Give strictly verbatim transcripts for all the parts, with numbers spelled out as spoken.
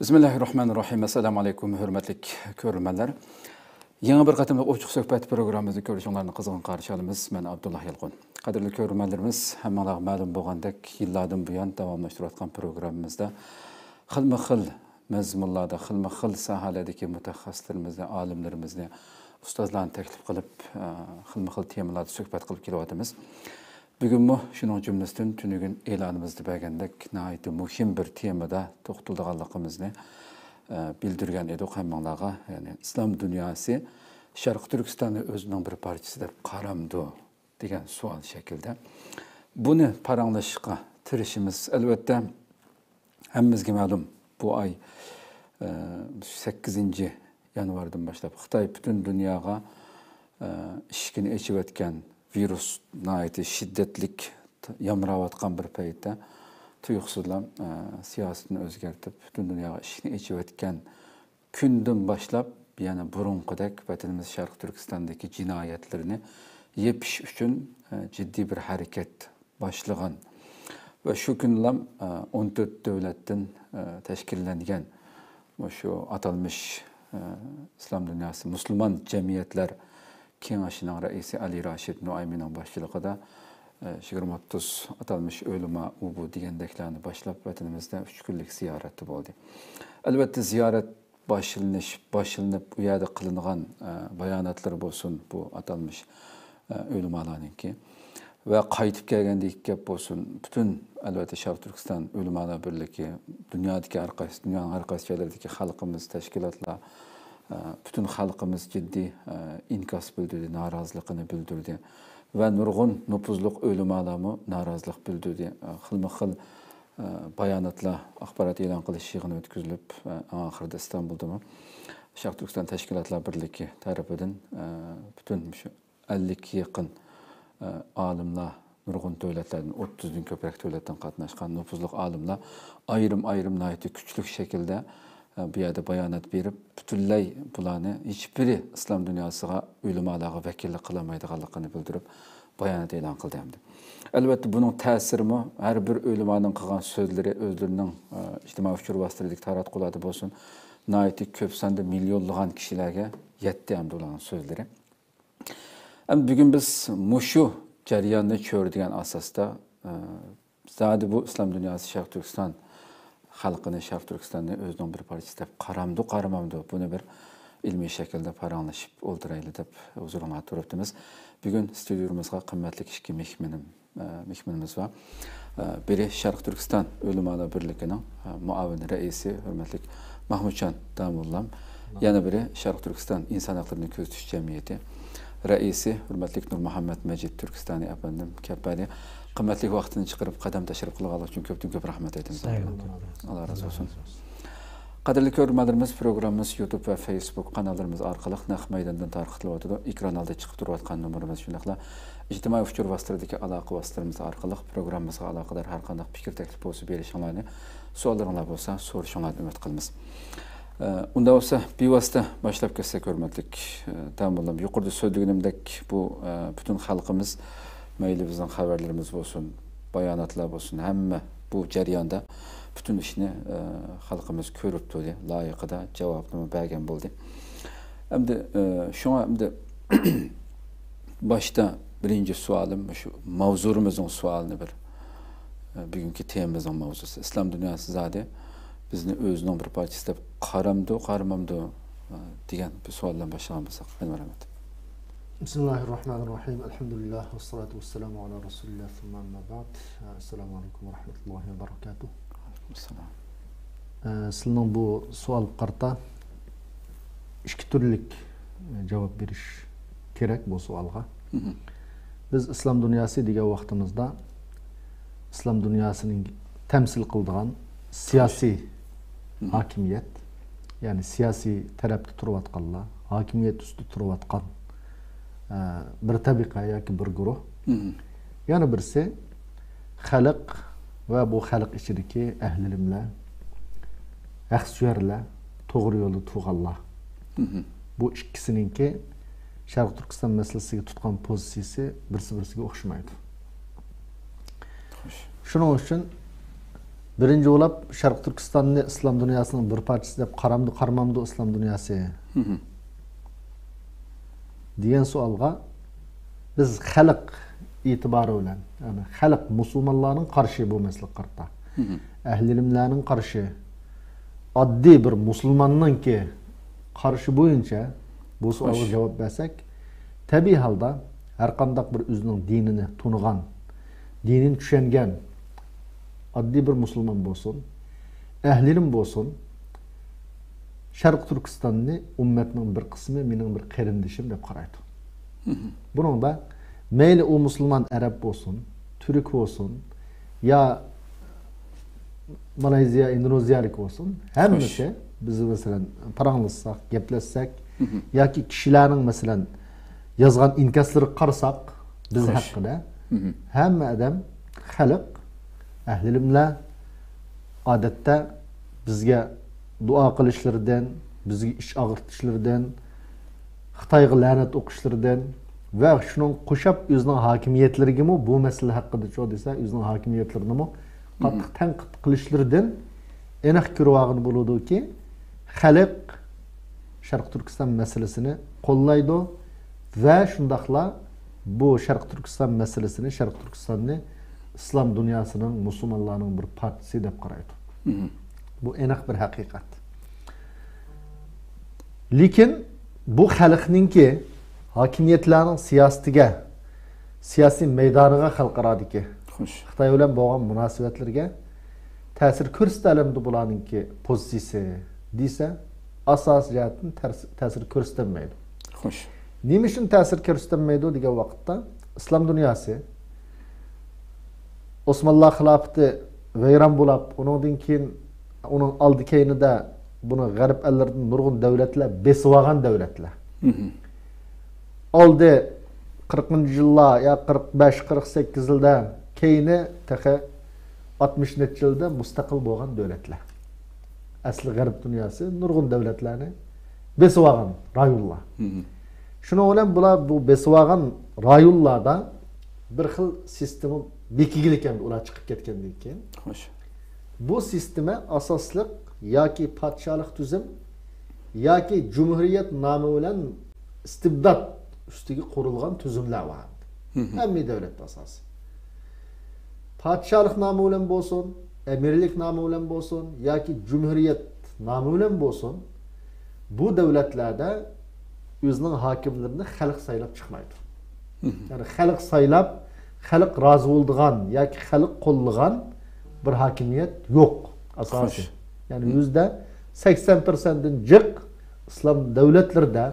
بىسمىللاھىررەھمانىررەھىم. ئەسسالامۇ ئەلەيكۇم، ھۆرمەتلىك كۆرۈرمەنلەر. يېڭى بىر قېتىملىق ئوچۇق سۆھبەت پروگراممىمىزدا كۆرۈشۈڭلارنى قىزغىن قارشى ئالىمىز. مەن ئابدۇللا يالقۇن. قەدىرلىك كۆرۈرمەنلىرىمىز، ھەممىڭلارغا مەلۇم بولغاندەك، يىللاردىن بۇيان داۋاملاشتۇرۇۋاتقان پروگراممىمىزدا خىلمۇ خىل مەزمۇنلاردا، خىلمۇ خىل ساھەلەردىكى مۇتەخەسسىسلىرىمىزنى، ئالىملىرىمىزنى، ئۇستازلارنى تەكلىپ قىلىپ، ئە، خىلمۇ خىل تېمىلاردا سۆھبەت قىلىپ كېلىۋاتىمىز. بۈگۈنمۇ شۇنىڭ جۈملىسىدىن تۈنۈگۈن ئېلانىمىزدا بەرگەندەك ناھايىتى مۇھىم بىر تېمىدا توختىلىدىغانلىقىمىزنى، ئە، بىلدۈرگەن ئىدۇق ھەممىڭلارغا. يەنى ئىسلام دۇنياسى شەرقىي تۈركىستاننى ئۆزىنىڭ بىر پارچىسى دەپ قارامدۇ دېگەن سوئال شەكلىدە. بۇنى پاراڭلىشىشقا تىرىشىمىز. ئەلۋەتتە، ھەممىمىزگە مەلۇم، بۇ ئاي، ئە، سەككىزىنچى يانۋاردىن باشلاپ خىتاي پۈتۈن دۇنياغا، ئە، ئىشىكىنى ئېچىۋەتكەن، ۋىرۇس ناھايىتى شىددەتلىك يامراۋاتقان بىر پەيتتە تۇيۇقسىزلا، ئە، سىياسىتىنى ئۆزگەرتىپ، پۈتۈن دۇنياغا ئىشىكنى ئېچىۋەتكەن كۈندىن باشلاپ يەنە بۇرۇنقىدەك ۋەتىنىمىز شەرقىي تۈركىستاندىكى جىنايەتلىرىنى يېپىش ئۈچۈن، ئە، جىددىي بىر ھەرىكەت باشلىغان ۋە شۇ كۈنلام، ئە، ئون تۆت دۆلەتتىن، ئە، تەشكىللەنگەن مۇشۇ ئاتالمىش، ئە، ئىسلام دۇنياسى مۇسۇلمان جەمئىيەتلەر كېڭىشىنىڭ رەئىسى ئەلى راشىد نۇئەيمىنىڭ باشچىلىقىدا، ئە، يىگىرمە ئوتتۇز ئاتالمىش ئۆلىما ئۇ بۇ دېگەندەكلەرنى باشلاپ، ۋەتىنىمىزدە ئۈچ كۈنلۈك زىيارەتتە بولدى. ئەلۋەتتە، زىيارەت باشلىنىش، باشلىنىپ، ئۇ يەردە قىلىنغان، ئە، باياناتلىرى بولسۇن، بۇ ئاتالمىش، ئە، ئۆلىمالارنىڭكى ۋە قايتىپ كەلگەندىكى گەپ بولسۇن، پۈتۈن، ئەلۋەتتە، شەرقىي تۈركىستان ئۆلىمالار بىرلىكى، دۇنيادىكى ھەر قايسى، دۇنيانىڭ ھەر قايسى جايلىرىدىكى خەلقىمىز، تەشكىلاتلار، ئە، پۈتۈن خەلقىمىز جىددىي، ئە، ئىنكاس بىلدۈردى، نارازىلىقىنى بىلدۈردى ۋە نۇرغۇن نوپۇزلۇق ئۆلىمالارمۇ نارازىلىق بىلدۈردى. ئە، خىلمۇ خىل، ئە، باياناتلار، ئاخبارات ئېلان قىلىش يىغىنى ئۆتكۈزۈلۈپ، ئە، ئەڭ ئاخىرىدا ئىستانبۇلدىمۇ شەرقىي تۈركىستان تەشكىلاتلار بىرلىكى تەرىپىدىن، ئە، پۈتۈن مۇشۇ ئەللىككە يېقىن، ئە، ئالىملار، نۇرغۇن دۆلەتلەردىن، ئوتتۇزدىن كۆپرەك دۆلەتتىن قاتناشقان نوپۇزلۇق ئالىملار ئايرىم-ئايرىم ناھايىتى كۈچلۈك شەكىلدە، ئە، بۇ يەردە بايانات بېرىپ، پۈتۈنلەي بۇلارنى ھېچبىرى ئىسلام دۇنياسىغا، ئۆلىمالارغا ۋەكىللىك قىلالمايدىغانلىقىنى بىلدۈرۈپ، بايانات ئېلان قىلدى ئەمدى. ئەلۋەتتە، بۇنىڭ تەسىرىمۇ ھەر بىر ئۆلىمانىڭ قىلغان سۆزلىرى ئۆزلىرىنىڭ، ئە، ئىجتىمائىي ئۇچۇر ۋاسىتىلىرىدىكى تاراتقۇلاردا بولسۇن، ناھايىتى كۆپ ساندا مىليونلىغان كىشىلەرگە يەتتى ئەمدى ئۇلارنىڭ سۆزلىرى. ئەمدى بۈگۈن بىز مۇشۇ جەرياننى چۆرىدىگەن ئاساستا، ئە، زادى بۇ ئىسلام دۇنياسى شەرقىي تۈركىستان خەلقىنى، شەرقىي تۈركىستاننى ئۆزىنىڭ بىر پارچىسى دەپ قارامدۇ، قارىمامدۇ؟ بۇنى بىر ئىلمىي شەكىلدە پاراڭلىشىپ ئولتۇرايلى دەپ ھۇزۇرۇڭلاردا تۇرۇپتىمىز. بۈگۈن ستۇدىيىمىزغا قىممەتلىك ئىككى مېھمىنىم، ئە، مېھمىنىمىز بار. ئە، بىرى شەرقىي تۈركىستان ئۆلىمالار بىرلىكىنىڭ، ئە، مۇئاۋىن رەئىسى ھۆرمەتلىك مەھمۇتجان داموللام، يەنە بىرى شەرقىي تۈركىستان ئىنسان ھەقلىرىنى كۆزىتىش جەمئىيىتى رەئىسى ھۆرمەتلىك نۇرمۇھەممەت مەجىت تۈركىستانى ئەپەندىم كەپ بەردى. قىممەتلىك ۋاقتىنى چىقىرىپ قەدەم تەشرىپ قىلغانلىقى ئۈچۈن كۆپتىن كۆپ رەھمەت ئېيتىمىز. ساغ بولۇڭ. ئاللا رازى بولسۇن. قەدىرلىك كۆرۈرمەنلىرىمىز، پروگراممىمىز يۇتۇب ۋە فېيسبۇك قاناللىرىمىز ئارقىلىق نەق مەيداندىن تارقىتىلىۋاتىدۇ. ئېكران ئالدىدا چىقىپ تۇرۇۋاتقان نومۇرىمىز، شۇنداقلا ئىجتىمائىي ئۇچۇر ۋاسىتىلىرىدىكى ئالاقە ۋاسىتىلىرىمىز ئارقىلىق پروگراممىمىزغا ئالاقىدار ھەر قانداق پىكىر تەكلىپ بولسا بېرىشىڭلارنى، سوئاللىرىڭلار بولسا سورىشىڭلارنى ئۈمىد قىلىمىز. ئە، ئۇنداق بولسا، بىۋاسىتە باشلاپ كەتسەك، ھۆرمەتلىك، ئە، داموللام، يۇقىرىدا سۆزلىگىنىمدەك، بۇ، ئە، پۈتۈن خەلقىمىز، مەيلى بىزنىڭ خەۋەرلىرىمىز بولسۇن، باياناتلار بولسۇن، ھەممە بۇ جەرياندا پۈتۈن ئىشنى، ئە، خەلقىمىز كۆرۈپ تۇردى، لايىقىدا جاۋابىنىمۇ بەرگەن بولدى. ئەمدى، ئە، شۇڭا ئەمدى باشتا بىرىنچى سوئالىم، شۇ ماۋزۇمىزنىڭ سوئالىنى بىر، ئە، بۈگۈنكى تېمىمىزنىڭ ماۋزۇسى، ئىسلام دۇنياسى زادى بىزنى ئۆزىنىڭ بىر پارچىسى دەپ قارامدۇ، قارىمامدۇ، ئە، دېگەن بىر سوئال بىلەن باشلىغان بولساق، ئەنۋەر ئەمەت. بسم الله الرحمن الرحيم. الحمد لله والصلاة والسلام على رسول الله ثم أما بعد. السلام عليكم ورحمة الله وبركاته. ئەلەيكۇم ئەسسالام. ئە، سىلىنىڭ بۇ سوئالغا قارىتا ئىككى تۈرلۈك، ئە، جاۋاب بېرىش كېرەك بۇ سوئالغا. مھم. بىز ئىسلام دۇنياسى دېگەن ۋاقتىمىزدا ئىسلام دۇنياسىنىڭ تەمسىل قىلىدىغان سىياسىي مھم. ھاكىمىيەت، يەنى سىياسىي تەرەپتە تۇرۇۋاتقانلار، ھاكىمىيەت ئۈستىدە تۇرۇۋاتقان بىر تەبىقە ياكى بىر گۇرۇھ. يەنە بىرسى خەلق ۋە بۇ خەلق ئىچىدىكى ئەھلى ئىلىملەر، ھەقسۆيەرلەر، توغرا يولدا تۇرغانلار. بۇ ئىككىسىنىڭكى شەرقىي تۈركىستان مەسىلىسىگە تۇتقان پوزىتسىيىسى بىرسى بىرسىگە ئوخشىمايدۇ. شۇنىڭ ئۈچۈن بىرىنچى بولاپ شەرقىي تۈركىستاننى ئىسلام دۇنياسىنىڭ بىر پارچىسى دەپ قارامدۇ، قارىمامدۇ ئىسلام دۇنياسى دېگەن سوئالغا بىز خەلق ئېتىبارى بىلەن، يەنى خەلق مۇسۇلمانلارنىڭ قارىشى بۇ مەسىلىگە قارىتا. ئەھلى ئىلىملەرنىڭ قارىشى، ئاددىي بىر مۇسۇلماننىڭكى قارىشى بويىچە بۇ سوئالغا جاۋاب بەرسەك، تەبىئىي ھالدا ھەرقانداق بىر ئۆزىنىڭ دىنىنى تونۇغان، دىنىنى چۈشەنگەن ئاددىي بىر مۇسۇلمان بولسۇن، ئەھلى ئىلىم بولسۇن، شەرقىي تۈركىستاننى ئۈممەتنىڭ بىر قىسمى، مېنىڭ بىر قېرىندىشىم دەپ قارايدۇ. بۇنىڭدا مەيلى ئۇ مۇسۇلمان ئەرەب بولسۇن، تۈرك بولسۇن، يا مالايزىيا، ئىندونېزىيەلىك بولسۇن، ھەممىسى بىز، مەسىلەن، پاراڭلاشساق، گەپلەشسەك ياكى كىشىلەرنىڭ، مەسىلەن، يازغان ئىنكاسلىرىغا قارىساق، بىز ھەققىدە ھەممە ئادەم خەلق، ئەھلى ئىلىملەر ئادەتتە بىزگە دۇئا قىلىشلىرىدىن، بىزگە ئىچ ئاغرىتىشلىرىدىن، خىتايغا لەنەت ئوقۇشلىرىدىن ۋە شۇنىڭ قوشاپ ئۆزىنىڭ ھاكىمىيەتلىرىگىمۇ، بۇ مەسىلە ھەققىدىچۇ دېسە، ئۆزىنىڭ ھاكىمىيەتلىرىنىمۇ قاتتىق تەنقىد قىلىشلىرىدىن ئېنىق كۆرۈۋالغىلى بولىدۇكى، خەلق شەرقىي تۈركىستان مەسىلىسىنى قوللايدۇ ۋە شۇنداقلا بۇ شەرقىي تۈركىستان مەسىلىسىنى، شەرقىي تۈركىستاننى ئىسلام دۇنياسىنىڭ، مۇسۇلمانلارنىڭ بىر پارچىسى دەپ قارايدۇ. بۇ ئېنىق بىر ھەقىقەت. لېكىن بۇ خەلقنىڭكى ھاكىمىيەتلەرنىڭ سىياسىتىگە، سىياسىي مەيدانىغا، خەلقئارادىكى خىتاي بىلەن بولغان مۇناسىۋەتلىرىگە تەسىر كۆرسىتەلەمدۇ بۇلارنىڭكى پوزىتسىيىسى دېسە، ئاساسىي جەھەتتىن تەرس-، تەسىر كۆرسىتەلمەيدۇ. نېمە ئۈچۈن تەسىر كۆرسىتەلمەيدۇ دېگەن ۋاقىتتا، ئىسلام دۇنياسى ئوسمانلار خىلاپىتى ۋەيران بولاپ، ئۇنىڭدىن كېيىن ئۇنىڭ ئالدى كەينىدە بۇنى غەرب ئەللىرىدىن نۇرغۇن دۆلەتلەر بېسىۋالغان دۆلەتلەر. ئالدى قىرىقىنچى يىللار يا قىرىق بەش، قىرىق سەككىز يىلدا، كەينى تېخى ئاتمىش نەچچە يىلدا مۇستەقىل بولغان دۆلەتلەر. ئەسلى غەرب دۇنياسى نۇرغۇن دۆلەتلەرنى بېسىۋالغان رايونلار. شۇنىڭ بىلەن بۇلار بۇ بېسىۋالغان رايونلاردا بىر خىل سىستېما بېكىگىلىكەن ئۇلار چىقىپ كەتكەندىن كېيىن. بۇ سىستېما ئاساسلىق ياكى پادىشاھلىق تۈزۈم ياكى جۇمھۇرىيەت نامى بىلەن ئىستىبدات ئۈستىگە قۇرۇلغان تۈزۈملەر بار. ھەممە دۆلەتتە ئاساسىي. پادىشاھلىق نامى بىلەن بولسۇن، ئەمىرلىك نامى بىلەن بولسۇن ياكى جۇمھۇرىيەت نامى بىلەن بولسۇن، بۇ دۆلەتلەردە ئۆزىنىڭ ھاكىملىرىنى خەلق سايلاپ چىقمايدۇ. يەنى خەلق سايلاپ، خەلق رازى بولىدىغان ياكى خەلق قوللىغان بىر ھاكىمىيەت يوق، ئاساسىي. يەنى يۈزدە سەكسەن پىرسەنتتىن جىق ئىسلام دۆلەتلىرىدە،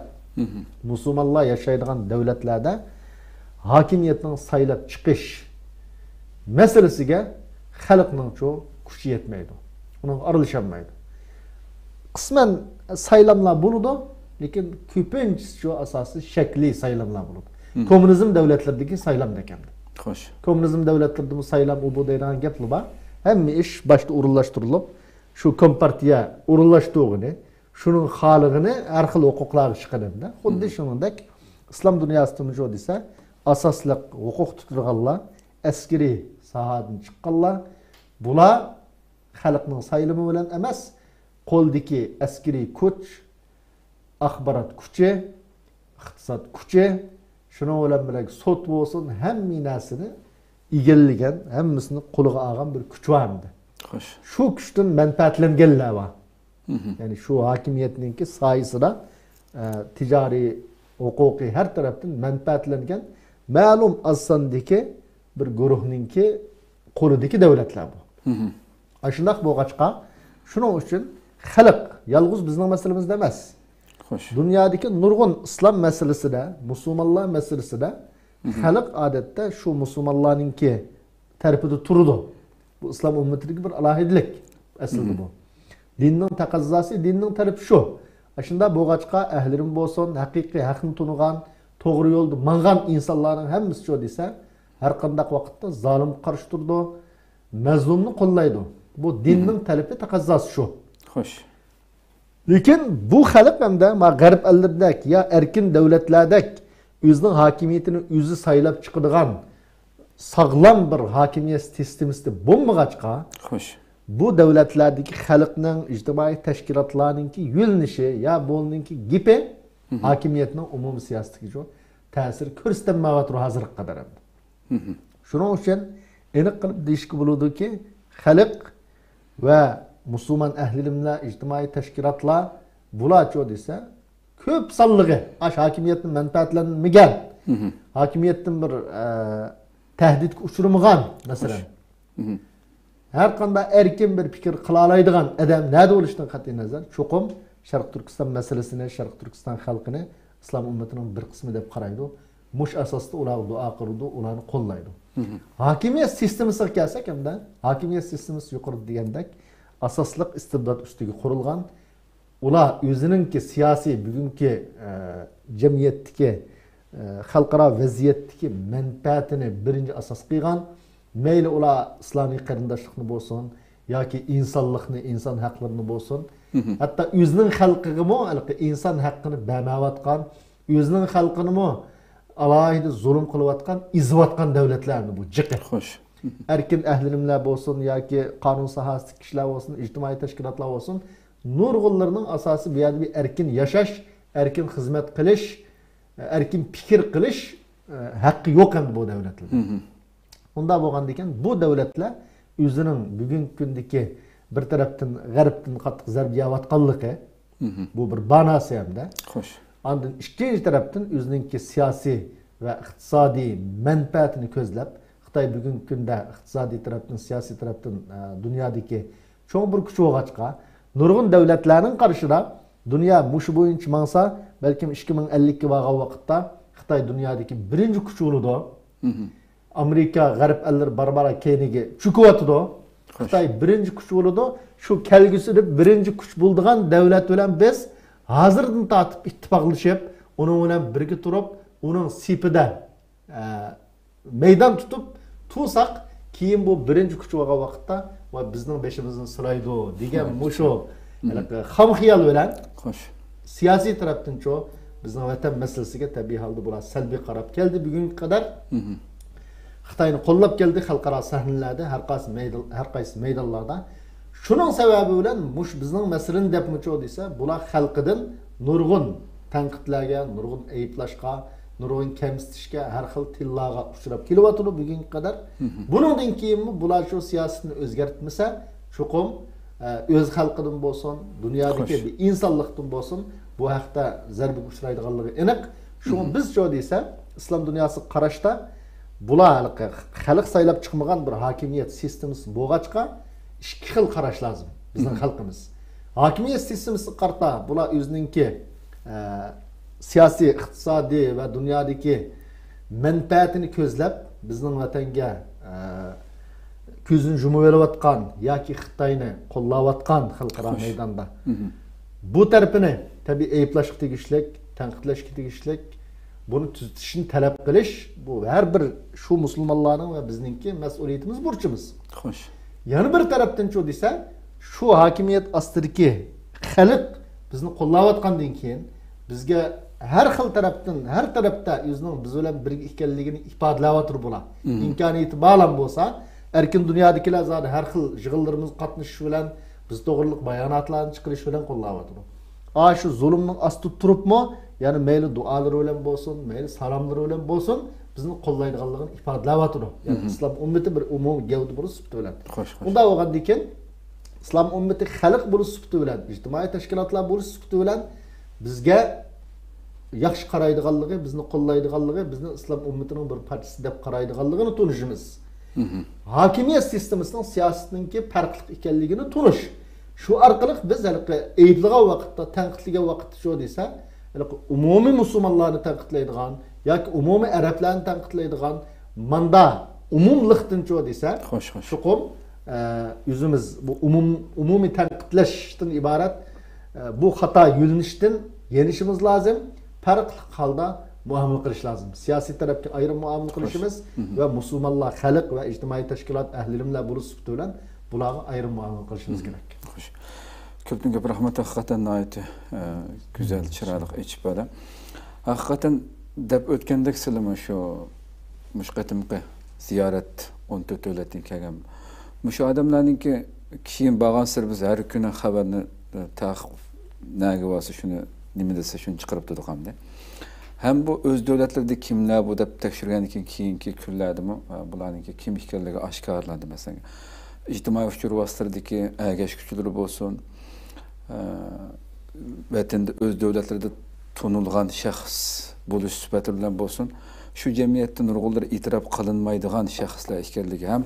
مۇسۇلمانلار ياشايدىغان دۆلەتلەردە ھاكىمىيەتنىڭ سايلاپ چىقىش مەسىلىسىگە خەلقنىڭچۇ كۈچى يەتمەيدۇ. ئۇنىڭغا ئارىلىشالمايدۇ. قىسمەن سايلاملار بولىدۇ، لېكىن كۆپىنچىسىچۇ ئاساسىي شەكلىي سايلاملار بولىدۇ. كوممۇنىزم دۆلەتلىرىدىكى سايلامدەك ئەمدى. كوممۇنىزم دۆلەتلىرىدىمۇ سايلام ئۇ بۇ دەيدىغان گەپلا بار. ھەممە ئىش باشتا ئورۇنلاشتۇرۇلۇپ، شۇ كومپارتىيە ئورۇنلاشتۇرغىنى، شۇنىڭ خالىغىنى ھەر خىل ھوقۇقلارغا چىقىدۇ. خۇددى شۇنىڭدەك ئىسلام دۇنياسىدىمۇ شۇ دېسە، ئاساسلىق ھوقۇق تۇتىدىغانلار، ئەسكىرىي ساھەدىن چىققانلار، بۇلار خەلقنىڭ سايلىمى بىلەن ئەمەس، قولدىكى ئەسكىرىي كۈچ، ئاخبارات كۈچى، ئىقتىساد كۈچى، شۇنىڭ بىلەن بىرگە سوت بولسۇن، ھەممە نەرسىنى ئىگىلىگەن، ھەممىسىنى قولىغا ئالغان بىر كۈچ بار ئەمدى. شۇ كۈچتىن مەنپەئەتلەنگەنلەر بار. يەنى شۇ ھاكىمىيەتنىڭكى سايىسىدا، ئە، تىجارىي، ھوقۇقىي، ھەر تەرەپتىن مەنپەئەتلەنگەن مەلۇم ئاز ساندىكى بىر گۇرۇھنىڭكى قولىدىكى دۆلەتلەر بۇ. ئاشۇنداق بولغاچقا، شۇنىڭ ئۈچۈن خەلق، يالغۇز بىزنىڭ مەسىلىمىزدە ئەمەس. دۇنيادىكى نۇرغۇن ئىسلام مەسىلىسىدە، مۇسۇلمانلار مەسىلىسىدە خەلق ئادەتتە شۇ مۇسۇلمانلارنىڭكى تەرىپىدە تۇرىدۇ. بۇ ئىسلام ئۈممىتىدىكى بىر ئالاھىدىلىك ئەسلىدە بۇ. دىننىڭ تەقەززاسى، دىننىڭ تەلىپى شۇ. ئاشۇنداق بولغاچقا، ئەھلىرىم بولسۇن، ھەقىقىي ھەقنى تونۇغان، توغرا يولدا ماڭغان ئىنسانلارنىڭ ھەممىسى شۇ دېسە، ھەر قانداق ۋاقىتتا زالىمغا قارشى تۇرىدۇ، مەزلۇمنى قوللايدۇ. بۇ دىننىڭ تەلىپى، تەقەززاسى شۇ. خوش. لېكىن بۇ خەلق ھەمدە ما غەرب ئەللىرىدەك يا ئەركىن دۆلەتلەردەك ئۆزىنىڭ ھاكىمىيىتىنى ئۆزى سايلاپ چىقىدىغان ساغلام بىر ھاكىمىيەت سىستېمىسى بولمىغاچقا، خوش. بۇ دۆلەتلەردىكى خەلقنىڭ، ئىجتىمائىي تەشكىلاتلارنىڭكى يۆنىلىشى يا بۇنىڭكى گېپى ھاكىمىيەتنىڭ ئومۇمىي سىياسىتىگە شۇ تەسىر كۆرسىتەلمەيۋاتىدۇ ھازىرغا قەدەر ھەم. شۇنىڭ ئۈچۈن ئېنىق قىلىپ دېيىشكە بولىدۇكى، خەلق ۋە مۇسۇلمان ئەھلىلىملەر، ئىجتىمائىي تەشكىلاتلار بۇلارچۇ دېسە، كۆپ سانلىقى ئاش ھاكىمىيەتتىن مەنپەئەتلەنمىگەن، ھاكىمىيەتتىن بىر ئە، تەھدىتكە ئۇچرىمىغان، مەسىلەن، ھەر قانداق ئەركىن بىر پىكىر قىلالايدىغان ئادەم نەدە بولۇشىدىن قەتئىينەزەر، چوقۇم شەرقىي تۈركىستان مەسىلىسىنى، شەرقىي تۈركىستان خەلقىنى ئىسلام ئۈممىتىنىڭ بىر قىسمى دەپ قارايدۇ. مۇشۇ ئاساستا ئۇلارغا دۇئا قىلىدۇ، ئۇلارنى قوللايدۇ. ھاكىمىيەت سىستېمىسىغا كەلسەك، ئەمدى ھاكىمىيەت سىستېمىسى يۇقىرىدا دېگەندەك ئاساسلىق ئىستىبدات ئۈستىگە قۇرۇلغان. ئۇلار ئۆزىنىڭكى سىياسىي، بۈگۈنكى ئە، جەمئىيەتتىكى، ئە، خەلقئارا ۋەزىيەتتىكى مەنپەئەتىنى بىرىنچى ئاساس قىلغان. مەيلى ئۇلار ئىسلامىي قېرىنداشلىقنى بولسۇن ياكى ئىنسانلىقنى، ئىنسان ھەقلىرىنى بولسۇن، ھەتتا ئۆزىنىڭ خەلقىگىمۇ ھېلىقى ئىنسان ھەققىنى بەرمەيۋاتقان، ئۆزىنىڭ خەلقىنىمۇ ئالاھىدە زۇلۇم قىلىۋاتقان، ئېزىۋاتقان دۆلەتلەرنى بۇ جىقى. خوش. ئەركىن ئەھلىلىملەر بولسۇن ياكى قانۇن ساھەسىدىكى كىشىلەر بولسۇن، ئىجتىمائىي تەشكىلاتلار بولسۇن، نۇرغۇنلىرىنىڭ ئاساسىي بۇ يەردە بىر ئەركىن ياشاش، ئەركىن خىزمەت قىلىش، ئەركىن پىكىر قىلىش ئە، ھەققى يوق ئەمدى بۇ دۆلەتلەردە. ئۇنداق بولغاندىكىن بۇ دۆلەتلەر ئۆزىنىڭ بۈگۈنكى كۈندىكى بىر تەرەپتىن غەربتىن قاتتىق زەربە يەۋاتقانلىقى، بۇ بىر باناسى ھەمدە. خوش. ئاندىن ئىككىنچى تەرەپتىن ئۆزىنىڭكى سىياسىي ۋە ئىقتىسادىي مەنپەئەتىنى كۆزلەپ، خىتاي بۈگۈنكى كۈندە ئىقتىسادىي تەرەپتىن، سىياسىي تەرەپتىن، ئە، دۇنيادىكى چوڭ بىر كۈچ بولغاچقا، نۇرغۇن دۆلەتلەرنىڭ قارىشىدا دۇنيا مۇشۇ بويىچە ماڭسا، بەلكىم ئىككى مىڭ ئەللىككە بارغان ۋاقىتتا خىتاي دۇنيادىكى بىرىنچى كۈچ بولىدۇ. ئامېرىكا، غەرب ئەللىرى بارا-بارا كەينىگە چۆكۈۋاتىدۇ. خىتاي بىرىنچى كۈچ بولىدۇ. شۇ كەلگۈسىدە بىرىنچى كۈچ بولىدىغان دۆلەت بىلەن بىز ھازىردىن تارتىپ ئىتتىپاقلىشىپ، ئۇنىڭ بىلەن بىرگە تۇرۇپ، ئۇنىڭ سېپىدە ئە، مەيدان تۇتۇپ تۇرساق، كېيىن بۇ بىرىنچى كۈچ بولغان ۋاقىتتا، ۋاي، بىزنىڭ بېشىمىزنى سىلايدۇ دېگەن مۇشۇ ھېلىقى خام خىيال بىلەن، خوش. سىياسىي تەرەپتىنچۇ بىزنىڭ ۋەتەن مەسىلىسىگە تەبىئىي ھالدا بۇلار سەلبىي قاراپ كەلدى بۈگۈنگە قەدەر. خىتاينى قوللاپ كەلدى خەلقئارا سەھنىلەردە، ھەر قايسى مەيدان، ھەر قايسى مەيدانلاردا. شۇنىڭ سەۋەبى بىلەن مۇشۇ بىزنىڭ مەسىلىنى دەپمۇچۇ دېسە، بۇلار خەلقىدىن نۇرغۇن تەنقىدلەرگە، نۇرغۇن ئەيىبلەشكە، نۇرغۇن كەمسىتىشكە، ھەر خىل تىللارغا ئۇچراپ كېلىۋاتىدۇ بۈگۈنگە قەدەر. بۇنىڭدىن كېيىنمۇ بۇلار شۇ سىياسىتىنى ئۆزگەرتمىسە، چوقۇم، ئە، ئۆز خەلقىدىن بولسۇن، دۇنيادىكى بىر ئىنسانلىقتىن بولسۇن، بۇ ھەقتە زەربىگە ئۇچرايدىغانلىقى ئېنىق. شۇڭا بىز شۇ دېسە، ئىسلام دۇنياسىغا قاراشتا بۇلار ھېلىقى خەلق سايلاپ چىقمىغان بىر ھاكىمىيەت سىستېمىسى بولغاچقا، ئىككى خىل قاراش لازىم بىزنىڭ خەلقىمىز. ھاكىمىيەت سىستېمىسىغا قارىتا بۇلار ئۆزىنىڭكى، ئە، سىياسىي، ئىقتىسادىي ۋە دۇنيادىكى مەنپەئەتىنى كۆزلەپ، بىزنىڭ ۋەتەنگە، ئە، كۆزىنى يۇمۇۋېلىۋاتقان ياكى خىتاينى قوللاۋاتقان خەلقئارا مەيداندا. بۇ تەرىپىنى تەبىئىي ئەيىبلەشكە تېگىشلىك، تەنقىدلەشكە تېگىشلىك، بۇنى تۈزىتىشنى تەلەپ قىلىش، بۇ ھەر بىر شۇ مۇسۇلمانلارنىڭ ۋە بىزنىڭكى مەسئۇلىيىتىمىز، بۇرچىمىز. خوش. يەنە بىر تەرەپتىنچۇ دېسە، شۇ ھاكىمىيەت ئاستىدىكى خەلق بىزنى قوللاۋاتقاندىن كېيىن، بىزگە ھەر خىل تەرەپتىن، ھەر تەرەپتە ئۆزىنىڭ بىز بىلەن بىرگە ئىكەنلىكىنى ئىپادىلەۋاتىدۇ بۇلار. ئىمكانىيىتى بارلا بولسا، ئەركىن دۇنيادىكىلەر زادى ھەر خىل يىغىنلىرىمىزغا قاتنىشىش بىلەن، بىز توغرىلىق باياناتلارنى چىقىرىش بىلەن قوللاۋاتىدۇ. ئاشۇ زۇلۇمنىڭ ئاستىدا تۇرۇپمۇ، يەنى مەيلى دۇئالىرى بىلەن بولسۇن، مەيلى سالاملىرى بىلەن بولسۇن، بىزنى قوللايدىغانلىقىنى ئىپادىلەۋاتىدۇ. يەنى ئىسلام ئۈممىتى بىر ئومۇمىي گەۋدە بولۇش سۈپىتى بىلەن. خوش، خوش. ئۇنداق بولغاندىكىن، ئىسلام ئۈممىتى خەلق بولۇش سۈپىتى بىلەن، ئىجتىمائىي تەشكىلاتلار بولۇش سۈپىتى بىلەن بىزگە ياخشى قارايدىغانلىقى، بىزنى قوللايدىغانلىقى، بىزنى ئىسلام ئۈممىتىنىڭ بىر پارچىسى دەپ قارايدىغانلىقىنى تونۇشىمىز. ھاكىمىيەت سىستېمىسىنىڭ سىياسىتىنىڭكى پەرقلىق ئىكەنلىكىنى تونۇش. شۇ ئارقىلىق بىز ھېلىقى ئەيىبلىگەن ۋاقىتتا، تەنقىدلىگەن ۋاقىتتا شۇ دېسە، ھېلىقى ئومۇمىي مۇسۇلمانلارنى تەنقىدلەيدىغان ياكى ئومۇمىي ئەرەبلەرنى تەنقىدلەيدىغان ماندا ئومۇملۇقتىن شۇ دېسە، خوش، خوش. چوقۇم، ئە، ئۆزىمىز بۇ ئومۇم-، ئومۇمىي تەنقىدلەشتىن ئىبارەت، ئە، بۇ خاتا يۆنىلىشتىن يېنىشىمىز لازىم. پەرقلىق ھالدا مۇئامىلە قىلىش لازىم. سىياسىي تەرەپكە ئايرىم مۇئامىلە قىلىشىمىز ۋە مۇسۇلمانلار، خەلق ۋە ئىجتىمائىي تەشكىلات ئەھلىلىرىملەر بولۇش سۈپىتى بىلەن بۇلارغا ئايرىم مۇئامىلە قىلىشىمىز كېرەك. خوش. كۆپتىن كۆپ رەھمەت، ھەقىقەتەن ناھايىتى، ئە، گۈزەل، چىرايلىق ئېچىپ بەردى. ھەقىقەتەن دەپ ئۆتكەندەك سىلىمۇ شۇ، مۇشۇ قېتىمقى زىيارەت ئون تۆت دۆلەتتىن كەلگەن. مۇشۇ ئادەملەرنىڭكى كېيىن بارغانسېرى بىز ھەر كۈنى خەۋەرنى، ئە، تاق-، نەگە بارسا شۇنى، نېمە دېسە شۇنى چىقىرىپ تۇردۇق ئەمدى. ھەم بۇ ئۆز دۆلەتلىرىدە كىملەر بۇ دەپ تەكشۈرگەندىن كېيىن، كېيىنكى كۈنلەردىمۇ، ئە، بۇلارنىڭكى كىم ئىكەنلىكى ئاشكارىلاندى. مەسىلەن، ئىجتىمائىي ئۇچۇر ۋاسىتىلىرىدىكى ئەگەشكۈچىلىرى بولسۇن، ئە، ۋەتەندە ئۆز دۆلەتلىرىدە تونۇلغان شەخس بولۇش سۈپەتى بىلەن بولسۇن، شۇ جەمئىيەتتە نۇرغۇنلىرى ئېتىراپ قىلىنمايدىغان شەخسلەر ئىكەنلىكى ھەم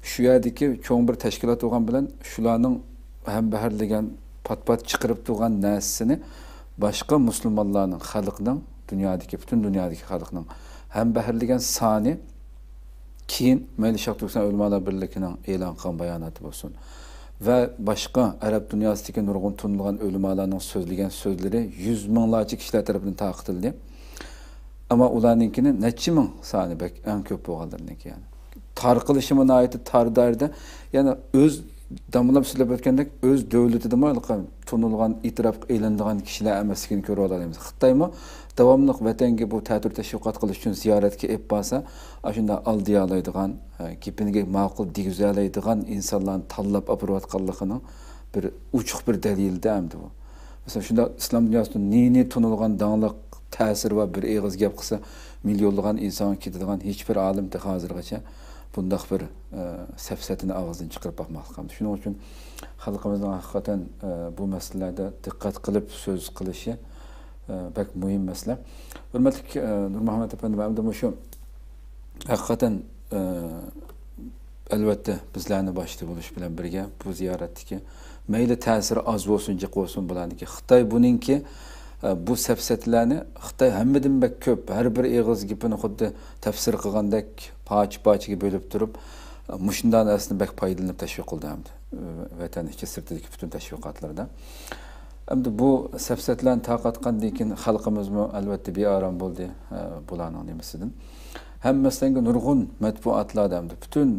شۇ يەردىكى چوڭ بىر تەشكىلات بولغان بىلەن شۇلارنىڭ ھەمبەھىرلىگەن، پات-پات چىقىرىپ تۇرغان نەرسىسىنى باشقا مۇسۇلمانلارنىڭ، خەلقنىڭ، دۇنيادىكى، پۈتۈن دۇنيادىكى خەلقنىڭ ھەمبەھىرلىگەن سانى كېيىن مەيلى شەرقىي تۈركىستان ئۆلىمالار بىرلىكىنىڭ ئېلان قىلغان باياناتى بولسۇن ۋە باشقا ئەرەب دۇنياسىدىكى نۇرغۇن تونۇلغان ئۆلىمالارنىڭ سۆزلىگەن سۆزلىرى يۈز مىڭلارچە كىشىلەر تەرىپىدىن تارقىتىلدى. ئەمما ئۇلارنىڭكىنى نەچچە مىڭ سانى بەك ئەڭ كۆپ بولغانلىرىنىڭكى، يەنى تارقىلىشىمۇ ناھايىتى تار دائىرىدە، يەنى ئۆز داموللام سۆزلەپ ئۆتكەندەك، ئۆز دۆلىتىدىمۇ ھېلىقى تونۇلغان، ئېتىراپقا ئېلىنىدىغان كىشىلەر ئەمەسلىكىنى كۆرۈۋالالايمىز. خىتايمۇ داۋاملىق ۋەتەنگە بۇ تەتۈر تەشۋىقات قىلىش ئۈچۈن زىيارەتكە ئېلىپ بارسا، ئاشۇنداق ئالدىيالايدىغان، ئە، گېپىگە ماقۇل دېگۈزەلەيدىغان ئىنسانلارنى تاللاپ ئاپىرىۋاتقانلىقىنىڭ بىر ئوچۇق بىر دەلىلىدە ئەمدى بۇ. مەسىلەن، شۇنداق ئىسلام دۇنياسىدا نى-نى تونۇلغان، داڭلىق، تەسىرى بار، بىر ئېغىز گەپ قىلسا مىليونلىغان ئىنسانغا كېتىدىغان ھېچ بىر ئالىم تېخى ھازىرغىچە بۇنداق بىر، ئە، سەپسەتىنى ئاغزىدىن چىقىرىپ باقماسلىق. شۇنىڭ ئۈچۈن خەلقىمىزنىڭ ھەقىقەتەن، ئە، بۇ مەسىلىلەردە دىققەت قىلىپ سۆز قىلىشى، ئە، بەك مۇھىم مەسىلە. ھۆرمەتلىك، ئە، نۇرمۇھەممەت ئەپەندىم، ئەمدى مۇشۇ ھەقىقەتەن، ئە، ئەلۋەتتە، بىزلەرنى باشتا بولۇش بىلەن بىرگە بۇ زىيارەتتىكى مەيلى تەسىرى ئاز بولسۇن، جىق بولسۇن، بۇلارنىڭكى، خىتاي بۇنىڭكى، ئە، بۇ سەپسەتىلەرنى خىتاي ھەممىدىن بەك كۆپ، ھەر بىر ئېغىز گېپىنى خۇددى تەپسىر قىلغاندەك پارچە-پارچىگە بۆلۈپ تۇرۇپ، ئە، مۇشۇنداق نەرسىدىن بەك پايدىلىنىپ تەشۋىق قىلدى ئەمدى، ئە، ۋەتەن ئىچى سىرتىدىكى پۈتۈن تەشۋىقاتلىرىدا. ئەمدى بۇ سەپسەتىلەرنى تارقاتقاندىن كېيىن خەلقىمىزمۇ ئەلۋەتتە بىئارام بولدى، ئە، بۇلارنىڭ نېمىسىدىن. ھەممىسىدىن نۇرغۇن مەتبۇئاتلاردا، ئەمدى پۈتۈن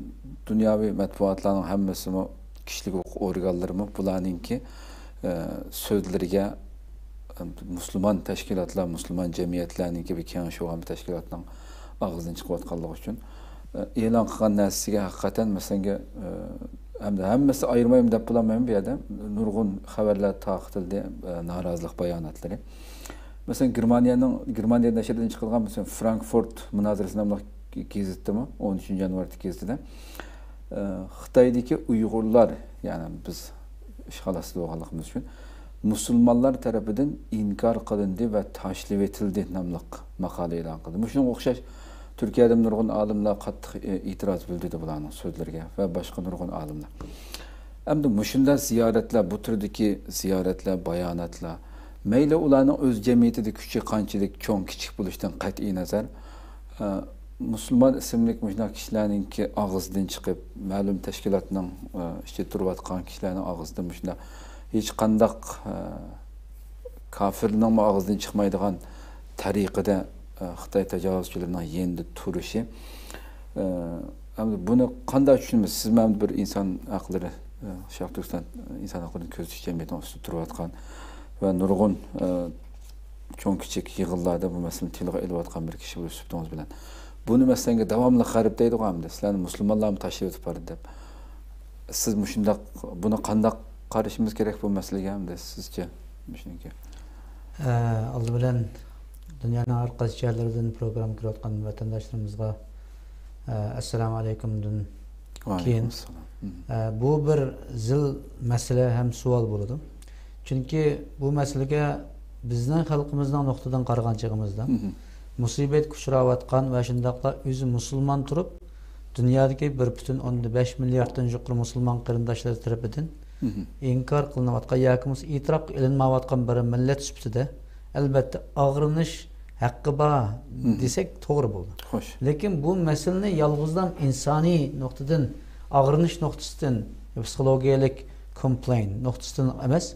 دۇنياۋى مەتبۇئاتلارنىڭ ھەممىسىمۇ، كىشىلىك ھوقۇق ئورگانلىرىمۇ بۇلارنىڭكى، ئە، سۆزلىرىگە، ئەمدى مۇسۇلمان تەشكىلاتلار، مۇسۇلمان جەمئىيەتلەرنىڭكى بىر كېڭىشى بولغان بىر تەشكىلاتنىڭ ئاغزىدىن چىقىۋاتقانلىقى ئۈچۈن، ئە، ئېلان قىلغان نەرسىسىگە ھەقىقەتەن، مەسىلەن، ئە، ھەمدە ھەممىسى ئايرىمايمەن دەپ بولالمايمەن بۇ يەردە. نۇرغۇن خەۋەرلەر تارقىتىلدى، ئە، نارازىلىق باياناتلىرى. مەسىلەن، گېرمانىيەنىڭ، گېرمانىيە نەشرىدىن چىقىرىلغان، مەسىلەن، فرانكفورت مۇنازىرىسى ناملىق گېزىتتىمۇ، ئون ئۈچىنچى يانۋاردىكى گېزىتىدە، ئە، خىتايدىكى ئۇيغۇرلار، يەنى بىز ئىشغال ئاستىدا بولغانلىقىمىز ئۈچۈن، مۇسۇلمانلار تەرىپىدىن ئىنكار قىلىندى ۋە تاشلىۋېتىلدى ناملىق ماقالە ئېلان قىلدى. مۇشۇنىڭغا ئوخشاش تۈركىيەدىمۇ نۇرغۇن ئالىملار قاتتىق، ئە، ئېتىراز بىلدۈردى بۇلارنىڭ سۆزلىرىگە ۋە باشقا نۇرغۇن ئالىملار. ئەمدى مۇشۇنداق زىيارەتلەر، بۇ تۈردىكى زىيارەتلەر، باياناتلار، مەيلى ئۇلارنىڭ ئۆز جەمئىيىتىدە كۈچى قانچىلىك چوڭ-كىچىك بولۇشىدىن قەتئىينەزەر، ئە، مۇسۇلمان ئىسىملىك مۇشۇنداق كىشىلەرنىڭكى ئاغزىدىن چىقىپ، مەلۇم تەشكىلاتنىڭ، ئە، ئىچىدە تۇرۇۋاتقان كىشىلەرنىڭ ئاغزىدىن مۇشۇنداق ھېچقانداق، ئە، كاپىرنىڭمۇ ئاغزىدىن چىقمايدىغان تەرىقىدە، ئە، خىتاي تاجاۋۇزچىلىرىنىڭ يېنىدا تۇرۇشى، ئە، ئەمدى بۇنى قانداق چۈشىنىمىز؟ سىزمۇ ئەمدى بىر ئىنسان ھەقلىرى، ئە، شەرقىي تۈركىستان ئىنسان ھەقلىرىنى كۆزىتىش جەمئىيىتىنىڭ ئۈستىدە تۇرۇۋاتقان ۋە نۇرغۇن، ئە، چوڭ-كىچىك يىغىنلاردا بۇ مەسىلىنى تىلغا ئېلىۋاتقان بىر كىشى بولۇش سۈپىتىڭىز بىلەن، بۇنى، مەسىلەن، داۋاملىق غەرب دەيدىغۇ ئەمدى، سىلەرنى مۇسۇلمانلارمۇ تاشلىۋېتىپ بارىدۇ دەپ. سىز مۇشۇنداق، بۇنى قانداق قارىشىمىز كېرەك بۇ مەسىلىگە ئەمدى سىزچە؟ مۇشۇنىڭكى. ئە، ئالدى بىلەن دۇنيانىڭ ھەر قايسى شەھەرلىرىدىن پروگرامما كۆرۈۋاتقان ۋەتەنداشلىرىمىزغا، ئە، ئەسسالامۇ ئەلەيكۇمدىن كېيىن، ئە، بۇ بىر زىل مەسىلە ھەم سوئال بولىدۇ. چۈنكى بۇ مەسىلىگە بىزنىڭ خەلقىمىزنىڭ نۇقتىدىن قارىغان چېغىمىزدا، مۇسىبەتكە ئۇچراۋاتقان ۋە شۇنداقلا ئۆزى مۇسۇلمان تۇرۇپ، دۇنيادىكى بىر پۈتۈن ئوندىن بەش مىلياردتىن يۇقىرى مۇسۇلمان قېرىنداشلىرى تەرىپىدىن ئىنكار قىلىنىۋاتقان ياكى بولمىسا ئېتىراپقا ئېلىنمايۋاتقان بىر مىللەت سۈپىتىدە، ئەلۋەتتە، ئاغرىنىش ھەققى بار دېسەك توغرا بولىدۇ. خوش. لېكىن بۇ مەسىلىنى يالغۇزلا ئىنسانىي نۇقتىدىن، ئاغرىنىش نۇقتىسىدىن، پسىخولوگىيەلىك كومپلېين نۇقتىسىدىن ئەمەس،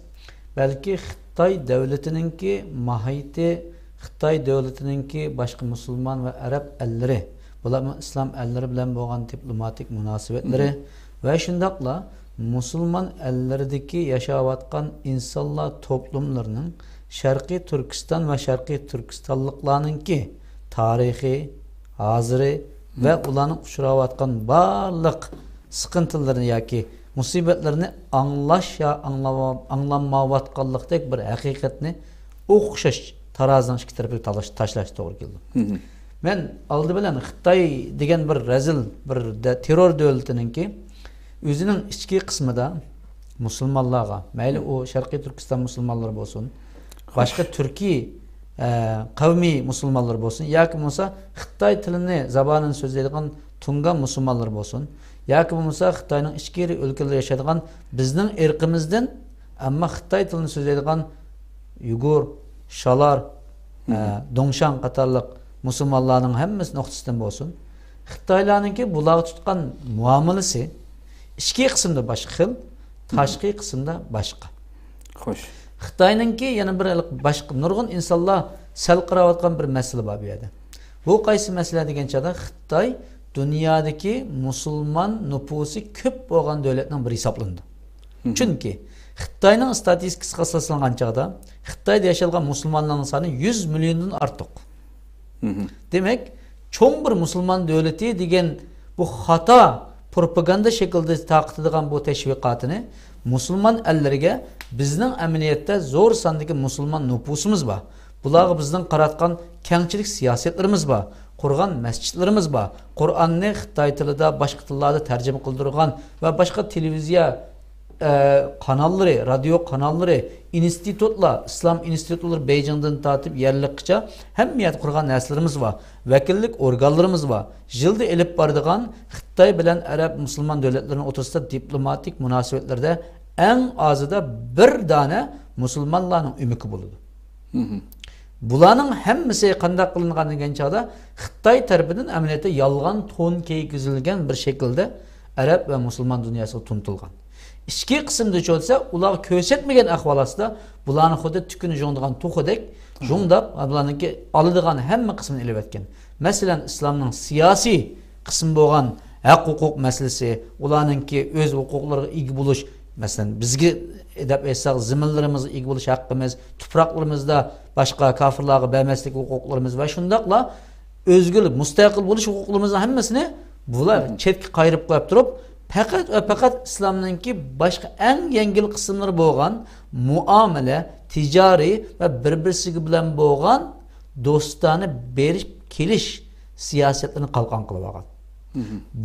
بەلكى خىتاي دۆلىتىنىڭكى ماھىيىتى خىتاي دۆلىتىنىڭكى باشقا مۇسۇلمان ۋە ئەرەب ئەللىرى، بولۇپمۇ ئىسلام ئەللىرى بىلەن بولغان دىپلوماتىك مۇناسىۋەتلىرى ۋە شۇنداقلا مۇسۇلمان ئەللىرىدىكى ياشاۋاتقان ئىنسانلار توپلۇملىرىنىڭ شەرقىي تۈركىستان ۋە شەرقىي تۈركىستانلىقلارنىڭكى تارىخى، ھازىرى ۋە ئۇلارنىڭ ئۇچراۋاتقان بارلىق سىقىنتىلىرىنى ياكى مۇسىبەتلىرىنى ئاڭلاش يا ئاڭلىما-، ئاڭلانمايۋاتقانلىقتەك بىر ھەقىقەتنى ئوخشاش تارازىنىڭ ئىككى تەرىپىگە تالاش-، تاشلاشقا توغرا كېلىدۇ. مەن ئالدى بىلەن خىتاي دېگەن بىر رەزىل، بىر دە-، تېررور دۆلىتىنىڭكى ئۆزىنىڭ ئىچكى قىسمىدا مۇسۇلمانلارغا، مەيلى ئۇ شەرقىي تۈركىستان مۇسۇلمانلىرى بولسۇن، باشقا تۈركىي، ئە، قەۋمىي مۇسۇلمانلار بولسۇن، ياكى بولمىسا خىتاي تىلىنى، زابانىنى سۆزلەيدىغان تۇڭگان مۇسۇلمانلار بولسۇن، ياكى بولمىسا خىتاينىڭ ئىچكىرى ئۆلكىلىرىدە ياشايدىغان بىزنىڭ ئىرقىمىزدىن، ئەمما خىتاي تىلىنى سۆزلەيدىغان يۇگۇر، شالار، ئە، دۇڭشاڭ قاتارلىق مۇسۇلمانلارنىڭ ھەممىسى نۇقتىسىدىن بولسۇن، خىتايلارنىڭكى بۇلارغا تۇتقان مۇئامىلىسى ئىچكى قىسىمدا باشقا خىل، تاشقى قىسىمدا باشقا. خوش. خىتاينىڭكى يەنە بىر باشقا نۇرغۇن ئىنسانلار سەل قاراۋاتقان بىر مەسىلە بار بۇ يەردە. بۇ قايسى مەسىلە دېگەن چاغدا خىتاي دۇنيادىكى مۇسۇلمان نوپۇسى كۆپ بولغان دۆلەتنىڭ بىرى ھېسابلىنىدۇ. چۈنكى خىتاينىڭ ئىستاتىستىكىسىغا ئاساسلانغان چاغدا خىتايدا ياشايدىغان مۇسۇلمانلارنىڭ سانى يۈز مىليوندىن ئارتۇق. دېمەك، چوڭ بىر مۇسۇلمان دۆلىتى دېگەن بۇ خاتا پروپاگاندا شەكلىدە تارقىتىدىغان بۇ تەشۋىقاتىنى مۇسۇلمان ئەللىرىگە بىزنىڭ ئەمەلىيەتتە زور ساندىكى مۇسۇلمان نوپۇسىمىز بار. بۇلارغا بىزنىڭ قاراتقان كەڭچىلىك سىياسەتلىرىمىز بار، قۇرغان مەسچىتلىرىمىز بار، قۇرئاننى خىتاي تىلىدا، باشقا تىللاردا تەرجىمە قىلدۇرغان ۋە باشقا تېلېۋىزىيە، ئە، قاناللىرى، رادىيو قاناللىرى، ئىنستىتۇتلار، ئىسلام ئىنستىتۇتلىرى بېيجىڭدىن تارتىپ يەرلىككىچە ھەممە يەردە قۇرغان نەرسىلىرىمىز بار، ۋەكىللىك ئورگانلىرىمىز بار. يىلدا ئېلىپ بارىدىغان خىتاي بىلەن ئەرەب مۇسۇلمان دۆلەتلىرىنىڭ ئوتتۇرىسىدا دىپلوماتىك مۇناسىۋەتلەردە ئەڭ ئازىدا بىر دانە مۇسۇلمانلارنىڭ ئۆمىكى بولىدۇ. بۇلارنىڭ ھەممىسى قانداق قىلىنغان دېگەن چاغدا خىتاي تەرىپىدىن ئەمەلىيەتتە يالغان تون كىيگۈزۈلگەن بىر شەكىلدە ئەرەب ۋە مۇسۇلمان دۇنياسىغا تونۇتۇلغان. ئىچكى قىسىمدا چۆلسە ئۇلارغا كۆرسەتمىگەن ئەھۋال ئاستىدا بۇلارنى خۇددى تۈكىنى ژۇڭدىغان توخۇدەك ژۇڭداپ، بۇلارنىڭكى ئالىدىغان ھەممە قىسمىنى ئېلىۋەتكەن. مەسىلەن، ئىسلامنىڭ سىياسىي قىسمى بولغان ھەق ھوقۇق مەسىلىسى، ئۇلارنىڭكى ئۆز ھوقۇقلىرىغا ئىگە بولۇش، مەسىلەن، بىزگە دەپ ئېيتساق، زېمىنلىرىمىزغا ئىگە بولۇش ھەققىمىز، تۇپراقلىرىمىزدا باشقا كاپىرلارغا بەرمەسلىك ھوقۇقلىرىمىز ۋە شۇنداقلا ئۆزگىلىك مۇستەقىل بولۇش ھوقۇقلىرىمىزنىڭ ھەممىسىنى بۇلار چەتكە قايرىپ قويۇپ تۇرۇپ، پەقەت ۋە پەقەت ئىسلامنىڭكى باشقا ئەڭ يەڭگىل قىسىملىرى بولغان مۇئامىلە، تىجارىي ۋە بىر-بىرسى بىلەن بولغان دوستانە بېرىپ كېلىش سىياسەتلىرىنى قالقان قىلىپ ئالغان.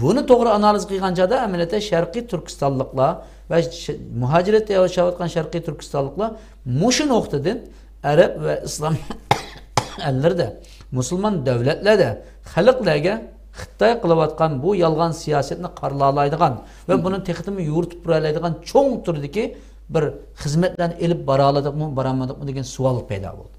بۇنى توغرا ئانالىز قىلغان چاغدا، ئەمەلىيەتتە شەرقىي تۈركىستانلىقلار ۋە ش-، مۇھاجىرەتتە ياشاۋاتقان شەرقىي تۈركىستانلىقلار مۇشۇ نۇقتىدىن ئەرەب ۋە ئىسلام ئەللىرىدە، مۇسۇلمان دۆلەتلەردە خەلقلەرگە خىتاي قىلىۋاتقان بۇ يالغان سىياسەتنى قارىلالايدىغان ۋە بۇنى تېخىمۇ يورۇتۇپ تۇرالايدىغان چوڭ تۈردىكى بىر خىزمەتلەرنى ئېلىپ بارالىدۇقمۇ، بارالمىدۇقمۇ دېگەن سوئال پەيدا بولدى.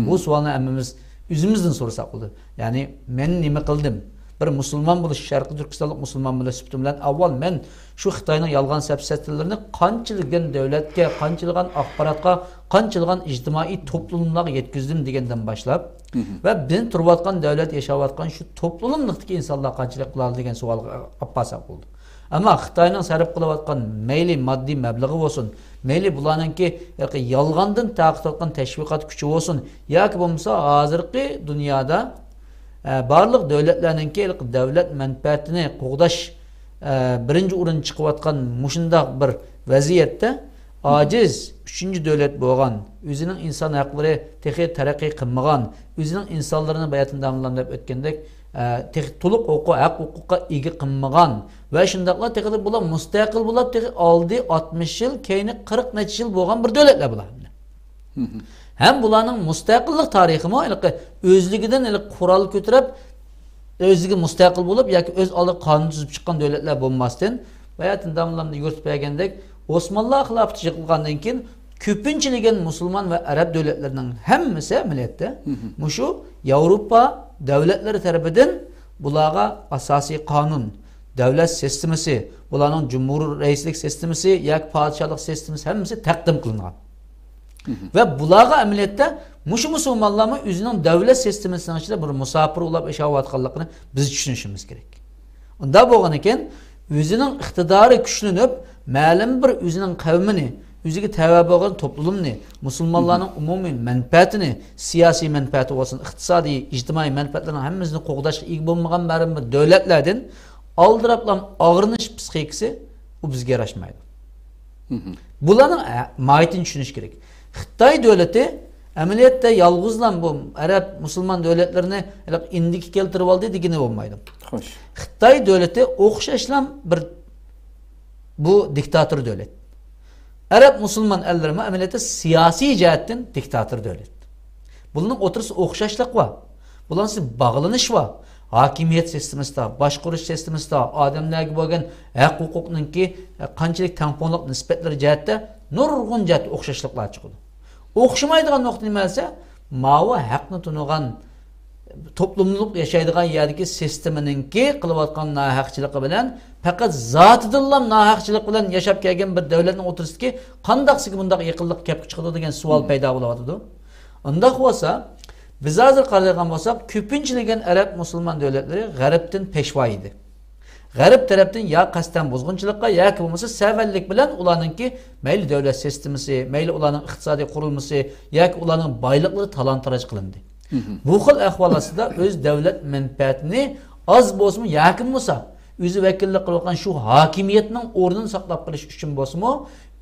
بۇ سوئالنى ھەممىمىز ئۆزىمىزدىن سورىساق بولىدۇ. يەنى، مەن نېمە قىلدىم؟ بىر مۇسۇلمان بولۇش، شەرقىي تۈركىستانلىق مۇسۇلمان بولۇش سۈپىتىم بىلەن ئاۋۋال مەن شۇ خىتاينىڭ يالغان سەپسەتىلىرىنى قانچىلىگەن دۆلەتكە، قانچىلىغان ئاخباراتقا، قانچىلىغان ئىجتىمائىي توپلىملارغا يەتكۈزدۈم دېگەندىن باشلاپ ۋە بىزنى تۇرۇۋاتقان دۆلەت، ياشاۋاتقان شۇ توپلۇملۇقتىكى ئىنسانلار قانچىلىك قىلالىدى دېگەن سوئالغا ئاپ بارساق بولىدۇ. ئەمما خىتاينىڭ سەرپ قىلىۋاتقان مەيلى ماددىي مەبلىغى بولسۇن، مەيلى بۇلارنىڭكى يالغاندىن تارقىتىۋاتقان تەشۋىقات كۈچى بولسۇن، ياكى بولمىسا ھازىرقى دۇنيادا، ئە، بارلىق دۆلەتلەرنىڭكى دۆلەت مەنپەئەتىنى قوغداش، ئە، بىرىنچى ئورۇندا چىقىۋاتقان مۇشۇنداق بىر ۋەزىيەتتە ئاجىز ئۈچىنچى دۆلەت بولغان، ئۆزىنىڭ ئىنسان ھەقلىرى تېخى تەرەققىي قىلمىغان، ئۆزىنىڭ ئىنسانلىرىنى باياتىن داملام دەپ ئۆتكەندەك، ئە، تېخى تولۇق ھوقۇق، ھەق ھوقۇققا ئىگە قىلمىغان ۋە شۇنداقلا تېخى بۇلار مۇستەقىل بولۇپ، تېخى ئالدى ئاتمىش يىل، كەينى قىرىق نەچچە يىل بولغان بىر دۆلەتلەر بۇلار. ھەم بۇلارنىڭ مۇستەقىللىق تارىخىمۇ ھېلىقى ئۆزلۈكىدىن ھېلىقى قورال كۆتۈرۈپ، ئۆزىگە مۇستەقىل بولۇپ ياكى ئۆز ئالدىغا قانۇن تۈزۈپ چىققان دۆلەتلەر بولماستىن، باياتىن داملامدا يورۇتۇپ بەرگەندەك، ئوسمانلار خىلاپىدا يىقىلغاندىن كېيىن، كۆپىنچىلىگەن مۇسۇلمان ۋە ئەرەب دۆلەتلىرىنىڭ ھەممىسى ئەمەلىيەتتە مۇشۇ ياۋروپا دۆلەتلىرى تەرىپىدىن بۇلارغا ئاساسىي قانۇن، دۆلەت سىستېمىسى، بۇلارنىڭ جۇمھۇر رەئىسلىك سىستېمىسى ياكى پادىشاھلىق سىستېمىسى ھەممىسى تەقدىم قىلىنغان. ۋە بۇلارغا ئەمەلىيەتتە مۇشۇ مۇسۇلمانلارمۇ ئۆزىنىڭ دەۋلەت سىستېمىسىنىڭ ئىچىدە بىر مۇساپىر بولاپ ياشاۋاتقانلىقىنى بىز چۈشىنىشىمىز كېرەك. ئۇنداق بولغانىكەن، ئۆزىنىڭ ئىقتىدارى كۈچلىنىپ، مەلۇم بىر ئۆزىنىڭ قەۋمىنى، ئۆزىگە تەۋە بولغان توپلۇمنى، مۇسۇلمانلارنىڭ ئومۇمىي مەنپەئەتىنى، سىياسىي مەنپەئەتى بولسۇن، ئىقتىسادىي، ئىجتىمائىي مەنپەئەتلەرنىڭ ھەممىسىنى قوغداشقا ئىگە بولمىغان مەلۇم بىر دۆلەتلەردىن ئالدىراپلا ئاغرىنىش پسىخىكىسى، ئۇ بىزگە ياراشمايدۇ. بۇلارنىڭ، ئە، ماھىيىتىنى چۈشىنىش كېرەك. خىتاي دۆلىتى ئەمەلىيەتتە يالغۇزلا بۇ ئەرەب مۇسۇلمان دۆلەتلىرىنى ھېلىقى ئىندىككە كەلتۈرۈۋالدى دېگىلى بولمايدۇ. خوش. خىتاي دۆلىتى ئوخشاشلا بىر بۇ دىكتاتور دۆلەت. ئەرەب مۇسۇلمان ئەللىرىمۇ ئەمەلىيەتتە سىياسىي جەھەتتىن دىكتاتور دۆلەت. بۇلارنىڭ ئوتتۇرىسىدا ئوخشاشلىق بار. بۇلارنىڭ ئىچىدە باغلىنىش بار. ھاكىمىيەت سىستېمىسىدا، باشقۇرۇش سىستېمىسىدا، ئادەملەرگە بولغان ھەق ھوقۇقنىڭكى، ئە، قانچىلىك تەڭپۇڭلۇق نىسبەتلىرى جەھەتتە نۇرغۇن جەھەتتە ئوخشاشلىقلار چىقىدۇ. ئوخشىمايدىغان نۇقتا نېمە دېسە، ماۋۇ ھەقنى تونۇغان، توپلۇملۇق ياشايدىغان يەردىكى سىستېمىنىڭكى قىلىۋاتقان ناھەقچىلىقى بىلەن، پەقەت زاتىدىنلا ناھەقچىلىق بىلەن ياشاپ كەلگەن بىر دۆلەتنىڭ ئوتتۇرىسىدىكى قانداقسىگە بۇنداق يېقىنلىق كەپ چىقىدۇ دېگەن سوئال پەيدا بولۇۋاتىدۇ. ئۇنداق بولسا، بىز ھازىر قارايدىغان بولساق، كۆپىنچىلىگەن ئەرەب مۇسۇلمان دۆلەتلىرى غەربتىن پەشۋا ئىدى. غەرب تەرەپتىن يا قەستەن بۇزغۇنچىلىققا ياكى بولمىسا سەۋەنلىك بىلەن ئۇلارنىڭكى مەيلى دۆلەت سىستېمىسى، مەيلى ئۇلارنىڭ ئىقتىسادىي قۇرۇلمىسى ياكى ئۇلارنىڭ بايلىقلىرى تالان-تاراج قىلىندى. بۇ خىل ئەھۋال ئاستىدا ئۆز دۆلەت مەنپەئەتىنى ئاز بولسىمۇ ياكى بولمىسا ئۆزى ۋەكىللىك قىلىۋاتقان شۇ ھاكىمىيەتنىڭ ئورنىنى ساقلاپ قېلىش ئۈچۈن بولسىمۇ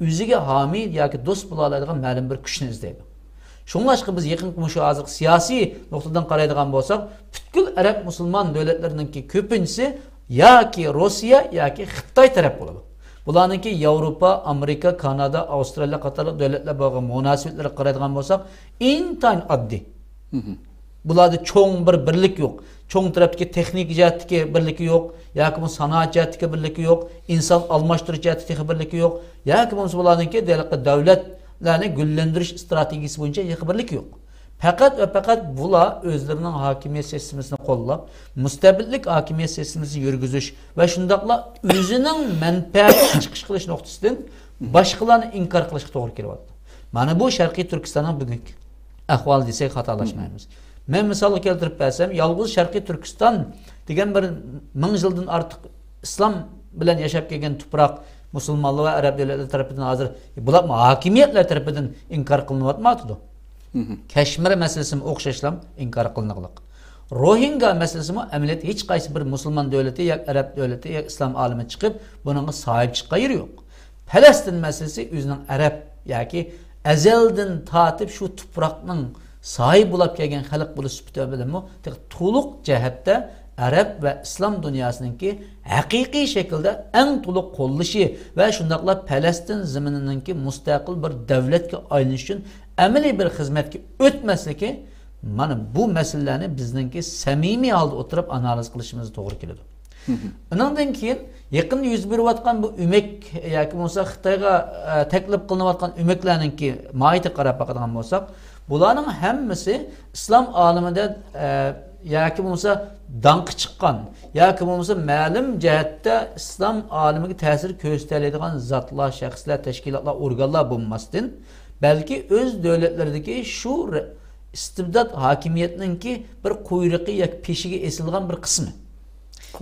ئۆزىگە ھامىي ياكى دوست بولالايدىغان مەلۇم بىر كۈچنى ئىزدەيدۇ. شۇڭلاشقا بىز يېقىنقى مۇشۇ ھازىرقى سىياسىي نۇقتىدىن قارايدىغان بولساق، پۈتكۈل ئەرەب مۇسۇلمان دۆلەتلىرىنىڭكى كۆپىنچىسى ياكى روسىيە ياكى خىتاي تەرەپ بولىدۇ. بۇلارنىڭكى ياۋروپا، ئامېرىكا، كانادا، ئاۋسترالىيە قاتارلىق دۆلەتلەر بولغان مۇناسىۋەتلىرىگە قارايدىغان بولساق، ئىنتايىن ئاددىي. بۇلاردا چوڭ بىر بىرلىك يوق. چوڭ تەرەپتىكى تېخنىكا جەھەتتىكى بىرلىكى يوق، ياكى بۇ سانائەت جەھەتتىكى بىرلىكى يوق، ئىنسان ئالماشتۇرۇش جەھەتتىكى تېخى بىرلىكى يوق، ياكى بولمىسا بۇلارنىڭكى ھېلىقى دۆلەتلەرنى گۈللەندۈرۈش ئىستراتېگىيىسى بويىچە تېخى بىرلىكى يوق. پەقەت ۋە پەقەت بۇلار ئۆزلىرىنىڭ ھاكىمىيەت سىستېمىسىنى قوللاپ، مۇستەبىتلىك ھاكىمىيەت سىستېمىسىنى يۈرگۈزۈش ۋە شۇنداقلا ئۆزىنىڭ مەنپەئەتىنى چىقىش قىلىش نۇقتىسىدىن باشقىلارنى ئىنكار قىلىشقا توغرا كېلىۋاتىدۇ. مانا بۇ شەرقىي تۈركىستاننىڭ بۈگۈنكى ئەھۋالى دېسەك خاتالاشمايمىز. مەن مىسالغا كەلتۈرۈپ بەرسەم، يالغۇز شەرقىي تۈركىستان دېگەن بىر مىڭ يىلدىن ئارتۇق ئىسلام بىلەن ياشاپ كەلگەن تۇپراق، مۇسۇلمانلار ۋە ئەرەب دۆلەتلىرى تەرىپىدىن ھازىر، بۇلارمۇ ھاكىمىيەتلەر تەرىپىدىن ئىنكار قىلىنىۋاتمايۋاتىدۇ. كەشمىر مەسىلىسىمۇ ئوخشاشلا ئىنكار قىلىنغلىق. روھىنگا مەسىلىسىمۇ ئەمەلىيەتتە ھېچ قايسى بىر مۇسۇلمان دۆلىتى يا ئەرەب دۆلىتى يا ئىسلام ئالىمى چىقىپ بۇنىڭغا ساھىب چىققان يېرى يوق. پەلەستىن مەسىلىسى ئۆزىنىڭ ئەرەب ياكى ئەزەلدىن تارتىپ شۇ تۇپراقنىڭ ساھىب بولاپ كەلگەن خەلق بولۇش سۈپىتى بىلەنمۇ تېخى تولۇق جەھەتتە ئەرەب ۋە ئىسلام دۇنياسىنىڭكى ھەقىقىي شەكىلدە ئەڭ تولۇق قوللىشى ۋە شۇنداقلا پەلەستىن زېمىنىنىڭكى مۇستەقىل بىر دۆلەتكە ئايلىنىش ئۈچۈن ئەمەلىي بىر خىزمەتكە ئۆتمەسلىكى، مانا بۇ مەسىلىلەرنى بىزنىڭكى سەمىمىي ھالدا ئولتۇرۇپ ئانالىز قىلىشىمىز توغرا كېلىدۇ. ئۇنىڭدىن كېيىن يېقىندا يۈز بېرىۋاتقان بۇ ئۆمەك ياكى بولمىسا خىتايغا، ئە، تەكلىپ قىلىنىۋاتقان ئۆمەكلەرنىڭكى ماھىيىتىگە قاراپ باقىدىغان بولساق، بۇلارنىڭ ھەممىسى ئىسلام ئالىمىدە، ئە، ياكى بولمىسا داڭقى چىققان ياكى بولمىسا مەلۇم جەھەتتە ئىسلام ئالىمىگە تەسىر كۆرسىتەلەيدىغان زاتلار، شەخسلەر، تەشكىلاتلار، ئورگانلار بولماستىن، بەلكى ئۆز دۆلەتلىرىدىكى شۇ رە-، ئىستىبدات ھاكىمىيەتنىڭكى بىر قۇيرۇقى ياكى پېشىگە ئېسىلغان بىر قىسمى.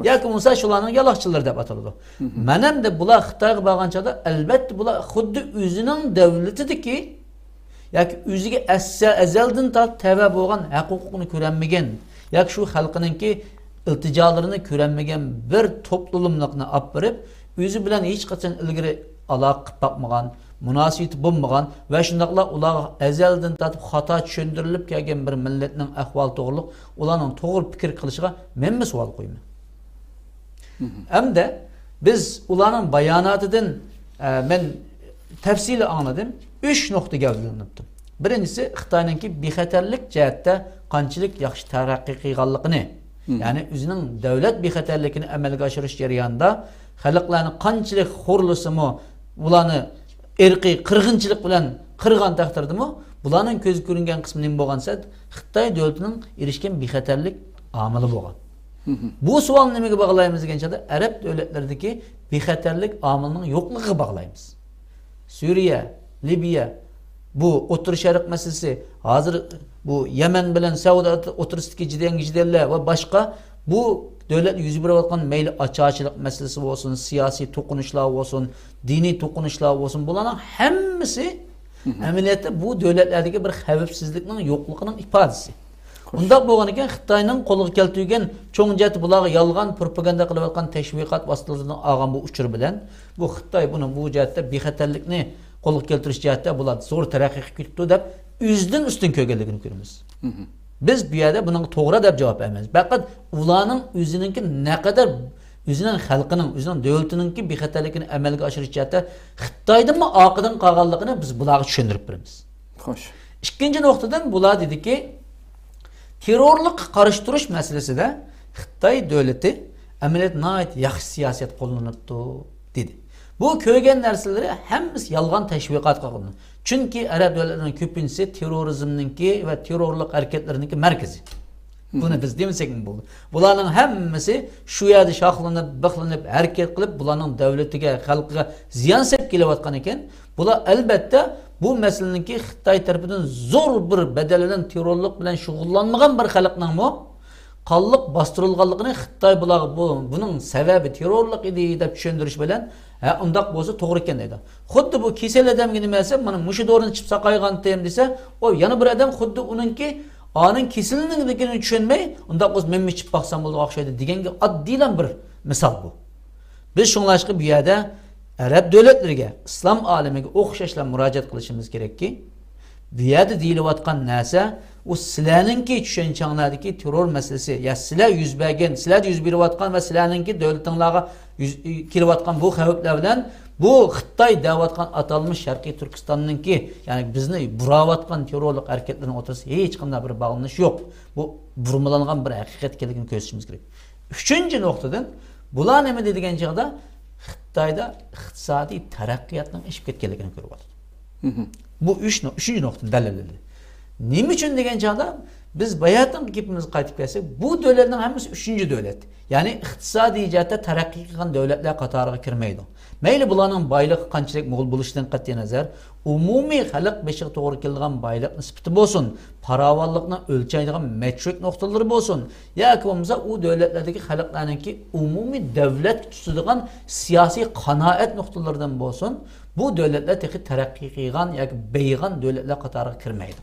ياكى بولمىسا شۇلارنىڭ يالاقچىلىرى دەپ ئاتىلىدۇ. مانا ئەمدى بۇلار خىتايغا بارغان چاغدا، ئەلۋەتتە، بۇلار خۇددى ئۆزىنىڭ دۆلىتىدىكى ياكى ئۆزىگە ئەسسە-، ئەزەلدىن تارتىپ تەۋە بولغان ھەق ھوقۇقنى كۆرەلمىگەن ياكى شۇ خەلقىنىڭكى ئىلتىجالىرىنى كۆرەلمىگەن بىر توپلۇملۇقنى ئاپىرىپ، ئۆزى بىلەن ھېچقاچان ئىلگىرى ئالاقە قىلىپ باقمىغان، مۇناسىۋىتى بولمىغان ۋە شۇنداقلا ئۇلارغا ئەزەلدىن تارتىپ خاتا چۈشەندۈرۈلۈپ كەلگەن بىر مىللەتنىڭ ئەھۋالى توغرۇلۇق ئۇلارنىڭ توغرا پىكىر قىلىشىغا مەنمۇ سوئال قويىمەن. ھەمدە بىز ئۇلارنىڭ باياناتىدىن، ئە، مەن تەپسىلىي ئاڭلىدىم. ئۈچ نۇقتا گەۋدىلىنىپتۇ. بىرىنچىسى، خىتاينىڭكى بىخەتەرلىك جەھەتتە قانچىلىك ياخشى تەرەققىي قىلغانلىقىنى، يەنى ئۆزىنىڭ دۆلەت بىخەتەرلىكىنى ئەمەلگە ئاشۇرۇش جەريانىدا خەلقلەرنى قانچىلىك خورلىسىمۇ، ئۇلارنى ئىرقىي قىرغىنچىلىق بىلەن قىرغان تەقدىردىمۇ، بۇلارنىڭ كۆزگە كۆرۈنگەن قىسمى نېمە بولغان دېسە، خىتاي دۆلىتىنىڭ ئېرىشكەن بىخەتەرلىك ئامىلى بولغان. بۇ سوئالنى نېمىگە باغلايمىز دېگەن چاغدا، ئەرەب دۆلەتلىرىدىكى بىخەتەرلىك ئامىلىنىڭ يوقلۇقىغا باغلايمىز. سۈرىيە، لىبىيە، بۇ ئوتتۇرا شەرق مەسىلىسى، ھازىر بۇ يەمەن بىلەن سەئۇدى ئوتتۇرىسىدىكى جېدەل-، جېدەللەر ۋە باشقا بۇ دۆلەتلەر يۈز بېرىۋاتقان مەيلى ئاچارچىلىق مەسىلىسى بولسۇن، سىياسىي توقۇنۇشلار بولسۇن، دىنىي توقۇنۇشلار بولسۇن، بۇلارنىڭ ھەممىسى ئەمەلىيەتتە بۇ دۆلەتلەردىكى بىر خەۋپسىزلىكنىڭ يوقلۇقىنىڭ ئىپادىسى. ئۇنداق بولغانىكەن، خىتاينىڭ قولغا كەلتۈرگەن چوڭ جەھەتتە بۇلارغا يالغان پروپاگاندا قىلىۋاتقان تەشۋىقات ۋاسىتىلىرىدىن ئالغان بۇ ئۇچۇر بىلەن، بۇ خىتاي بۇنى بۇ جەھەتتە بىخەتەرلىكنى قولغا كەلتۈرۈش جەھەتتە بۇلار زور تەرەققىي قىلىپ كېتىپتۇ دەپ ئۆزىدىن ئۈستۈن كۆرگەنلىكىنى كۆرىمىز. بىز بۇ يەردە بۇنىڭغا توغرا دەپ جاۋاب بەرمەيمىز. پەقەت ئۇلارنىڭ ئۆزىنىڭكى نەقەدەر ئۆزىنىڭ خەلقىنىڭ، ئۆزىنىڭ دۆلىتىنىڭكى بىخەتەرلىكىنى ئەمەلگە ئاشۇرۇش جەھەتتە خىتايدىنمۇ ئارقىدىن قالغانلىقىنى بىز بۇلارغا چۈشەندۈرۈپ بېرىمىز. خوش. ئىككىنچى نۇقتىدىن بۇلار دېدىكى، تېررورلۇققا قارشى تۇرۇش مەسىلىسىدە خىتاي دۆلىتى ئەمەلىيەتتە ناھايىتى ياخشى سىياسەت قوللىنىپتۇ، دېدى. بۇ كۆرگەن نەرسىلىرى ھەممىسى يالغان تەشۋىقات قىلغان. چۈنكى ئەرەب دۆلەتلىرىنىڭ كۆپىنچىسى تېررورىزمنىڭكى ۋە تېررورلۇق ھەرىكەتلىرىنىڭكى مەركىزى. بۇنى بىز دېمىسەكمۇ بولىدۇ. بۇلارنىڭ ھەممىسى شۇ يەردە شاخلىنىپ، بىخلىنىپ، ھەرىكەت قىلىپ، بۇلارنىڭ دۆلىتىگە، خەلقىگە زىيان سېلىپ كېلىۋاتقان ئىكەن. بۇلار ئەلبەتتە بۇ مەسىلىنىڭكى خىتاي تەرىپىدىن زور بىر بەدەل بىلەن تېررورلۇق بىلەن شۇغۇللانمىغان بىر خەلقنىڭمۇ قانلىق باستۇرۇلغانلىقىنى خىتاي بۇلارغا بۇ، بۇنىڭ سەۋەبى تېررورلۇق ئىدى دەپ چۈشەندۈرۈش بىلەن، ھە، ئۇنداق بولسا توغرا ئىكەن دەيدۇ. خۇددى بۇ كېسەل ئادەمگە نېمە دېسە، مانا مۇشۇ دورىنى ئىچىپ ساقايغانتىم دېسە، ئۇ يەنە بىر ئادەم خۇددى ئۇنىڭكى ئانىڭ كېسىلىنىڭكىنى چۈشەنمەي، ئۇنداق بولسا مەنمۇ ئىچىپ باقسام بولىدىغان ئوخشايدۇ دېگەنگە ئاددىيلا بىر مىسال بۇ. بىز شۇڭلاشقا بۇ يەردە ئەرەب دۆلەتلىرىگە، ئىسلام ئالىمىگە ئوخشاشلا مۇراجىئەت قىلىشىمىز كېرەككى، بۇ يەردە دېيىلىۋاتقان نەرسە، ئۇ سىلەرنىڭكى چۈشەنچەڭلەردىكى تېررور مەسىلىسى، يا سىلەر يۈز بەرگەن، سىلەردە يۈز بېرىۋاتقان ۋە سىلەرنىڭكى دۆلىتىڭلارغا يۈز، كېلىۋاتقان بۇ خەۋپلەر بىلەن بۇ خىتاي دەۋاتقان ئاتالمىش شەرقىي تۈركىستاننىڭكى، يەنى بىزنى بۇراۋاتقان تېررورلۇق ھەرىكەتلىرىنىڭ ئوتتۇرىسىدا ھېچقانداق بىر باغلىنىش يوق. بۇ بۇرمىلانغان بىر ھەقىقەت ئىكەنلىكىنى كۆرسىتىشىمىز كېرەك. ئۈچىنچى نۇقتىدىن، بۇلار نېمە دېدى دېگەن چاغدا، خىتايدا ئىقتىسادىي تەرەققىياتنىڭ ئېشىپ كەتكەنلىكىنى كۆرۈۋاتىدۇ. بۇ ئۈچ نۇ-، ئۈچىنچى نۇقتىنى دەلىللىدى. نېمە ئۈچۈن دېگەن چاغدا، بىز باياتىنقى گېپىمىزگە قايتىپ كەلسەك، بۇ دۆلەتنىڭ ھەممىسى ئۈچىنچى دۆلەت. يەنى ئىقتىسادىي جەھەتتە تەرەققىي قىلغان دۆلەتلەر قاتارىغا كىرمەيدۇ. مەيلى بۇلارنىڭ بايلىقى قانچىلىك مول بولۇشىدىن قەتئىينەزەر، ئومۇمىي خەلق بېشىغا توغرا كېلىدىغان بايلىق نىسبىتى بولسۇن، پاراۋانلىقنى ئۆلچەيدىغان مېترىك نۇقتىلىرى بولسۇن، ياكى بولمىسا ئۇ دۆلەتلەردىكى خەلقلەرنىڭكى ئومۇمىي دەۋلەتكە تۇتىدىغان سىياسىي قانائەت نۇقتىلىرىدىن بولسۇن، بۇ دۆلەتلەر تېخى تەرەققىي قىلغان ياكى بېيىغان دۆلەتلەر قاتارىغا كىرمەيدۇ.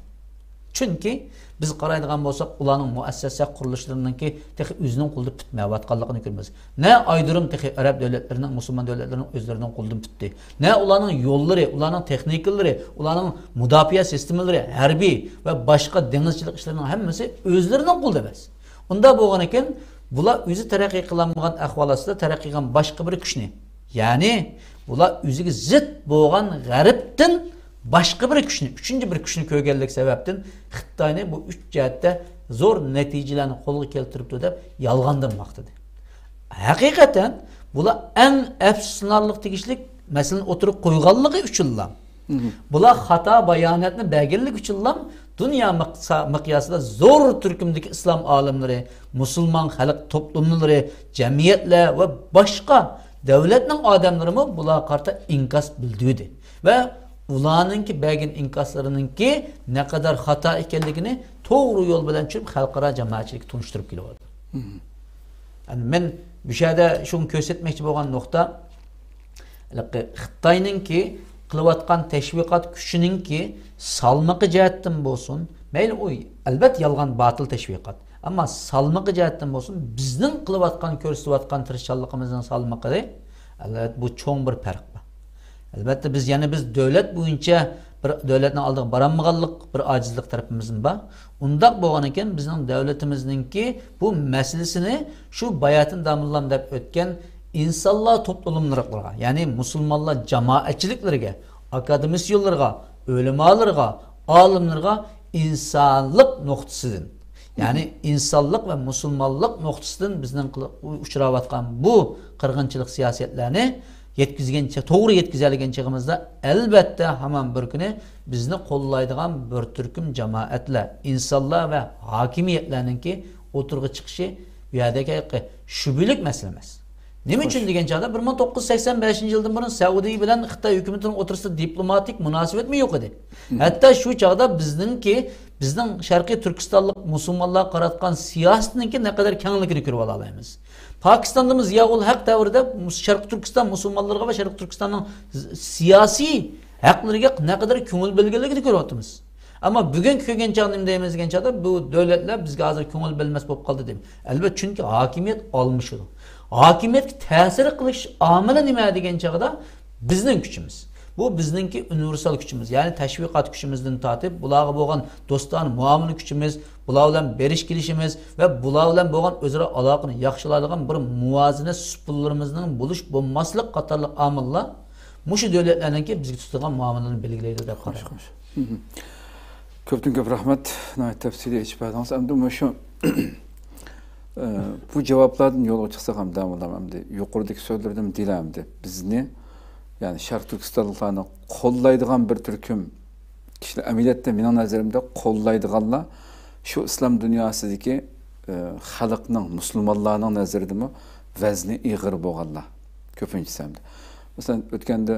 چۈنكى بىز قارايدىغان بولساق، ئۇلارنىڭ مۇئەسسەسە قۇرۇلۇشلىرىنىڭكى تېخى ئۆزىنىڭ قولىدا پۈتمەيۋاتقانلىقىنى كۆرىمىز. نە ئايرىم تېخى ئەرەب دۆلەتلىرىنىڭ، مۇسۇلمان دۆلەتلىرىنىڭ ئۆزلىرىنىڭ قولىدىن پۈتتى، نە ئۇلارنىڭ يوللىرى، ئۇلارنىڭ تېخنىكىلىرى، ئۇلارنىڭ مۇداپىئە سىستېمىلىرى، ھەربىي ۋە باشقا دېڭىزچىلىق ئىشلىرىنىڭ ھەممىسى ئۆزلىرىنىڭ قولىدا ئەمەس. ئۇنداق بولغانىكەن، بۇلار ئۆزى تەرەققىي قىلالمىغان ئەھۋال ئاستىدا تەرەققىي قىلغان باشقا بىر كۈچنى، يەنى بۇلار ئۆزىگە زىت بولغان غەربتىن باشقا بىر كۈچنى، ئۈچىنچى بىر كۈچنى كۆرگەنلىك سەۋەبتىن خىتاينى بۇ ئۈچ جەھەتتە زور نەتىجىلەرنى قولغا كەلتۈرۈپتۇ دەپ يالغاندىن ماختىدى. ھەقىقەتەن بۇلار ئەڭ ئەپسۇسلىنارلىق تېگىشلىك مەسىلىنى ئوتتۇرىغا قويغانلىقى ئۈچۈنلا، بۇلار خاتا باياناتنى بەرگەنلىكى ئۈچۈنلا دۇنيا مىقسا-، مىقياسىدا زور تۈركۈمدىكى ئىسلام ئالىملىرى، مۇسۇلمان خەلق توپلۇملىرى، جەمئىيەتلەر ۋە باشقا دۆلەتنىڭ ئادەملىرىمۇ بۇلارغا قارىتا ئىنكاس بىلدۈردى ۋە ئۇلارنىڭكى بەرگەن ئىنكاسلىرىنىڭكى نەقەدەر خاتا ئىكەنلىكىنى توغرا يول بىلەن چۈشۈرۈپ، خەلقئارا جامائەتچىلىككە تونۇشتۇرۇپ كېلىۋاتىدۇ. ئەمدى مەن بۇ يەردە شۇنى كۆرسەتمەكچى بولغان نۇقتا، ھېلىقى خىتاينىڭكى قىلىۋاتقان تەشۋىقات كۈچىنىڭكى سالمىقى جەھەتتىن بولسۇن، مەيلى ئۇ ئەلبەتتە يالغان، باتىل تەشۋىقات، ئەمما سالمىقى جەھەتتىن بولسۇن، بىزنىڭ قىلىۋاتقان، كۆرسىتىۋاتقان تىرىشچانلىقىمىزنىڭ سالمىقى، ئەلۋەتتە، بۇ چوڭ بىر پەرق بار. ئەلۋەتتە، بىز يەنە بىز دۆلەت بويىچە بىر دۆلەتنىڭ ئالدىغا بارالمىغانلىق بىر ئاجىزلىق تەرىپىمىزمۇ بار. ئۇنداق بولغانىكەن، بىزنىڭ دۆلىتىمىزنىڭكى بۇ مەسىلىسىنى شۇ باياتىن داموللام دەپ ئۆتكەن ئىنسانلار توپلىملىرىغا، يەنى مۇسۇلمانلار جامائەتچىلىكلىرىگە، ئاكادېمىسىيونلىرىغا، ئۆلىمالىرىغا، ئالىملىرىغا ئىنسانلىق نۇقتىسىدىن، يەنى ئىنسانلىق ۋە مۇسۇلمانلىق نۇقتىسىدىن بىزنىڭ قىل-، ئۇچراۋاتقان بۇ قىرغىنچىلىق سىياسەتلەرنى يەتكۈزگەنچە، توغرا يەتكۈزەلىگەن چېغىمىزدا، ئەلۋەتتە، ھامان بىر كۈنى بىزنى قوللايدىغان بىر تۈركۈم جامائەتلەر، ئىنسانلار ۋە ھاكىمىيەتلەرنىڭكى ئوتتۇرىغا چىقىشى بۇ يەردىكى شۈبھىلىك مەسىلە ئەمەس. نېمە ئۈچۈن دېگەن چاغدا، بىر مىڭ توققۇز يۈز سەكسەن بەشىنچى يىلدىن بۇرۇن سەئۇدى بىلەن خىتاي ھۆكۈمىتىنىڭ ئوتتۇرىسىدا دىپلوماتىك مۇناسىۋەتمۇ يوق ئىدى. ھەتتا شۇ چاغدا بىزنىڭكى، بىزنىڭ شەرقىي تۈركىستانلىق مۇسۇلمانلارغا قاراتقان سىياسىتىنىڭكى نەقەدەر كەڭلىكىنى كۆرۈپ ئالالايمىز. پاكىستاندىمۇ زىياۋۇل ھەق دەۋرىدە مۇس-، شەرقىي تۈركىستان مۇسۇلمانلىرىغا ۋە شەرقىي تۈركىستاننىڭ ز-، سىياسىي ھەقلىرىگە نەقەدەر كۆڭۈل بۆلگەنلىكىنى كۆرۈۋاتىمىز. ئەمما بۈگۈنكى كۆرگەن چاغدا نېمە دەيمىز دېگەن چاغدا، بۇ دۆلەتلەر بىزگە ھازىر كۆڭۈل بۆلمەس بولۇپ قالدى دەيمىز. ئەلۋەتتە، چۈنكى ھاكىمىيەت ئالمىشىدۇ. ھاكىمىيەتكە تەسىر قىلىش ئامىلى نېمە دېگەن چاغدا، بىزنىڭ كۈچىمىز. بۇ بىزنىڭكى ئۇنىۋېرسال كۈچىمىز، يەنى تەشۋىقات كۈچىمىزدىن تارتىپ، بۇلارغا بولغان دوستانە مۇئامىلە كۈچىمىز، بۇلار بىلەن بېرىش كېلىشىمىز ۋە بۇلار بىلەن بولغان ئۆزئارا ئالاقىنى ياخشىلايدىغان بىر مۇۋازىنەت سۇپىلىرىمىزنىڭ بولۇش بولماسلىق قاتارلىق ئامىللار مۇشۇ دۆلەتلەرنىڭكى بىزگە تۇتىدىغان مۇئامىلىنى بەلگىلەيدۇ دەپ قارايمەن. خوش، خوش. مھم. كۆپتىن كۆپ رەھمەت. ناھايىتى تەپسىلىي ئېچىپ بەردىڭىز. ئەمدى مۇشۇ، ئە، بۇ جاۋابلاردىن يولغا چىقساق، ھەمدە ئەمدى يۇقىرىدىكى سۆزلىرىدىن دېلە ئەمدى بىزنى، يەنى شەرقىي تۈركىستانلىقلارنى قوللايدىغان بىر تۈركۈم كىشىلەر، ئەمەلىيەتتە مېنىڭ نەزىرىمدە قوللايدىغانلار شۇ ئىسلام دۇنياسىدىكى، ئە، خەلقنىڭ، مۇسۇلمانلارنىڭ نەزىرىدىمۇ ۋەزنى ئېغىر بولغانلار كۆپىنچىسى ئەمدى. مەسىلەن، ئۆتكەندە،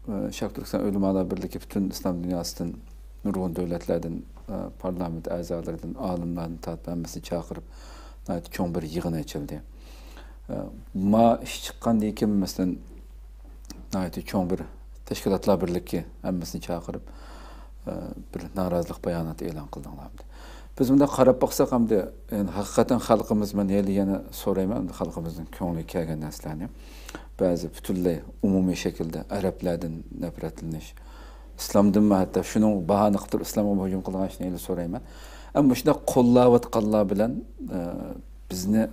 ئە، شەرقىي تۈركىستان ئۆلىمالار بىرلىكى پۈتۈن ئىسلام دۇنياسىدىن نۇرغۇن دۆلەتلەردىن، ئە، پارلامېنت ئەزالىرىدىن، ئالىملاردىن تارتىپ ھەممىسىنى چاقىرىپ، ناھايىتى چوڭ بىر يىغىن ئېچىلدى. ئە، ما ئىش چىققاندىن كېيىن، مەسىلەن، ناھايىتى چوڭ بىر تەشكىلاتلار بىرلىكى ھەممىسىنى چاقىرىپ، ئە، بىر نارازىلىق باياناتى ئېلان قىلدىڭلار. بىز مۇنداق قاراپ باقساق، ئەمدى، يەنى ھەقىقەتەن خەلقىمىز، مەن ھېلى يەنە سورايمەن، خەلقىمىزنىڭ كۆڭلىگە كەلگەن نەرسىلەرنى. بەزى پۈتۈنلەي ئومۇمىي شەكىلدە ئەرەبلەردىن نەپرەتلىنىش، ئىسلامدىنمۇ ھەتتا شۇنىڭ باھانە قىلىپ تۇرۇپ ئىسلامغا ھۇجۇم قىلغان ئىشنى ھېلى سورايمەن. ئەمما مۇشۇنداق قوللاۋاتقانلار بىلەن، ئە، بىزنى،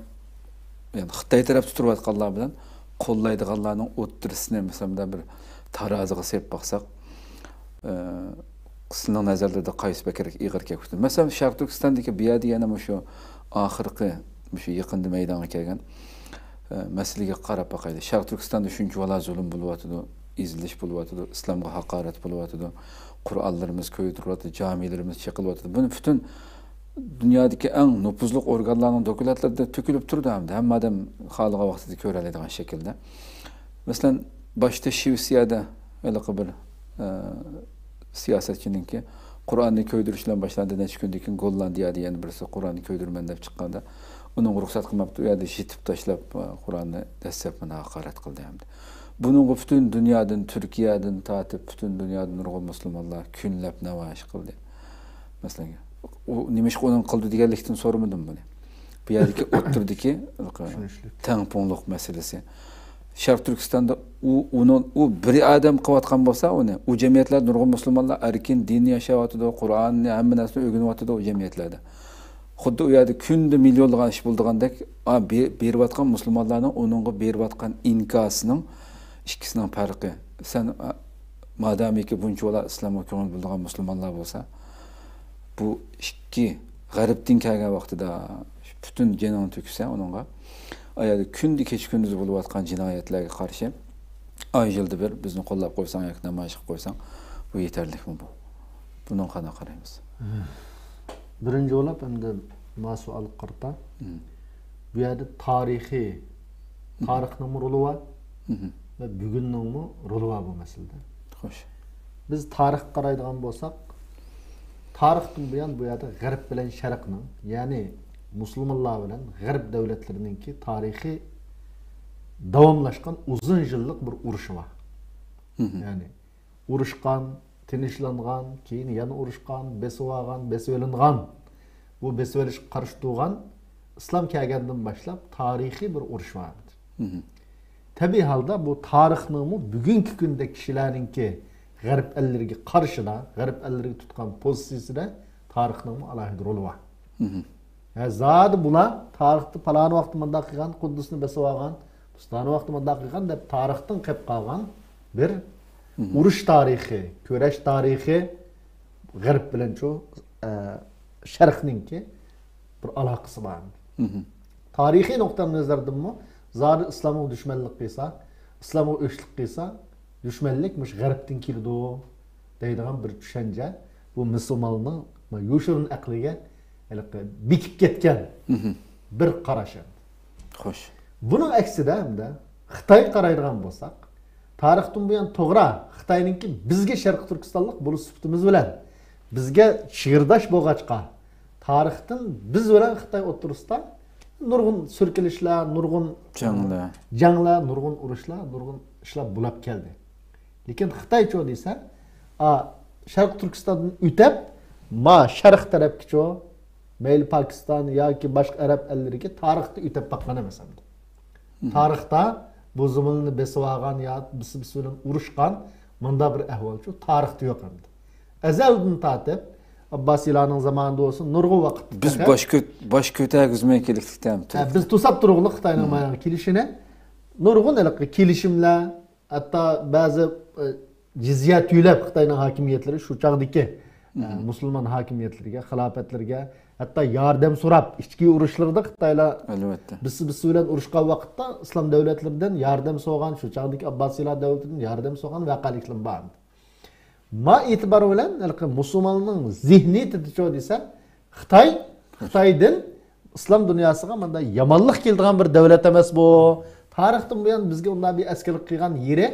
يەنى خىتاي تەرەپتە تۇرۇۋاتقانلار بىلەن قوللايدىغانلارنىڭ ئوتتۇرىسىنى، مەسىلەن، مۇنداق بىر تارازىغا سېلىپ باقساق، ئە، سىلىنىڭ نەزەرلىرىدە قايسى بەكرەك ئېغىر كەلكۈن؟ مەسىلەن، شەرقىي تۈركىستاندىكى بۇ يەردە يەنە مۇشۇ ئاخىرقى، مۇشۇ يېقىندا مەيدانغا كەلگەن، ئە، مەسىلىگە قاراپ باقايلى. شەرقىي تۈركىستاندا شۇنچىۋالا زۇلۇم بولۇۋاتىدۇ، ئېزىلىش بولۇۋاتىدۇ، ئىسلامغا ھاقارەت بولۇۋاتىدۇ، قۇرئانلىرىمىز كۆيدۈرۈلۈۋاتىدۇ، جامىلىرىمىز چېقىلىۋاتىدۇ. بۇنى پۈتۈن دۇنيادىكى ئەڭ نوپۇزلۇق ئورگانلارنىڭ دوكلاتلىرىدا تۆكۈلۈپ تۇرىدۇ ھەمدە ھەممە ئادەم خالىغان ۋاقتىدا كۆرەلەيدىغان شەكىلدە. مەسىلەن، باشتا شىۋېتسىيەدە ھېلىقى بىر، ئە، سىياسەتچىنىڭكى قۇرئاننى كۆيدۈرۈش بىلەن باشلاندى. نەچچە كۈندىن كېيىن گوللاندىيەدە يەنە بىرسى قۇرئاننى كۆيدۈرىمەن دەپ چىققاندا، ئۇنىڭغا رۇخسەت قىلماپتۇ، ئۇ يەردە يېتىپ تاشلاپ، قۇرئاننى دەسسەپ مانا ھاقارەت قىلدى ھەمدە. بۇنىڭغا پۈتۈن دۇنيادىن، تۈركىيەدىن تارتىپ پۈتۈن دۇنيادىن نۇرغۇن مۇسۇلمانلار كۈنلەپ نامايىش قىلدى. مەسىلەن، ئۇ نېمىشقا ئۇنىڭ قىلدى دېگەنلىكتىن سورىمىدىم بۇنى. بۇ يەردىكى ئوتتۇرىدىكى چۈشىنىشلىك. تەڭپۇڭلۇق مەسىلىسى. شەرقىي تۈركىستاندا ئۇ، ئۇنى، ئۇ بىر ئادەم قىلىۋاتقان بولسا ئۇنى، ئۇ جەمئىيەتلەردە نۇرغۇن مۇسۇلمانلار ئەركىن دىننى ياشاۋاتىدۇ، قۇرئاننى، ھەممە نەرسىنى ئۆگىنىۋاتىدۇ ئۇ جەمئىيەتلەردە. خۇددى ئۇ يەردە كۈندە مىليونلىغان ئىش بولىدىغاندەك، ئا، بې-، بېرىۋاتقان مۇسۇلمانلارنىڭ ئۇنىڭغا بېرىۋاتقان ئىنكاسىنىڭ ئىككىسىنىڭ پەرقى. سەن، ئا، مادامىكى بۇنچىۋالا ئىسلامغا كۆڭۈل بۆلىدىغان مۇسۇلمانلار بولسا، بۇ ئىككى غەربتىن كەلگەن ۋاقتىدا پۈتۈن جېنىڭنى تۆكسە ئۇنىڭغا، ئايەردە كۈندە كېچە كۈندۈز بولۇۋاتقان جىنايەتلەرگە قارشى ئاي يىلدا بىر بىزنى قوللاپ قويساڭ ياكى نامايىش قىلىپ قويساڭ، بۇ يېتەرلىكمۇ بۇ؟ بۇنىڭغا قانداق قارايمىز؟ بىرىنچى بولۇپ، ئەمدى ما سوئالغا قارىتا. مم. بۇ يەردە تارىخىي، مم. تارىخنىڭمۇ رولى بار مم. ۋە بۈگۈننىڭمۇ رولى بار بۇ مەسىلىدە. خوش. بىز تارىخقا قارايدىغان بولساق، تارىختىن بۇيان بۇ يەردە غەرب بىلەن شەرقنىڭ، يەنى مۇسۇلمانلار بىلەن غەرب دۆلەتلىرىنىڭكى تارىخىي داۋاملاشقان ئۇزۇن يىللىق بىر ئۇرۇشى بار. مم. يەنى ئۇرۇشقان، تىنچلانغان، كېيىن يەنە ئۇرۇشقان، بېسىۋالغان، بېسىۋېلىنغان. بۇ بېسىۋېلىشقا قارشى تۇرغان ئىسلام كەلگەندىن باشلاپ تارىخىي بىر ئۇرۇش بار ئىدى. مم. تەبىئىي ھالدا بۇ تارىخنىڭمۇ بۈگۈنكى كۈندە كىشىلەرنىڭكى غەرب ئەللىرىگە قارشىدا، غەرب ئەللىرىگە تۇتقان پوزىتسىيىسىدە تارىخنىڭمۇ ئالاھىدە رولى بار. مم. ھە، زادى بۇلار تارىختا پالان ۋاقىتتا مۇنداق قىلغان، قۇددۇسنى بېسىۋالغان، پۇستانى ۋاقتىدا مۇنداق قىلغان دەپ تارىختىن قېلىپ قالغان بىر مم. ئۇرۇش تارىخى، كۈرەش تارىخى غەرب بىلەن شۇ، ئە، شەرقنىڭكى بىر ئالاقىسى بار. مم. تارىخىي نۇقتىئىنەزەردىنمۇ زادى ئىسلامغا دۈشمەنلىك قىلسا، ئىسلامغا ئۆچلۈك قىلسا، دۈشمەنلىك مۇشۇ غەربتىن كېلىدۇ دەيدىغان بىر چۈشەنچە بۇ مۇسۇلماننىڭ يوشۇرۇن ئەقلىگە ھېلىقى بېكىپ كەتكەن مم. بىر قاراش ئەمدى. خوش. بۇنىڭ ئەكسىدە ھەمدە خىتايغا قارايدىغان بولساق، تارىختىن بۇيان توغرا خىتاينىڭكى بىزگە شەرقىي تۈركىستانلىق بولۇش سۈپىتىمىز بىلەن بىزگە چېگرىداش بولغاچقا، تارىختىن بىز بىلەن خىتاي ئوتتۇرىسىدا نۇرغۇن سۈركىلىشلەر، نۇرغۇن جەڭلەر. جەڭلەر، نۇرغۇن ئۇرۇشلار، نۇرغۇن ئىشلار بولاپ كەلدى. لېكىن خىتايچۇ دېسە، ئا، شەرقىي تۈركىستاندىن ئۆتەپ، ما شەرق تەرەپكىچۇ، مەيلى پاكىستان ياكى باشقا ئەرەب ئەللىرىگە تارىختا ئۆتەپ باققان ئەمەس ئەمدى. تارىختا بۇ زېمىننى بېسىۋالغان يا بىسى بىسى بىلەن ئۇرۇشقان مۇنداق بىر ئەھۋالچۇ تارىختا يوق ئەمدى. ئەزەلدىن تارتىپ، ئابباسىيلارنىڭ زامانىدا بولسۇن، نۇرغۇن ۋاقىتتا بىز تەخەر باش كۆت-، باش كۆتەرگۈزمەي كېلىكتىكتە ھە، بىز توساپ تۇرغۇلۇق خىتاينىڭ ماياغا كېلىشىنى. نۇرغۇن ھېلىقى كېلىشىملەر، ھەتتا بەزى، ئە، جىزيە تۆلەپ خىتاينىڭ ھاكىمىيەتلىرى شۇ چاغدىكى، ئە، مۇسۇلمان ھاكىمىيەتلىرىگە، خىلاپەتلىرىگە ھەتتا ياردەم سوراپ، ئىچكى ئۇرۇشلىرىدا خىتايلار ئەلۋەتتە. بىسى بىسى بىلەن ئۇرۇشقان ۋاقىتتا ئىسلام دۆلەتلىرىدىن ياردەم سورىغان، شۇ چاغدىكى ئابباسىيلار دۆلىتىدىن ياردەم سورىغان ۋەقەلىكلىرىمۇ بار ئىدى. ما ئېتىبار بىلەن ھېلىقى مۇسۇلماننىڭ زېھنىيىتىدىچۇ دېسە، خىتاي، خىتايدىن ئىسلام دۇنياسىغا مۇنداق يامانلىق كېلىدىغان بىر دۆلەت ئەمەس بۇ. تارىختىن بۇيان بىزگە ئۇنداق بىر ئەسكىلىك قىلغان يېرى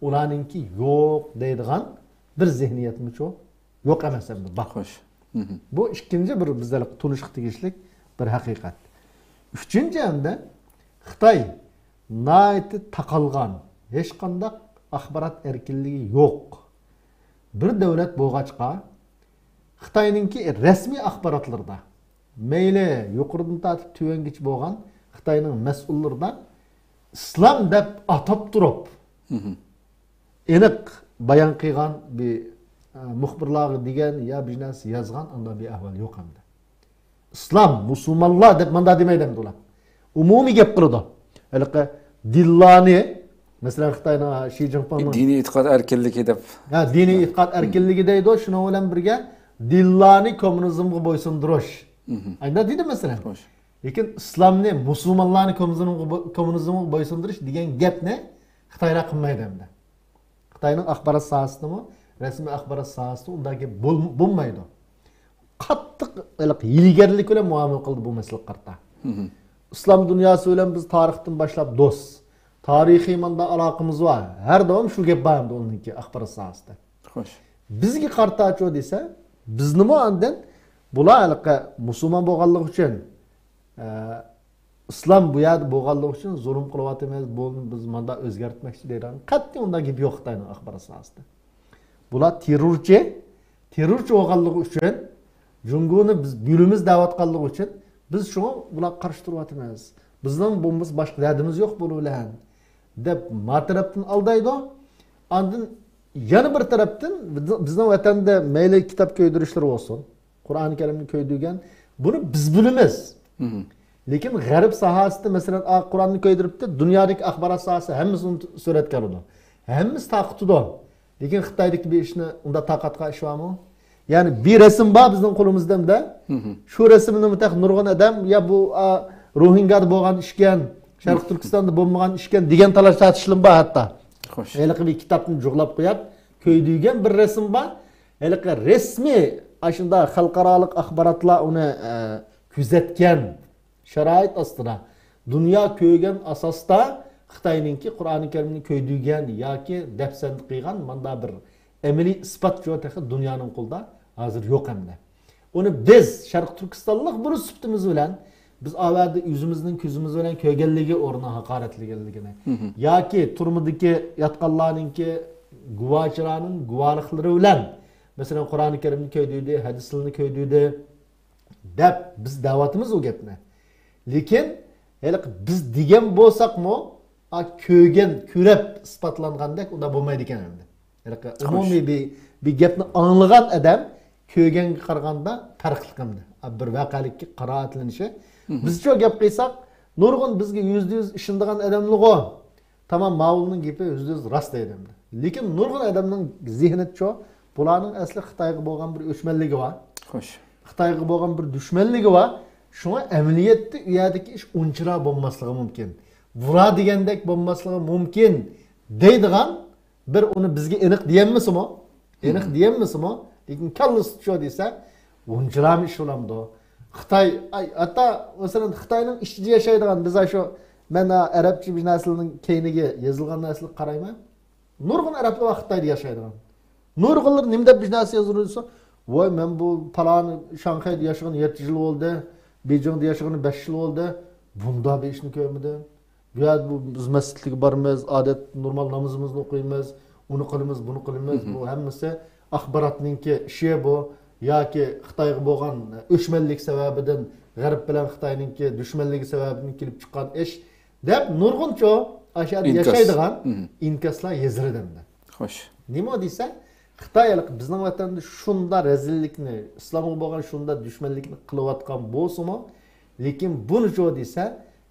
ئۇلارنىڭكى يوق دەيدىغان بىر زېھنىيەتمۇچۇ يوق ئەمەس ئەمدى بار. خوش. بۇ ئىككىنچى بىر بىزلەر تونۇشقا تېگىشلىك بىر ھەقىقەت. ئۈچىنچى ئەمدى خىتاي ناھايىتى تاقالغان، ھېچقانداق ئاخبارات ئەركىنلىكى يوق بىر دۆلەت بولغاچقا، خىتاينىڭكى رەسمىي ئاخباراتلىرىدا، مەيلى يۇقىرىدىن تارتىپ تۆۋەنگىچە بولغان خىتاينىڭ مەسئۇللىرىدا ئىسلام دەپ ئاتاپ تۇرۇپ، ئېنىق بايان قىلغان بىر، ئە، مۇخبىرلارغا دېگەن يا بىر نەرسە يازغان ئانداق بىر ئەھۋال يوق ئەمدى. ئىسلام، مۇسۇلمانلار دەپ مانداق دېمەيدۇ ئەمدى ئۇلار. ئومۇمىي گەپ قىلىدۇ. ھېلىقى دىنلارنى، مەسىلەن، خىتاينىڭ شى جىنپىڭنىڭ دىنىي ئېتىقاد ئەركىنلىكى دەپ. ھە، دىنىي ئېتىقاد ئەركىنلىكى دەيدۇ. شۇنىڭ بىلەن بىرگە دىنلارنى كوممۇنىزمغا بويسۇندۇرۇش. ئايدا دېدى مەسىلەن. خوش. لېكىن ئىسلامنى مۇسۇلمانلارنى كوممۇنىزمغا بو-، كوممۇنىزمغا بويسۇندۇرۇش دېگەن گەپنى خىتايلار قىلمايدۇ ئەمدى. خىتاينىڭ ئاخبارات ساھەسىدىمۇ، رەسمىي ئاخبارات ساھەسىدە ئۇنداق گەپ بول-، بولمايدۇ. قاتتىق ھېلىقى ھىيلىگەرلىك بىلەن مۇئامىلە قىلدى بۇ مەسىلىگە قارىتا. ئىسلام دۇنياسى بىلەن بىز تارىختىن باشلاپ دوست. تارىخىي ماندا ئالاقىمىز بار. ھەر داۋام شۇ گەپ بار ئەمدى ئۇنىڭكى ئاخبارات ساھەسىدە. خوش. بىزگە قارىتاچۇ دېسە، بىزنىمۇ ئاندىن بۇلار ھېلىقى مۇسۇلمان بولغانلىقى ئۈچۈن، ئە، ئىسلام بۇ يەردە بولغانلىقى ئۈچۈن زۇلۇم قىلىۋاتىمىز، بۇنى بىز ماندا ئۆزگەرتمەكچى دەيدىغان قەتئىي ئۇنداق گەپ يوق خىتاينىڭ ئاخبارات ساھەسىدە. بۇلار تېررورچى، تېررورچى بولغانلىقى ئۈچۈن، جۇڭگونى بىز بۆلىمىز دەۋاتقانلىقى ئۈچۈن، بىز شۇڭا بۇلارغا قارشى تۇرۇۋاتىمىز. بىزنىڭ بولمىسا باشقا دەردىمىز يوق بۇنىڭ بىلەن، دەپ ما تەرەپتىن ئالدايدۇ. ئاندىن يەنە بىر تەرەپتىن بىز-، بىزنىڭ ۋەتەندە مەيلى كىتاب كۆيدۈرۈشلىرى بولسۇن، قۇرئان كەرىمنى كۆيدۈرگەن، بۇنى بىز بىلىمىز. لېكىن غەرب ساھەسىدە، مەسىلەن، ئا، قۇرئاننى كۆيدۈرۈپتۇ، دۇنيادىكى ئاخبارات ساھەسى ھەممىسى ئۇنى سۈرەتكە ئالىدۇ. ھەممىسى تارقىتىدۇ. لېكىن خىتايدىكى بىر ئىشنى ئۇنداق تارقاتقان ئىش بارمۇ؟ يەنى بىر رەسىم بار بىزنىڭ قولىمىزدا ئەمدى. شۇ رەسىمنىمۇ تېخى نۇرغۇن ئادەم، يا بۇ، ئا، روھىنگادا بولغان ئىشكەن، شەرقىي تۈركىستاندا بولمىغان ئىشكەن دېگەن تالاش تارتىشلىرىمۇ بار ھەتتا. خوش. ھېلىقى بىر كىتابنى جۇغلاپ قويۇپ، كۆيدۈرگەن بىر رەسىم بار. ھېلىقى رەسمىي ئاشۇنداق خەلقئارالىق ئاخباراتلار ئۇنى، ئە، كۆزەتكەن شارائىت ئاستىدا، دۇنيا كۆرگەن ئاساستا خىتاينىڭكى قۇرئانى كەرىمنى كۆيدۈرگەن ياكى دەپسەندە قىلغان ماندا بىر ئەمەلىي ئىسپات شۇ تېخى دۇنيانىڭ قولىدا ھازىر يوق ئەمدى. ئۇنى بىز شەرقىي تۈركىستانلىق بولۇش سۈپىتىمىز بىلەن، بىز ئاۋەدە ئۆزىمىزنىڭ كۆزىمىز بىلەن كۆرگەنلىكى ئورنىنى ھاقارەتلىگەنلىكىنى، ياكى تۈرمىدىكى ياتقانلارنىڭكى گۇۋاھچىلارنىڭ گۇۋاھلىقلىرى بىلەن، مەسىلەن، قۇرئانى كەرىمنى كۆيدۈردى، ھەدىسلىرىنى كۆيدۈردى دەپ بىز دەۋاتىمىز ئۇ گەپنى. لېكىن ھېلىقى بىز دېگەن بولساقمۇ، ئا، كۆرگەن، كۆرۈپ ئىسپاتلانغاندەك ئۇنداق بولمايدىكەن ئەمدى. ھېلىقى خوش. ئومۇمىي بىر، بىر گەپنى ئاڭلىغان ئادەم كۆرگەنگە قارىغاندا پەرقلىق ئەمدى. ئا، بىر ۋەقەلىككە قانائەتلىنىشى. بىزچۇ گەپ قىلساق، نۇرغۇن بىزگە يۈزدە يۈز ئىشىنىدىغان ئادەملىغۇ. تامام، ماۋۇلنىڭ گېپى يۈزدە يۈز راست دەيدۇ ئەمدى. لېكىن نۇرغۇن ئادەمنىڭ زېھنىچۇ، بۇلارنىڭ ئەسلى خىتايغا بولغان بىر ئۆچمەنلىكى بار. خوش. خىتايغا بولغان بىر دۈشمەنلىكى بار. شۇڭا ئەمەلىيەتتە ئۇ يەردىكى ئىش ئۇنچىلا بولماسلىقى مۇمكىن. بۇلار دېگەندەك بولماسلىقى مۇمكىن دەيدىغان بىر ئۇنى بىزگە ئېنىق دېيەلمىسىمۇ، ئېنىق دېيەلمىسىمۇ، لېكىن كاللىسىچۇ دېسە، ئۇنچىلامۇ ئىش بولامدۇ؟ خىتاي، ئاي، ھەتتا، مەسىلەن، خىتاينىڭ ئىچىدە ياشايدىغان، بىز شۇ مەن ئەرەبچە بىر نەرسىلەرنىڭ كەينىگە يېزىلغان نەرسىلەرگە قارايمەن. نۇرغۇن ئەرەبلەر ۋە خىتايدا ياشايدىغان. نۇرغۇنلىرى نېمە دەپ بىر نەرسە يازىدۇ دېسە، ۋاي، مەن بۇ پالان شاڭخەيدە ياشىغىنى يەتتە يىل بولدى، بېيجىڭدا ياشىغىنى بەش يىل بولدى. بۇنداق بىر ئىشنى كۆرمىدىم. بۇ يەردە بۇ، بىز مەسچىتلەرگە بارىمىز، ئادەت نورمال نامىزىمىزنى ئوقۇيمىز، ئۇنى قىلىمىز، بۇنى قىلىمىز. بۇ ھەممىسى ئاخباراتنىڭكى ئىشى بۇ. ياكى خىتايغا بولغان ئۆچمەنلىك سەۋەبىدىن، غەرب بىلەن خىتاينىڭكى دۈشمەنلىكى سەۋەبىدىن كېلىپ چىققان ئىش، دەپ نۇرغۇنچە ئاشۇ يەردە ياشايدىغان ئىنكاسلار يېزىلىدۇ ئەمدى. خوش. نېمە دېسە، خىتاي ھېلىقى بىزنىڭ ۋەتەندە شۇنداق رەزىللىكنى، ئىسلامغا بولغان شۇنداق دۈشمەنلىكنى قىلىۋاتقان بولسىمۇ، لېكىن بۇنىچۇ دېسە،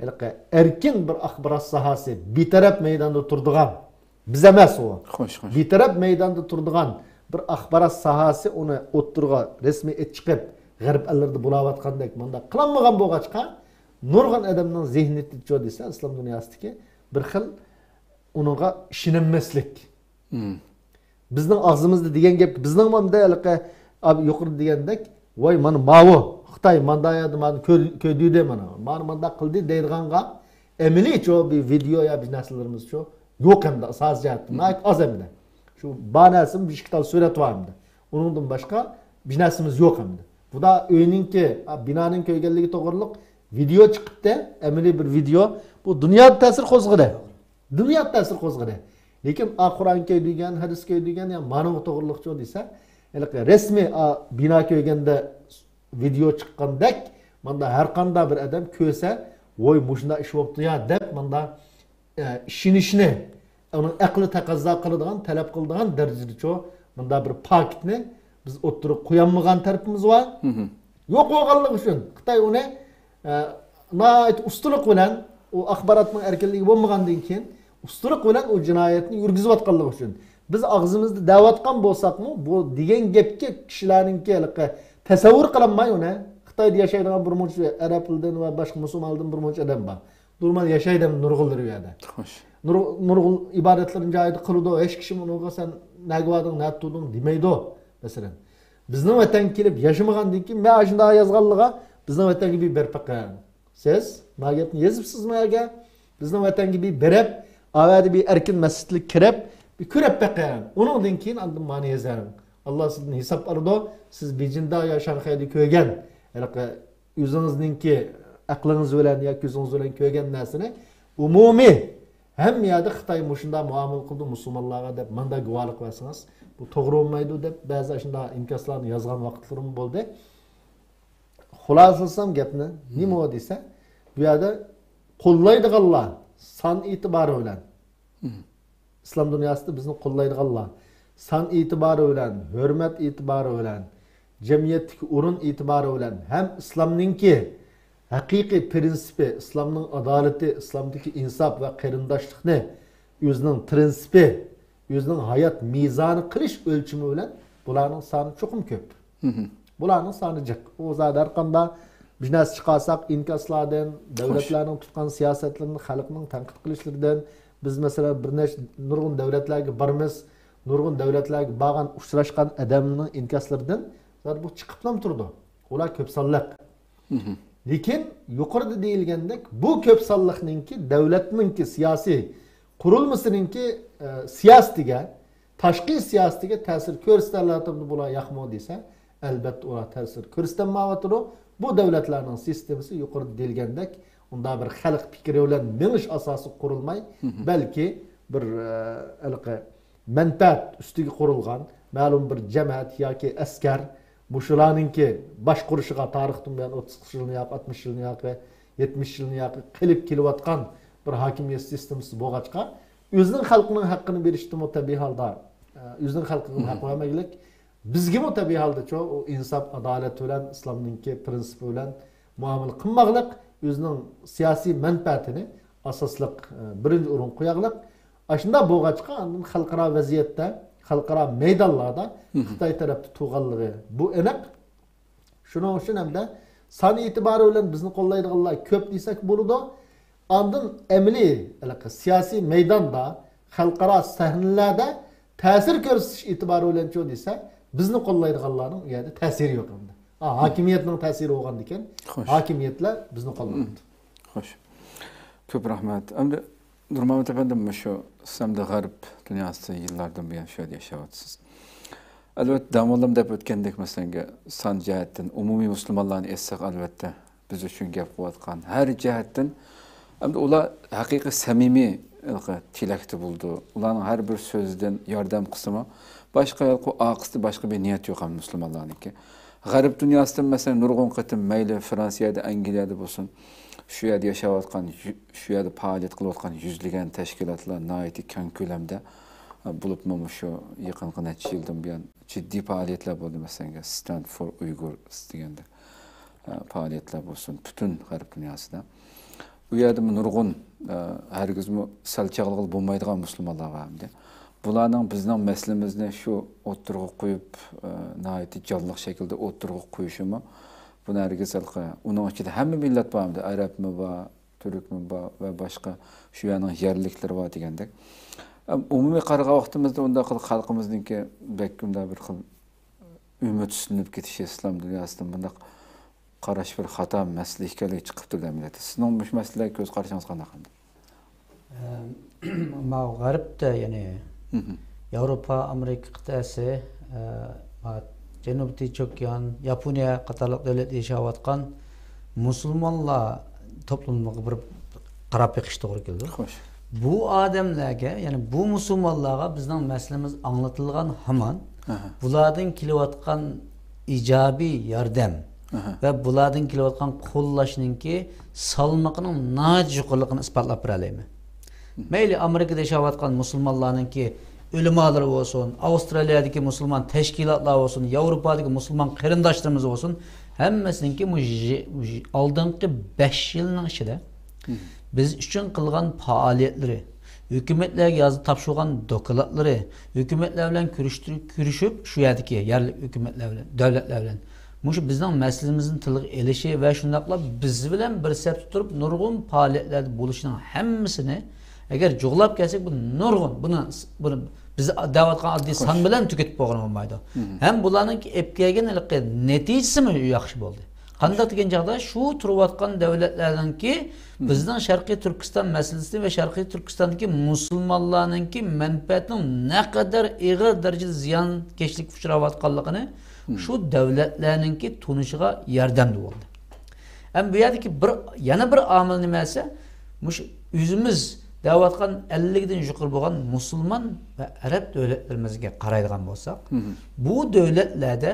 ھېلىقى ئەركىن بىر ئاخبارات ساھەسى، بىتەرەپ مەيداندا تۇرىدىغان، بىز ئەمەس ئۇ. خوش، خوش. بىتەرەپ مەيداندا تۇرىدىغان بىر ئاخبارات ساھەسى ئۇنى ئوتتۇرىغا رەسمىي ئېچىقىپ، غەرب ئەللىرىدە بولاۋاتقاندەك مۇنداق قىلالمىغان بولغاچقا، نۇرغۇن ئادەمنىڭ زېھنىيىتىچۇ دېسە، ئىسلام دۇنياسىدىكى بىر خىل ئۇنىڭغا ئىشىنەلمەسلىك. بىزنىڭ ئاغزىمىزدا دېگەن گەپ، بىزنىڭ مۇنداق ھېلىقى، ئاب-، يۇقىرىدا دېگەندەك، ۋاي، مانا ماۋۇ خىتاي ماندا يەردە مانا كۆ-، كۆدۈردى مانا، مانا مانداق قىلدى دەيدىغانغا، ئەمەلىيچۇ بىر ۋىدېئو يا بىر نەرسىلىرىمىزچۇ يوق ئەمدى، سازى جەھەتتىن ناھايىتى ئاز ئەمدى. شۇ بار نەرسىمىز بىر ئىككى تال سۈرەت بار ئەمدى. ئۇنىڭدىن باشقا بىر نەرسىمىز يوق ئەمدى. بۇدا ئۆينىڭكى، ئا، بىنانىڭ كۆرگەنلىكى توغرىلىق ۋىدېئو چىقىپتۇ، ئەمەلىي بىر ۋىدېئو. بۇ دۇنيادا تەسىر قوزغىدى. دۇنيادا تەسىر قوزغىدى. لېكىن، ئا، قۇرئان كۆيدۈرگەن، ھەدىس كۆيدۈرگەن، يا مانىڭغا توغرىلىقچۇ دېسە، ھېلىقى رەسمىي، ئا، بىنا كۆرگەندە ۋىدېئو چىققاندەك، ماندا ھەر قانداق بىر ئادەم كۆرسە، ۋوي، مۇشۇنداق ئىش بوپتۇ يا، دەپ ماندا، ئە، ئىشىنىشنى، ئۇنىڭ ئەقلى تەقەززا قىلىدىغان، تەلەپ قىلىدىغان دەرىجىدىچۇ ماندا بىر پاكىتنى بىز ئوتتۇرىغا قويالمىغان تەرىپىمىز بار. يوق بولغانلىقى ئۈچۈن خىتاي ئۇنى، ئە، ناھايىتى ئۇستىلىق بىلەن، ئۇ ئاخباراتنىڭ ئەركىنلىكى بولمىغاندىن كېيىن، ئۇستىلىق بىلەن ئۇ جىنايەتنى يۈرگۈزۈۋاتقانلىقى ئۈچۈن. بىز ئاغزىمىزدا دەۋاتقان بولساقمۇ، بۇ دېگەن گەپكە كىشىلەرنىڭكى ھېلىقى تەسەۋۋۇر قىلالماي ئۇنى. خىتايدا ياشايدىغان بىر مۇنچە ئەرەبلەردىن ۋە باشقا مۇسۇلمانلاردىن بىر مۇنچە ئادەم بار. نورمال ياشايدۇ نۇرغۇنلىرى ئۇ يەردە. خوش. نۇر-، نۇرغۇن ئىبادەتلىرىنى جايىدا قىلىدۇ. ھېچ كىشىمۇ ئۇنىڭغا سەن نەگە باردىڭ، نەدە تۇردۇڭ دېمەيدۇ. مەسىلەن، بىزنىڭ ۋەتەنگە كېلىپ ياشىمىغاندىن كېيىن، مەن ئاشۇنداق يازغانلىقىغا بىزنىڭ ۋەتەنگە بىر بېرىپ بېقىڭ. سىز ما گەپنى يېزىپسىزمۇ ئەگەر؟ بىزنىڭ ۋەتەنگە بىر بېرىپ، ئاۋەدە بىر ئەركىن مەسچىتلىك كىرىپ، بىر كۆرۈپ بېقىڭ. ئۇنىڭدىن كېيىن ئاندىن مانا يېزىڭ. ئاللا سىزدىن ھېساب ئالىدۇ. سىز بېيجىڭدا يا شاڭخەيدە كۆرگەن، ھېلىقى ئۆزىڭىزنىڭكى ئەقلىڭىز بىلەن يا كۆزىڭىز بىلەن كۆرگەن نەرسىنى ئومۇمىي ھەممە يەردە خىتاي مۇشۇنداق مۇئامىلە قىلىدۇ مۇسۇلمانلارغا دەپ ماندا گۇۋاھلىق بەرسىڭىز، بۇ توغرا بولمايدۇ دەپ بەزى ئاشۇنداق ئىنكاسلارنى يازغان ۋاقىتلىرىممۇ بولدى. خۇلاسىلىسام گەپنى، نېمە ئۇ دېسە، بۇ يەردە قوللايدىغانلار سان ئېتىبارى بىلەن، ئىسلام دۇنياسىدا بىزنى قوللايدىغانلار سان ئېتىبارى بىلەن، ھۆرمەت ئېتىبارى بىلەن، جەمئىيەتتىكى ئورۇن ئېتىبارى بىلەن ھەم ئىسلامنىڭكى ھەقىقىي پىرىنسىپى، ئىسلامنىڭ ئادالىتى، ئىسلامدىكى ئىنساپ ۋە قېرىنداشلىقنى ئۆزىنىڭ پىرىنسىپى، ئۆزىنىڭ ھايات مىزانى قىلىش ئۆلچىمى بىلەن بۇلارنىڭ سانى چوقۇم كۆپ. بۇلارنىڭ سانى جىق. ئۇ زادى ھەر قانداق بىر نەرسە چىقارساق، ئىنكاسلاردىن، دۆلەتلەرنىڭ تۇتقان سىياسەتلىرىنى، خەلقنىڭ تەنقىد قىلىشلىرىدىن، بىز مەسىلەن بىر نەچچە نۇرغۇن دۆلەتلەرگە بارىمىز، نۇرغۇن دۆلەتلەرگە بارغان، ئۇچراشقان ئادەمنىڭ ئىنكاسلىرىدىن زادى بۇ چىقىپلا تۇرىدۇ. ئۇلار كۆپ سانلىق. لېكىن يۇقىرىدا دېيىلگەندەك، بۇ كۆپ سانلىقنىڭكى، دۆلەتنىڭكى سىياسىي قۇرۇلمىسىنىڭكى، ئە، سىياسىتىگە، تاشقى سىياسىتىگە تەسىر كۆرسىتەلەتتىمۇ بۇلار ياقمۇ دېسە، ئەلبەتتە ئۇلار تەسىر كۆرسىتەلمەيۋاتىدۇ. بۇ دۆلەتلەرنىڭ سىستېمىسى يۇقىرىدا دېيىلگەندەك، ئۇنداق بىر خەلق پىكرى بىلەن مېڭىش ئاساسىغا قۇرۇلماي، بەلكى بىر، ئە، ھېلىقى مەنپەئەت ئۈستىگە قۇرۇلغان مەلۇم بىر جەمەت ياكى ئەسكەر، مۇشۇلارنىڭكى باشقۇرۇشىغا تارىختىن بۇيان ئوتتۇز يىلنى ياكى ئاتمىش يىلنى ياكى يەتمىش يىلنى ياكى قىلىپ كېلىۋاتقان بىر ھاكىمىيەت سىستېمىسى بولغاچقا، ئۆزىنىڭ خەلقىنىڭ ھەققىنى بېرىشتىمۇ تەبىئىي ھالدا، ئۆزىنىڭ خەلقىگە ھەق بەرمەكلىك، بىزگىمۇ تەبىئىي ھالدىچۇ ئۇ ئىنساپ، ئادالەت بىلەن، ئىسلامنىڭكى پىرىنسىپى بىلەن مۇئامىلە قىلماقلىق، ئۆزىنىڭ سىياسىي مەنپەئەتىنى ئاساسلىق، ئە، بىرىنچى ئورۇنغا قوياقلىق. ئاشۇنداق بولغاچقا، ئاندىن خەلقئارا ۋەزىيەتتە، خەلقئارا مەيدانلاردا خىتاي تەرەپتە تۇرغانلىقى بۇ ئېنىق. شۇنىڭ ئۈچۈن ھەمدە سان ئېتىبارى بىلەن بىزنى قوللايدىغانلار كۆپ دېسەك بولىدۇ. ئاندىن ئەمەلىي ھېلىقى سىياسىي مەيداندا، خەلقئارا سەھنىلەردە تەسىر كۆرسىتىش ئېتىبارى بىلەنچۇ دېسە، بىزنى قوللايدىغانلارنىڭ ئۇ يەردە تەسىرى يوق ئەمدى. ھا، ھاكىمىيەتنىڭ تەسىرى بولغاندىكىن، خوش. ھاكىمىيەتلەر بىزنى قوللايدۇ. خوش. كۆپ رەھمەت. ئەمدى نۇرمۇھەممەت ئەپەندىم، مۇشۇ سىز ئەمدى غەرب دۇنياسىدا يىللاردىن بۇيان شۇ يەردە ياشاۋاتىسىز. ئەلۋەتتە، دەڭمۇللام دەپ ئۆتكەندەك، مەسىلەن، سان جەھەتتىن ئومۇمىي مۇسۇلمانلارنى ئېيتساق، ئەلۋەتتە، بىز ئۈچۈن گەپ قىلىۋاتقان ھەر جەھەتتىن، ئەمدى ئۇلار ھەقىقىي سەمىمىي ھېلىقى تىلەكتە بولىدۇ. ئۇلارنىڭ ھەر بىر سۆزىدىن، ياردەم قىلسىمۇ، باشقا ھېلىقى ئارقىسىدا باشقا بىر نىيەت يوق ئەمدى مۇسۇلمانلارنىڭكى. غەرب دۇنياسىدىن، مەسىلەن، نۇرغۇن قېتىم مەيلى فرانسىيەدە، ئەنگلىيەدە بولسۇن، شۇ يەردە ياشاۋاتقان، يۈ-، شۇ يەردە پائالىيەت قىلىۋاتقان يۈزلىگەن تەشكىلاتلار ناھايىتى كەڭ كۆلەمدە، بولۇپمۇ مۇشۇ يېقىنقى نەچچە يىلدىن بۇيان جىددىي پائالىيەتلەر بولدى. مەسىلەن، Stand for Uyghurs دېگەندەك پائالىيەتلەر بولسۇن، پۈتۈن غەرب دۇنياسىدا. ئۇ يەردىمۇ نۇرغۇن، ئە، ھەرگىزمۇ سەل چاغلىغىلى بولمايدىغان مۇسۇلمانلار بار ئەمدى. بۇلارنىڭ بىزنىڭ مەسىلىمىزنى شۇ ئوتتۇرىغا قويۇپ، ئە، ناھايىتى جانلىق شەكىلدە ئوتتۇرىغا قويۇشىمۇ، بۇنى ھەرگىز ھېلىقى، ئۇنىڭ ئىچىدە ھەممە مىللەت بار ئەمدى، ئەرەبمۇ بار، تۈركمۇ بار ۋە باشقا شۇ يەرنىڭ يەرلىكلىرى بار دېگەندەك. ئەم، ئومۇمىي قارىغان ۋاقتىمىزدا ئۇنداق قىلىپ خەلقىمىزنىڭكى بەك ئۇنداق بىر خىل ئۈمىدسىزلىنىپ كېتىشى ئىسلام دۇنياسىدا بۇنداق قاراش بىر خاتا مەسىلە ئىكەنلىكى چىقىپ تۇرىدۇ ئەمەلىيەتتە. سىزنىڭ مۇشۇ مەسىلىگە كۆز قارىشىڭىز قانداق ئەمدى؟ ئەم، ماۋۇ غەربتە، يەنى مھم. ياۋروپا، ئامېرىكا قىتئەسى، ئە، ما-، جەنۇبىي تىنچ ئوكيان، ياپونىيە قاتارلىق دۆلەتتە ياشاۋاتقان مۇسۇلمانلار توپلۇمىغا بىر قاراپ بېقىش توغرا كېلىدۇ. خوش. بۇ ئادەملەرگە، يەنى بۇ مۇسۇلمانلارغا بىزنىڭ مەسىلىمىز ئاڭلىتىلغان ھامان، ئاھا. بۇلاردىن كېلىۋاتقان ئىجابىي ياردەم ئاھا. ۋە بۇلاردىن كېلىۋاتقان قوللاشنىڭكى سالمىقىنىڭ ناھايىتى يۇقىرىلىقىنى ئىسپاتلاپ بېرەلەيمەن. مم. مەيلى ئامېرىكىدا ياشاۋاتقان مۇسۇلمانلارنىڭكى ئۆلىمالىرى بولسۇن، ئاۋسترالىيەدىكى مۇسۇلمان تەشكىلاتلار بولسۇن، ياۋروپادىكى مۇسۇلمان قېرىنداشلىرىمىز بولسۇن، ھەممىسىنىڭكى مۇ-، ژ-، ژ-، ئالدىنقى بەش يىلنىڭ ئىچىدە مم. بىز ئۈچۈن قىلغان پائالىيەتلىرى، ھۆكۈمەتلەرگە يازدى تاپشۇرغان دوكلاتلىرى، ھۆكۈمەتلەر بىلەن كۆرۈشتۈرۈپ، كۆرۈشۈپ، شۇ يەردىكى يەرلىك ھۆكۈمەتلەر بىلەن، دۆلەتلەر بىلەن مۇشۇ بىزنىڭ مەسىلىمىزنى تىلغا ئېلىشى ۋە شۇنداقلا بىز بىلەن بىر سەپتە تۇرۇپ نۇرغۇن پائالىيەتلەردە بولۇشىنىڭ ھەممىسىنى، ئەگەر جۇغلاپ كەلسەك، بۇ نۇرغۇن، بۇنى، بۇنى بىز دەۋاتقان ئاددىي خوش. سان بىلەن تۈگىتىپ بولغىلى بولمايدۇ. مم. ھەم بۇلارنىڭكى ئېلىپ كەلگەن ھېلىقى نەتىجىسىمۇ ياخشى بولدى. قانداق دېگەن چاغدا، شۇ تۇرۇۋاتقان دۆلەتلەرنىڭكى مم. بىزنىڭ شەرقىي تۈركىستان مەسىلىسى ۋە شەرقىي تۈركىستاندىكى مۇسۇلمانلارنىڭكى مەنپەئەتىنىڭ نەقەدەر ئېغىر دەرىجىدە زىيانكەشلىككە ئۇچراۋاتقانلىقىنى مم. شۇ دۆلەتلەرنىڭكى تونۇشىغا ياردەمدە بولدى. ھەم بۇ يەردىكى بىر، يەنە بىر ئامىل نېمە دېسە، مۇشۇ ئۆزىمىز دەۋاتقان ئەللىكتىن يۇقىرى بولغان مۇسۇلمان ۋە ئەرەب دۆلەتلىرىمىزگە قارايدىغان بولساق، مم. بۇ دۆلەتلەردە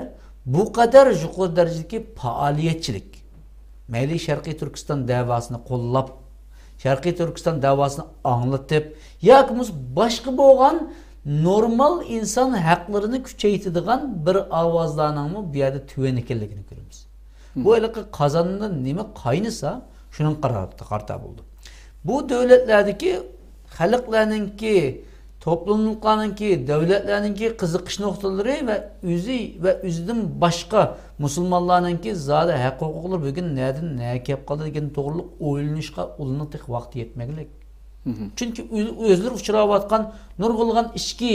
بۇ قەدەر يۇقىرى دەرىجىدىكى پائالىيەتچىلىك، مەيلى شەرقىي تۈركىستان دەۋاسىنى قوللاپ، شەرقىي تۈركىستان دەۋاسىنى ئاڭلىتىپ، ياكى بولمىسا باشقا بولغان نورمال ئىنسان ھەقلىرىنى كۈچەيتىدىغان بىر ئاۋازلارنىڭمۇ بۇ يەردە تۆۋەن ئىكەنلىكىنى كۆرىمىز. بۇ مم. ھېلىقى قازاندا نېمە قاينىسا، شۇنىڭغا قارا-، قارىتا بولىدۇ. بۇ دۆلەتلەردىكى خەلقلەرنىڭكى، توپلۇملۇقلارنىڭكى، دۆلەتلەرنىڭكى قىزىقىش نۇقتىلىرى ۋە ئۆزى ۋە ئۆزىدىن باشقا مۇسۇلمانلارنىڭكى زادى ھەق ھوقۇقلىرى بۈگۈن نەدىن نەگە كەپ قالدى دېگەن توغرىلىق ئويلىنىشقا ئۇلارنىڭ تېخى ۋاقتى يەتمىگەنلىك. مم. چۈنكى ئۆ-، ئۆزلىرى ئۇچراۋاتقان نۇرغۇنلىغان ئىچكى،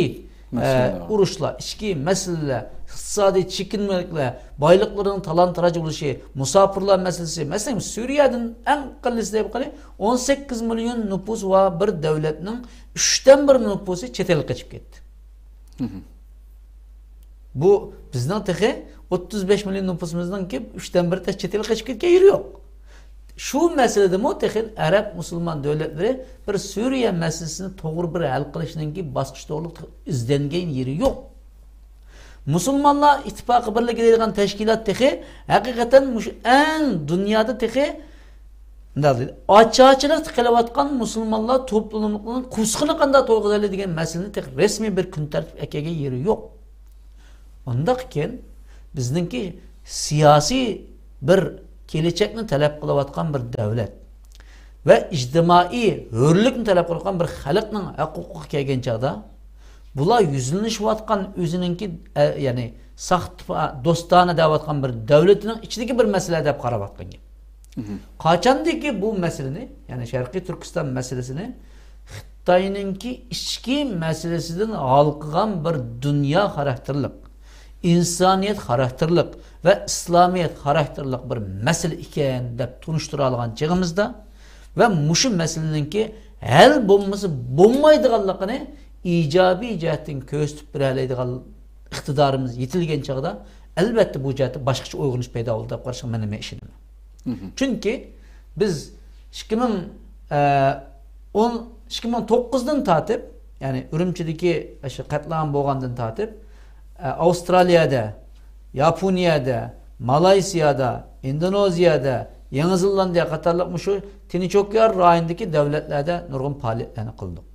مەسىلىلەر ئە، بار. ئۇرۇشلار، ئىچكى مەسىلىلەر، ئىقتىسادىي چېكىنمىلىكلەر، بايلىقلىرىنىڭ تالان-تاراج بولۇشى، مۇساپىرلار مەسىلىسى. مەسىلەن، سۈرىيەدىن ئەڭ قېلىنلىسى دەپ قېلى، ئون سەككىز مىليون نوپۇسى بار بىر دۆلەتنىڭ ئۈچتىن بىر نوپۇسى چەت ئەلگە قېچىپ كەتتى. مم. بۇ بىزنىڭ تېخى ئوتتۇز بەش مىليون نوپۇسىمىزنىڭكى ئۈچتىن بىرى تېخى چەت ئەلگە قېچىپ كەتكەن يېرى يوق. شۇ مەسىلىدىمۇ تېخى ئەرەب مۇسۇلمان دۆلەتلىرى بىر سۈرىيە مەسىلىسىنى توغرا بىر ھەل قىلىشنىڭكى باسقۇچ توغرىلىق ئىزدەنگەن يېرى يوق. مۇسۇلمانلار ئىتتىپاقى بىرلىكى دەيدىغان تەشكىلات تېخى ھەقىقەتەن مۇشۇ ئەڭ دۇنيادا تېخى مۇنداق دەيدۇ، ئاچارچىلىقتا قېلىۋاتقان مۇسۇلمانلار توپلۇملۇقىنىڭ قورسىقىنى قانداق تويغۇزايلى دېگەن مەسىلىنى تېخى رەسمىي بىر كۈن تەرتىپكە ئەكەلگەن يېرى يوق. ئۇنداق ئىكەن، بىزنىڭكى سىياسىي بىر كېلەچەكنى تەلەپ قىلىۋاتقان بىر دۆلەت ۋە ئىجتىمائىي ھۆرلۈكنى تەلەپ قىلىۋاتقان بىر خەلقنىڭ ھەق ھوقۇقىغا كەلگەن چاغدا، بۇلار يۈزلىنىشىۋاتقان ئۆزىنىڭكى، ئە، يەنى ساختا، دوستانە دەۋاتقان بىر دۆلىتىنىڭ ئىچىدىكى بىر مەسىلە دەپ قاراۋاتقان گەپ. مهم. قاچاندىكى بۇ مەسىلىنى، يەنى شەرقىي تۈركىستان مەسىلىسىنى خىتاينىڭكى ئىچكى مەسىلىسىدىن ھالقىغان بىر دۇنيا خاراكتېرلىق، ئىنسانىيەت خاراكتېرلىق ۋە ئىسلامىيەت خاراكتېرلىق بىر مەسىلە ئىكەن دەپ تونۇشتۇرالىغان چېغىمىزدا، ۋە مۇشۇ مەسىلىنىڭكى ھەل بولمىسا بولمايدىغانلىقىنى ئىجابىي جەھەتتىن كۆرسىتىپ بېرەلەيدىغان ئىقتىدارىمىز يېتىلگەن چاغدا، ئەلۋەتتە، بۇ جەھەتتە باشقىچە ئويغىنىش پەيدا بولىدۇ دەپ قاراشقا مەن ئىشىنىمەن. چۈنكى بىز ئىككى مىڭ، ئە، ئون، ئىككى مىڭ توققۇزدىن تارتىپ، يەنى ئۈرۈمچىدىكى شۇ قەتلىئام بولغاندىن تارتىپ، ئە، ئاۋسترالىيەدە، ياپونىيەدە، مالايسىيادا، ئىندونېزىيەدە، يېڭى زېلاندىيە قاتارلىق مۇشۇ تىنچ ئوكيان رايونىدىكى دۆلەتلەردە نۇرغۇن پائالىيەتلەرنى قىلدۇق.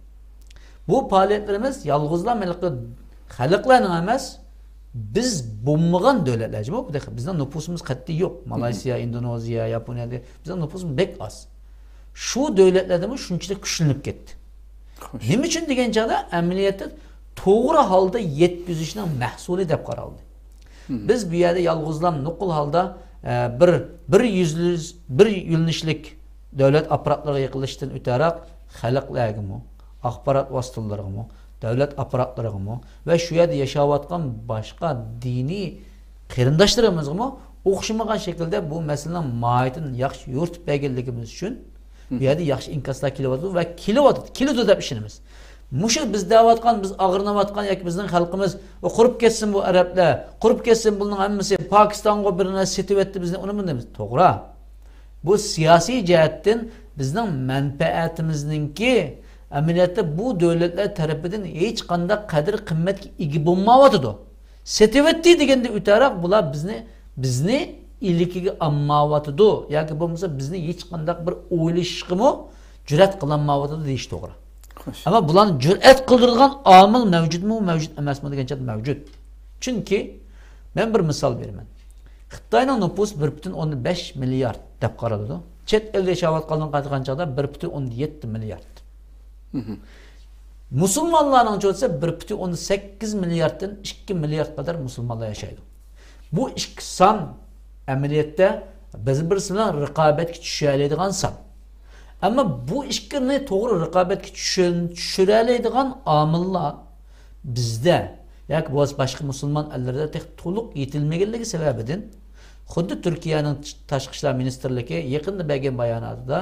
بۇ پائالىيەتلىرىمىز يالغۇزلا ھېلىقى خەلقلەرنىڭ ئەمەس، بىز بولمىغان دۆلەتلەر، جۇمۇ، بىزنىڭ نوپۇسىمىز قەتئىي يوق. مالايسىيا، ئىندونېزىيە، ياپونىيەدە بىزنىڭ نوپۇسىمىز بەك ئاز. شۇ دۆلەتلەردىمۇ شۇنچىلىك كۈچلىنىپ كەتتى. نېمە ئۈچۈن دېگەن چاغدا، ئەمەلىيەتتە توغرا ھالدا يەتكۈزۈشنىڭ مەھسۇلى دەپ قارالدى. بىز بۇ يەردە يالغۇزلا نوقۇل ھالدا، ئە، بىر، بىر يۈز، بىر يۆنىلىشلىك دۆلەت ئاپپاراتلىرىغا يېقىنلىشىشتىن ئۆتەرەك، خەلقلەرگىمۇ، ئاخبارات ۋاسىتىلىرىغىمۇ، دۆلەت ئاپپاراتلىرىغىمۇ ۋە شۇ يەردە ياشاۋاتقان باشقا دىنىي قېرىنداشلىرىمىزغىمۇ ئوخشىمىغان شەكىلدە بۇ مەسىلىنىڭ ماھىيىتىنى ياخشى يورۇتۇپ بەرگەنلىكىمىز ئۈچۈن، بۇ يەردە ياخشى ئىنكاسلار كېلىۋاتىدۇ ۋە كېلىۋاتىدۇ، كېلىدۇ دەپ ئىشىنىمىز. مۇشۇ بىز دەۋاتقان، بىز ئاغرىنىۋاتقان ياكى بىزنىڭ خەلقىمىز، «ئۇ قۇرۇپ كەتسۇن بۇ ئەرەبلەر، قۇرۇپ كەتسۇن، بۇنىڭ ھەممىسى پاكىستانغا بىر نەرسە سېتىۋەتتى بىزنى»، ئۇنىمۇ دەيمىز. توغرا. بۇ سىياسىي جەھەتتىن بىزنىڭ مەنپەئەتىمىزنىڭكى ئەمەلىيەتتە بۇ دۆلەتلەر تەرىپىدىن ھېچقانداق قەدىر قىممەتكە ئىگە بولمايۋاتىدۇ. سېتىۋەتتى دېگەندە ئۆتەرەق، بۇلار بىزنى، بىزنى ئىلكىگە ئالمايۋاتىدۇ ياكى بولمىسا بىزنى ھېچقانداق بىر ئويلىشىشقىمۇ جۈرئەت قىلالمايۋاتىدۇ دېيىش توغرا. ئەمما بۇلارنى جۈرئەت قىلدۇرىدىغان ئامىل مەۋجۇتمۇ، مەۋجۇت ئەمەسمۇ دېگەن چاغدا مەۋجۇت. چۈنكى مەن بىر مىسال بېرىمەن. خىتاينىڭ نوپۇسى بىر پۈتۈن ئوندىن بەش مىليارد دەپ قارىلىدۇ. چەت ئەلدە ياشاۋاتقانلىقىنى قارىغان چاغدا بىر پۈتۈن ئوندىن يەتتە مىليارد. مۇسۇلمانلارنىڭچە بولسا بىر پۈتۈن ئوندىن سەككىز مىلياردتىن ئىككى مىليارد قەدەر مۇسۇلمانلار ياشايدۇ. بۇ ئىككى سان ئەمەلىيەتتە بىر-، بىرسى بىلەن رىقابەتكە چۈشەلەيدىغان سان. ئەمما بۇ ئىككىنى توغرا رىقابەتكە چۈشۈن-، چۈشۈرەلەيدىغان ئامىللار بىزدە ياكى بولمىسا باشقا مۇسۇلمان ئەللىرىدە تېخى تولۇق يېتىلمىگەنلىكى سەۋەبىدىن، خۇددى تۈركىيەنىڭ تاشقى ئىشلار مىنىستىرلىكى يېقىندا بەرگەن باياناتىدا،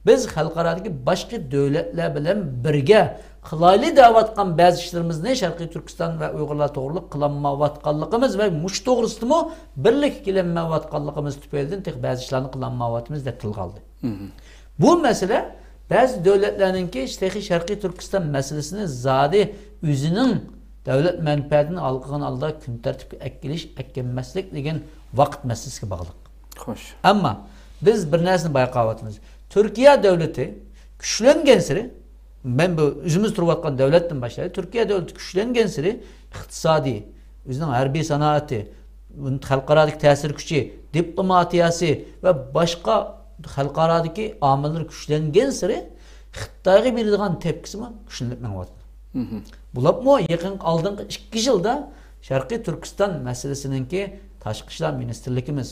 بىز خەلقئارادىكى باشقا دۆلەتلەر بىلەن بىرگە قىلايلى دەۋاتقان بەزى ئىشلىرىمىزنى شەرقىي تۈركىستان ۋە ئۇيغۇرلار توغرىلىق قىلالمايۋاتقانلىقىمىز ۋە مۇشۇ توغرىسىدىمۇ بىرلىككە كېلەلمەيۋاتقانلىقىمىز تۈپەيلىدىن تېخى بەزى ئىشلارنى قىلالمايۋاتىمىز، دەپ تىلغا ئالدى. بۇ مەسىلە بەزى دۆلەتلەرنىڭكى تېخى شەرقىي تۈركىستان مەسىلىسىنى زادى ئۆزىنىڭ دۆلەت مەنپەئەتىنى ئالغان ھالدا كۈن تەرتىپكە ئەكېلىش، ئەكەلمەسلىك دېگەن ۋاقىت مەسىلىسىگە باغلىق. خوش. ئەمما بىز بىر نەرسىنى بايقاۋاتىمىز. تۈركىيە دۆلىتى كۈچلەنگەنسېرى، مەن بۇ ئۆزىمىز تۇرۇۋاتقان دۆلەتتىن باشلايلى. تۈركىيە دۆلىتى كۈچلەنگەنسېرى ئىقتىسادىي، ئۆزىنىڭ ھەربىي سانائىتى، خەلقئارادىكى تەسىر كۈچى، دىپلوماتىيەسى ۋە باشقا خەلقئارادىكى ئامىللىرى كۈچلەنگەنسېرى خىتايغا بېرىدىغان تەپكىسىمۇ كۈچلىنىپ مېڭىۋاتىدۇ. بولۇپمۇ يېقىنقى ئالدىنقى ئىككى يىلدا شەرقىي تۈركىستان مەسىلىسىنىڭكى تاشقى ئىشلار مىنىستىرلىكىمىز،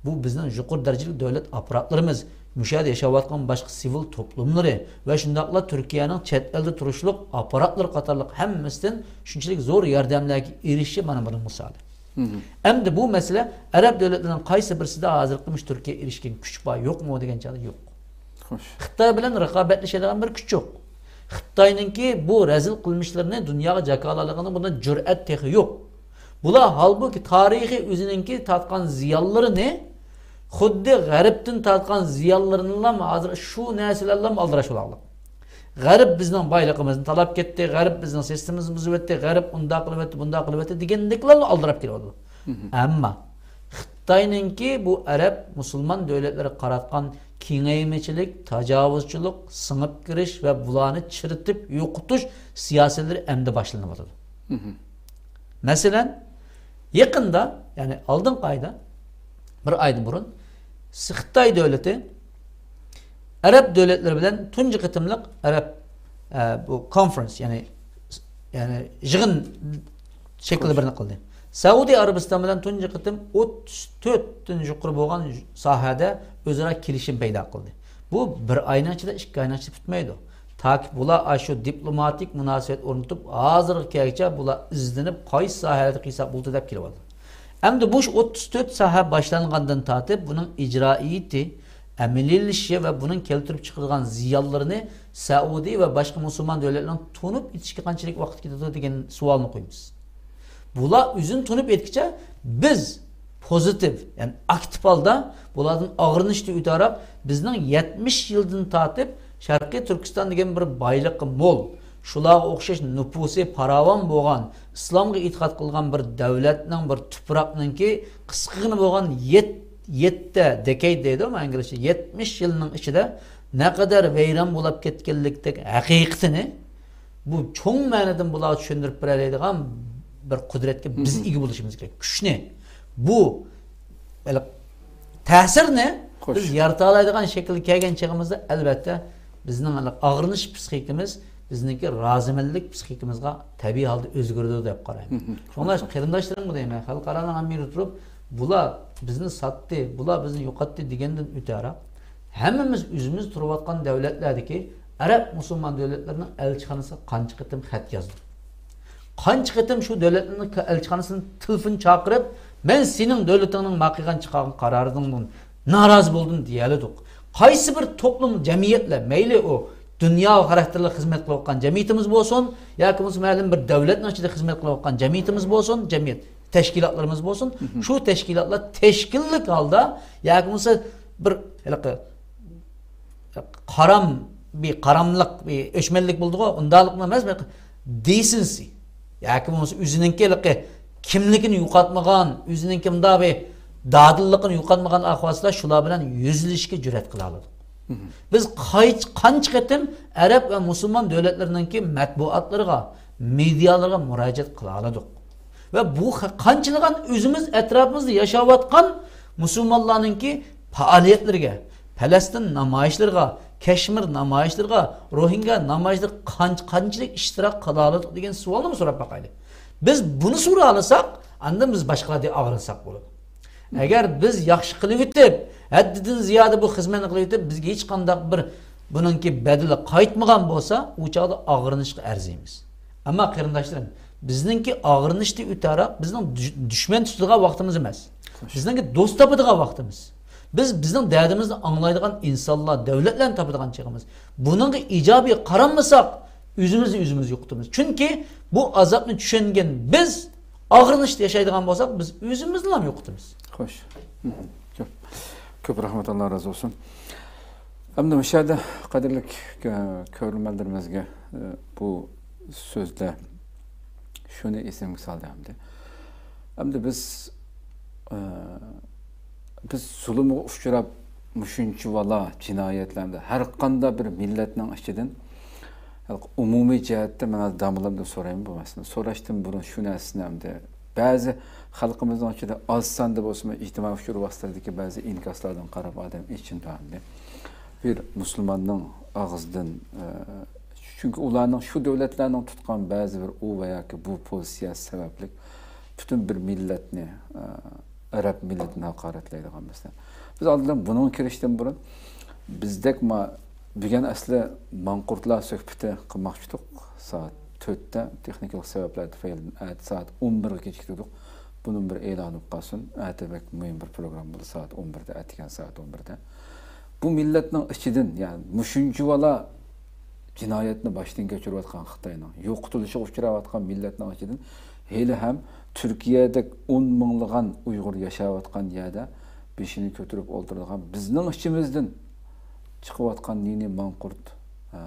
بۇ بىزنىڭ يۇقىرى دەرىجىلىك دۆلەت ئاپپاراتلىرىمىز، مۇشۇ يەردە ياشاۋاتقان باشقا سىۋىل توپلۇملىرى ۋە شۇنداقلا تۈركىيەنىڭ چەت ئەلدە تۇرۇشلۇق ئاپپاراتلىرى قاتارلىق ھەممىسىدىن شۇنچىلىك زور ياردەملەرگە ئېرىشىشى مانا بۇنىڭ مىسالى. ئەمدى بۇ مەسىلە ئەرەب دۆلەتلىرىنىڭ قايسى بىرسىدە ھازىرقى مۇشۇ تۈركىيە ئېرىشكەن كۈچ بار، يوقمۇ دېگەن چاغدا يوق. خوش. خىتاي بىلەن رىقابەتلىشىدىغان بىر كۈچ يوق. خىتاينىڭكى بۇ رەزىل قىلمىشلىرىنى دۇنياغا جاكارلىغانلىقىنىڭ بۇنداق جۈرئەت تېخى يوق. بۇلار ھالبۇكى تارىخىي ئۆزىنىڭكى تارتقان زىيانلىرىنى خۇددى غەربتىن تارتقان زىيانلىرىنىلا ھازىر شۇ نەرسىلەرلا ئالدىراش بولاقلىق. غەرب بىزنىڭ بايلىقىمىزنى تالاپ كەتتى، غەرب بىزنىڭ سىستېمىمىزنى بۇزۇۋەتتى، غەرب ئۇنداق قىلىۋەتتى، بۇنداق قىلىۋەتتى دېگەندەكلا ئالدىراپ كېلىۋاتىدۇ. ئەمما خىتاينىڭكى بۇ ئەرەب مۇسۇلمان دۆلەتلىرىگە قاراتقان كېڭەيمىچىلىك، تاجاۋۇزچىلىق، سىڭىپ كىرىش ۋە بۇلارنى چىرىتىپ يوقىتىش سىياسەتلىرى ئەمدى باشلىنىۋاتىدۇ. مەسىلەن، يېقىندا، يەنى ئالدىنقى ئايدا، بىر ئايدىن بۇرۇن، خىتاي دۆلىتى ئەرەب دۆلەتلىرى بىلەن تۇنجى قېتىملىق ئەرەب، ئە، بۇ كونفرانس، يەنى، يەنى يىغىن شەكلىدە بىرنى قىلدى. سەئۇدى ئەرەبىستان بىلەن تۇنجى قېتىم ئوتتۇز تۆتتىن يۇقىرى بولغان ساھەدە ئۆزئارا كېلىشىم پەيدا قىلدى. بۇ بىر ئاينىڭ ئىچىدە، ئىككى ئاينىڭ ئىچىدە پۈتمەيدۇ. تاكى بۇلار ئاشۇ دىپلوماتىك مۇناسىۋەت ئورنىتىپ، ھازىرغا كەلگۈچە بۇلار ئىزدىنىپ، قايسى ساھەلەردە قىلساق بولىدۇ دەپ كېلىۋاتىدۇ. ئەمدى بۇ ئوتتۇز تۆت ساھە باشلانغاندىن تارتىپ، بۇنىڭ ئىجرائىيىتى ئەمەلىيلىشىشى ۋە بۇنىڭ كەلتۈرۈپ چىقىرىدىغان زىيانلىرىنى سەئۇدى ۋە باشقا مۇسۇلمان دۆلەتلەرنىڭ تونۇپ يېتىشىگە قانچىلىك ۋاقىت كېتىدۇ دېگەن سوئالنى قويىمىز. بۇلار ئۆزىنى تونۇپ يەتكىچە بىز پوزىتىپ، يەنى ئاكتىپ ھالدا بۇلاردىن ئاغرىنىشتىن ئۆتەرەك بىزنىڭ يەتمىش يىلدىن تارتىپ شەرقىي تۈركىستان دېگەن بىر بايلىقى مول، شۇلارغا ئوخشاش نوپۇسى پاراۋان بولغان، ئىسلامغا ئېتىقاد قىلغان بىر دۆلەتنىڭ، بىر تۇپراقنىڭكى قىسقىغىنە بولغان يەت-، يەتتە دېكەيد دەيدۇ، ئىنگلىزچە، يەتمىش يىلنىڭ ئىچىدە نەقەدەر ۋەيران بولۇپ كەتكەنلىكتەك ھەقىقىتىنى بۇ چوڭ مەنىدىن بۇلارغا چۈشەندۈرۈپ بېرەلەيدىغان بىر قۇدرەتكە بىز ئىگە بولۇشىمىز كېرەك. كۈچنى، بۇ ھېلىقى تەسىرنى بىز يارىتالايدىغان شەكىلگە كەلگەن چېغىمىزدا، ئەلۋەتتە، بىزنىڭ ھېلىقى ئاغرىنىش پسىخىكىمىز بىزنىڭكى رازىمەنلىك پسىخىكىمىزغا تەبىئىي ھالدا ئۆزگىرىدۇ دەپ قارايمەن. شۇڭلاشقا قېرىنداشلىرىمغا دەيمەن، خەلقئارانىڭ ھەممە يېرىدە تۇرۇپ، بۇلار بىزنى ساتتى، بۇلار بىزنى يوقاتتى دېگەندىن ئۆتەرەك، ھەممىمىز ئۆزىمىز تۇرۇۋاتقان دۆلەتلەردىكى ئەرەب مۇسۇلمان دۆلەتلىرىنىڭ ئەلچىخانىسىغا قانچە قېتىم خەت يازدۇق؟ قانچە قېتىم شۇ دۆلەتلەرنىڭ ئەلچىخانىسىنى تېلېفون چاقىرىپ، مەن سېنىڭ دۆلىتىڭنىڭ ما قىلغان چىقارغان قارارىڭدىن نارازى بولدۇم دېيەلىدۇق. قايسى بىر توپلۇم، جەمئىيەتلەر، مەيلى ئۇ دۇنيا خاراكتېرلىك خىزمەت قىلىۋاتقان جەمئىيىتىمىز بولسۇن، ياكى بولمىسا مەلۇم بىر دۆلەتنىڭ ئىچىدە خىزمەت قىلىۋاتقان جەمئىيىتىمىز بولسۇن، جەمئىيەت تەشكىلاتلىرىمىز بولسۇن، شۇ تەشكىلاتلار تەشكىللىك ھالدا ياكى بولمىسا بىر ھېلىقى قارام، بىر قاراملىق، بىر ئۆچمەنلىك بولىدىغۇ، ئۇنداقلىقمۇ ئەمەس، بىر دېسېنسى. ياكى بولمىسا ئۆزىنىڭكى ھېلىقى كىملىكىنى يوقاتمىغان، ئۆزىنىڭكى مۇنداق بىر دادىللىقىنى يوقاتمىغان ئەھۋالسىدا شۇلار بىلەن يۈزلىشىشكە جۈرئەت قىلالىدۇق. بىز قاي-، قانچە قېتىم ئەرەب ۋە مۇسۇلمان دۆلەتلىرىنىڭكى مەتبۇئاتلىرىغا، مېدىيالىرىغا مۇراجىئەت قىلالىدۇق. ۋە بۇ ق-، قانچىلىغان ئۆزىمىز ئەتراپىمىزدا ياشاۋاتقان مۇسۇلمانلارنىڭكى پائالىيەتلىرىگە، پەلەستىن نامايىشلىرىغا، كەشمىر نامايىشلىرىغا، روھىنگا نامايىشلىرىغا قانچە-، قانچىلىك ئىشتىراك قىلالىدۇق دېگەن سوئالنىمۇ سوراپ باقايلى. بىز بۇنى سورىيالىساق، ئاندىن بىز باشقىلاردىن ئاغرىنساق بولىدۇ. ئەگەر بىز ياخشى قىلىۋېتىپ، ھەددىدىن زىيادە بۇ خىزمەتنى قىلىۋېتىپ، بىزگە ھېچقانداق بىر بۇنىڭكى بەدىلى قايتمىغان بولسا، ئۇ چاغدا ئاغرىنىشقا ئەرزىيمىز. ئەمما قېرىنداشلىرىم، بىزنىڭكى ئاغرىنىشتىن ئۆتەرەك بىزنىڭ دۈش-، دۈشمەن تۇتىدىغان ۋاقتىمىز ئەمەس. بىزنىڭكى دوست تاپىدىغان ۋاقتىمىز. بىز بىزنىڭ دەردىمىزنى ئاڭلايدىغان ئىنسانلار، دۆلەتلەرنى تاپىدىغان چېغىمىز. بۇنىڭغا ئىجابىي قارىمىساق، ئۆزىمىزنى ئۆزىمىز يوقىتىمىز. چۈنكى بۇ ئازابنى چۈشەنگەن بىز ئاغرىنىشتا ياشايدىغان بولساق، بىز ئۆزىمىزنىلا يوقىتىمىز. خوش. كۆپ، كۆپ رەھمەت، ئاللا رازى بولسۇن. ئەمدى مۇشۇ يەردە قەدىرلىك، ئە، كۆرۈرمەنلىرىمىزگە، ئە، بۇ سۆزدە شۇنى ئېسىمگە سالدى ئەمدى. ئەمدى بىز، ئە، بىز زۇلۇمغا ئۇچراپ، مۇشۇنچىۋالا جىنايەتلەردە ھەر قانداق بىر مىللەتنىڭ ئىچىدىن ئومۇمىي جەھەتتە مەن ھازىر داموللامدىن سورايمەن بۇ مەسىلىنى. سوراشتىن بۇرۇن شۇ نەرسىنى ئەمدى بەزى خەلقىمىزنىڭ ئىچىدە ئاز ساندا بولسىمۇ ئىجتىمائىي ئۇچۇر ۋاسىتىلىرىدىكى بەزى ئىنكاسلاردىن قاراپ ئادەم ئېچىنىدۇ ئەمدى. بىر مۇسۇلماننىڭ ئاغزىدىن، ئە، چۈنكى ئۇلارنىڭ شۇ دۆلەتلەرنىڭ تۇتقان بەزى بىر ئۇ ۋە ياكى بۇ پوزىتسىيەسى سەۋەبلىك پۈتۈن بىر مىللەتنى، ئە، ئەرەب مىللىتىنى ھاقارەتلەيدىغان مەسىلە. بىز ئالدىن بۇنىڭغا كىرىشتىن بۇرۇن بىزدەك ما-، بۈگۈن ئەسلى ماڭقۇرتلار سۆھبىتى قىلماقچىدۇق. سائەت تۆتتە تېخنىكىلىق سەۋەبلەر تۈپەيلىدىن ئەتە سائەت ئون بىرگە كېچىكتۈردۇق. بۇنىڭ بىر ئېلانى بولۇپ قالسۇن. ئەتە بەك مۇھىم بىر پروگرامما بولىدۇ سائەت ئون بىردە، ئەتىگەن سائەت ئون بىردە. بۇ مىللەتنىڭ ئىچىدىن، يەنى مۇشۇنچىۋالا جىنايەتنى باشتىن كەچۈرۈۋاتقان خىتاينىڭ، يوقىتىلىشىغا ئۇچراۋاتقان مىللەتنىڭ ئىچىدىن ھېلىھەم تۈركىيەدەك ئون مىڭلىغان ئۇيغۇر ياشاۋاتقان يەردە بېشىنى كۆتۈرۈپ ئولتۇرىدىغان، بىزنىڭ ئىچىمىزدىن چىقىۋاتقان نى-نى ماڭقۇرت، ھە،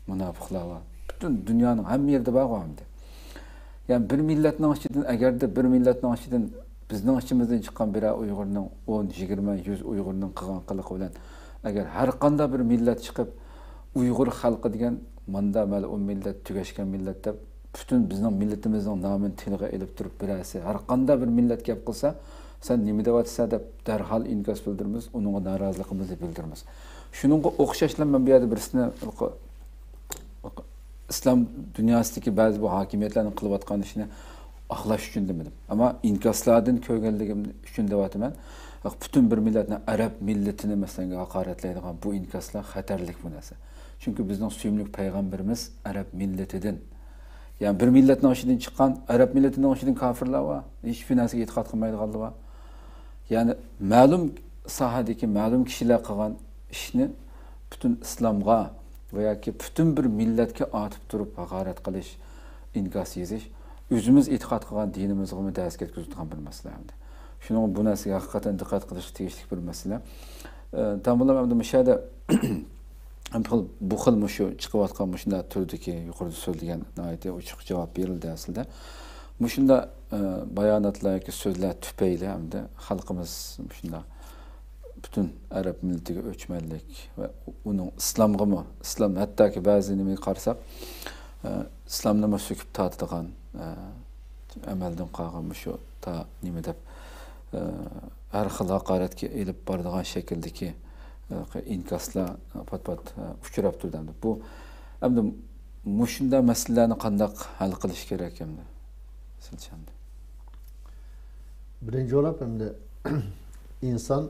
مۇناپىقلار بار. پۈتۈن دۇنيانىڭ ھەممە يېرىدە بارغۇ ئەمدى. يەنى بىر مىللەتنىڭ ئىچىدىن، ئەگەردە بىر مىللەتنىڭ ئىچىدىن، بىزنىڭ ئىچىمىزدىن چىققان بىرەر ئۇيغۇرنىڭ، ئون، يىگىرمە، يۈز ئۇيغۇرنىڭ قىلغان قىلىقى بىلەن، ئەگەر ھەر قانداق بىر مىللەت چىقىپ، ئۇيغۇر خەلقى دېگەن ماندا مەلئۇن مىللەت، تۈگەشكەن مىللەت دەپ، پۈتۈن بىزنىڭ مىللىتىمىزنىڭ نامىنى تىلغا ئېلىپ تۇرۇپ، بىرەرسى ھەر قانداق بىر مىللەت گەپ قىلسا، سەن نېمە دەۋاتىسەن دەپ دەرھال ئىنكاس بىلدۈرىمىز، ئۇنىڭغا نارازىلىقىمىزنى بىلدۈرىمىز. شۇنىڭغا ئوخشاشلا مەن بۇ يەردە بىرسىنى ئىسلام دۇنياسىدىكى بەزى بۇ ھاكىمىيەتلەرنىڭ قىلىۋاتقان ئىشىنى ئاقلاش ئۈچۈن دېمىدىم. ئەمما ئىنكاسلاردىن كۆرگەنلىكىم ئۈچۈن دەۋاتىمەن. پۈتۈن بىر مىللەتنى، ئەرەب مىللىتىنى مەسىلەن ھاقارەتلەيدىغان بۇ ئىنكاسلار خەتەرلىك بۇ نەرسە. چۈنكى بىزنىڭ سۆيۈملۈك پەيغەمبىرىمىز ئەرەب مىللىتىدىن. يەنى بىر مىللەتنىڭ ئىچىدىن چىققان، ئەرەب مىللىتىنىڭ ئىچىدىن كاپىرلار بار، ھېچبىر نەرسىگە ئېتىقاد قىلمايدىغانلار بار. يەنى مەلۇم ساھەدىكى مەلۇم كىشىلەر قىلغان ئىشنى پۈتۈن ئىسلامغا ۋە ياكى پۈتۈن بىر مىللەتكە ئاتىپ تۇرۇپ ھاقارەت قىلىش، ئىنكاس يېزىش ئۆزىمىز ئېتىقاد قىلغان دىنىمىزغىمۇ دەرس كەتكۈزىدىغان بىر مەسىلە ئەمدى. شۇنىڭ، بۇ نەرسىگە ھەقىقەتەن دىققەت قىلىشقا تېگىشلىك بىر مەسىلە. ئە، تامبۇلام ئەمدى مۇشۇ يەردە بۇ خىل، بۇ خىل مۇشۇ چىقىۋاتقان مۇشۇنداق تۈردىكى يۇقىرىدا سۆزلىگەن ناھايىتى ئوچۇق جاۋاب بېرىلدى ئەسلىدە. مۇشۇنداق، ئە، باياناتلار ياكى سۆزلەر تۈپەيلى ئەمدى خەلقىمىز مۇشۇنداق پۈتۈن ئەرەب مىللىتىگە ئۆچمەنلىك ۋە ئۇنىڭ ئىسلامغىمۇ، ئىسلام ھەتتاكى بەزى نېمىگە قارىساق، ئە، ئىسلامنىمۇ سۆكۈپ تارتىدىغان، ئە، ئەمەلدىن قالغان مۇشۇ تا نېمە دەپ، ئە، ھەر خىل ھاقارەتكە ئېلىپ بارىدىغان شەكىلدىكى، ئە، ئىنكاسلار پات-پات، ئە، ئۇچراپ تۇرىدۇ ئەمدى. بۇ ئەمدى مۇشۇنداق مەسىلىلەرنى قانداق ھەل قىلىش كېرەك ئەمدى؟ سىلچە ئەمدى. بىرىنچى بولۇپ، ئەمدى ئىنسان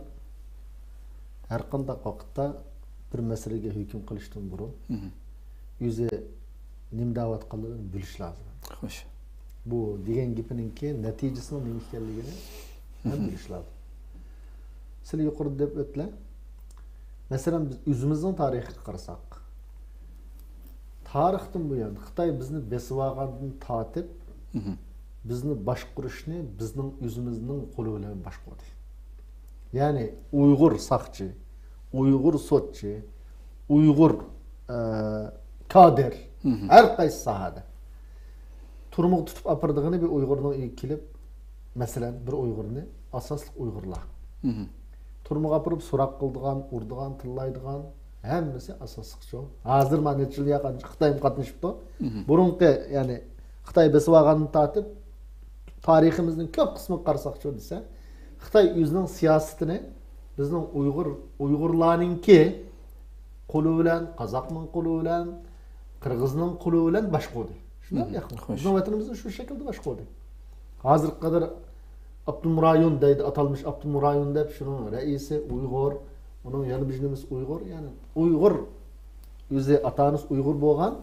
ھەر قانداق ۋاقىتتا بىر مەسىلىگە ھۆكۈم قىلىشتىن بۇرۇن، مهم. ئۆزى نېمە دەۋاتقانلىقىنى بىلىشى لازىم. خوش. بۇ دېگەن گېپىنىڭكى نەتىجىسىنىڭ نېمە ئىكەنلىكىنى ھەم بىلىشى لازىم. سىلەر يۇقىرىدا دەپ ئۆتتىلەر. مەسىلەن، بىز ئۆزىمىزنىڭ تارىخىغا قارىساق، تارىختىن بۇيان خىتاي بىزنى بېسىۋالغاندىن تارتىپ، مهم. بىزنى باشقۇرۇشنى بىزنىڭ ئۆزىمىزنىڭ قولى بىلەن باشقۇردى. يەنى ئۇيغۇر ساقچى، ئۇيغۇر سوتچى، ئۇيغۇر، ئە، كادىر، مهم. ھەر قايسى ساھەدە تۈرمىگە تۇتۇپ ئاپىرىدىغىنى بىر ئۇيغۇرنىڭ ئۆيىگە كېلىپ، مەسىلەن، بىر ئۇيغۇرنى، ئاساسلىق ئۇيغۇرلار. مهم. تۈرمىگە ئاپىرىپ سوراق قىلىدىغان، ئۇرىدىغان، تىللايدىغان ھەممىسى ئاساسلىقچۇ. ھازىر مانا نەچچە يىل ياقى خىتايمۇ قاتنىشىپتۇ. مهم. بۇرۇنقى، يەنى خىتاي بېسىۋالغاندىن تارتىپ تارىخىمىزنىڭ كۆپ قىسمىغا قارىساقچۇ دېسە، خىتاي ئۆزىنىڭ سىياسىتىنى بىزنىڭ ئۇيغۇر، ئۇيغۇرلارنىڭكى قولى بىلەن، قازاقنىڭ قولى بىلەن، قىرغىزنىڭ قولى بىلەن باشقۇردى. شۇنداق مهم. ياقمۇ؟ خوش. بىزنىڭ ۋەتىنىمىزنى شۇ شەكىلدە باشقۇردى. ھازىرغا قەدەر ئاپتونوم رايون دەيدۇ، ئاتالمىش ئاپتونوم رايون دەپ، شۇنىڭ رەئىسى ئۇيغۇر، ئۇنىڭ يەنە بىر نېمىسى ئۇيغۇر، يەنى ئۇيغۇر ئۆزى، ئاتا-ئانىسى ئۇيغۇر بولغان،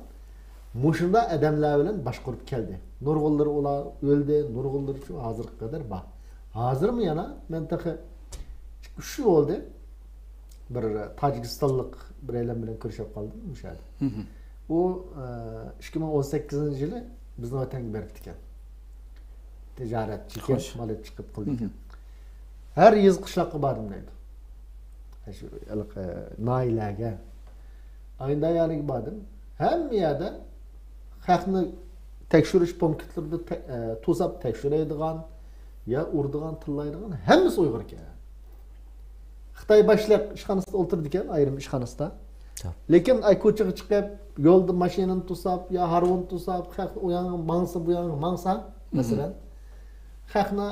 مۇشۇنداق ئادەملەر بىلەن باشقۇرۇپ كەلدى. نۇرغۇنلىرى ئۇلار ئۆلدى، نۇرغۇنلىرى شۇ ھازىرغا قەدەر بار. ھازىرمۇ يەنە مەن تېخى ئۈچ يىل بولدى، بىر تاجىكىستانلىق بىرەيلەن بىلەن كۆرۈشۈپ قالدىم مۇشۇ يەردە. مهم. ئۇ، ئە، ئىككى مىڭ ئون سەككىزىنچى يىلى بىزنىڭ ۋەتەنگە بېرىپتىكەن. تىجارەتچىكەن، خوش. مال ئېلىپ چىقىپ قىلىدىكەن. مهم. ھەر يېزا قىشلاققا باردىم دەيدۇ. شۇ ھېلىقى ناھىيەلەرگە. ئاينىدا يەرگە باردىم. ھەممە يەردە خەقنى تەكشۈرۈش پونكىتلىرىدا تە-، ئە، توساپ تەكشۈرەيدىغان، يا ئۇرىدىغان، تىللايدىغان ھەممىسى ئۇيغۇر ئىكەن. خىتاي باشلىق ئىشخانىسىدا ئولتۇرىدىكەن، ئايرىم ئىشخانىسىدا. لېكىن ئاي كوچىغا چىقىپ، يولدا ماشىنىنى توساپ، يا ھارۋىنى توساپ، خەق ئۇ ياغقا ماڭسا، بۇ ياغقا ماڭسا، مەسىلەن، خەقنى،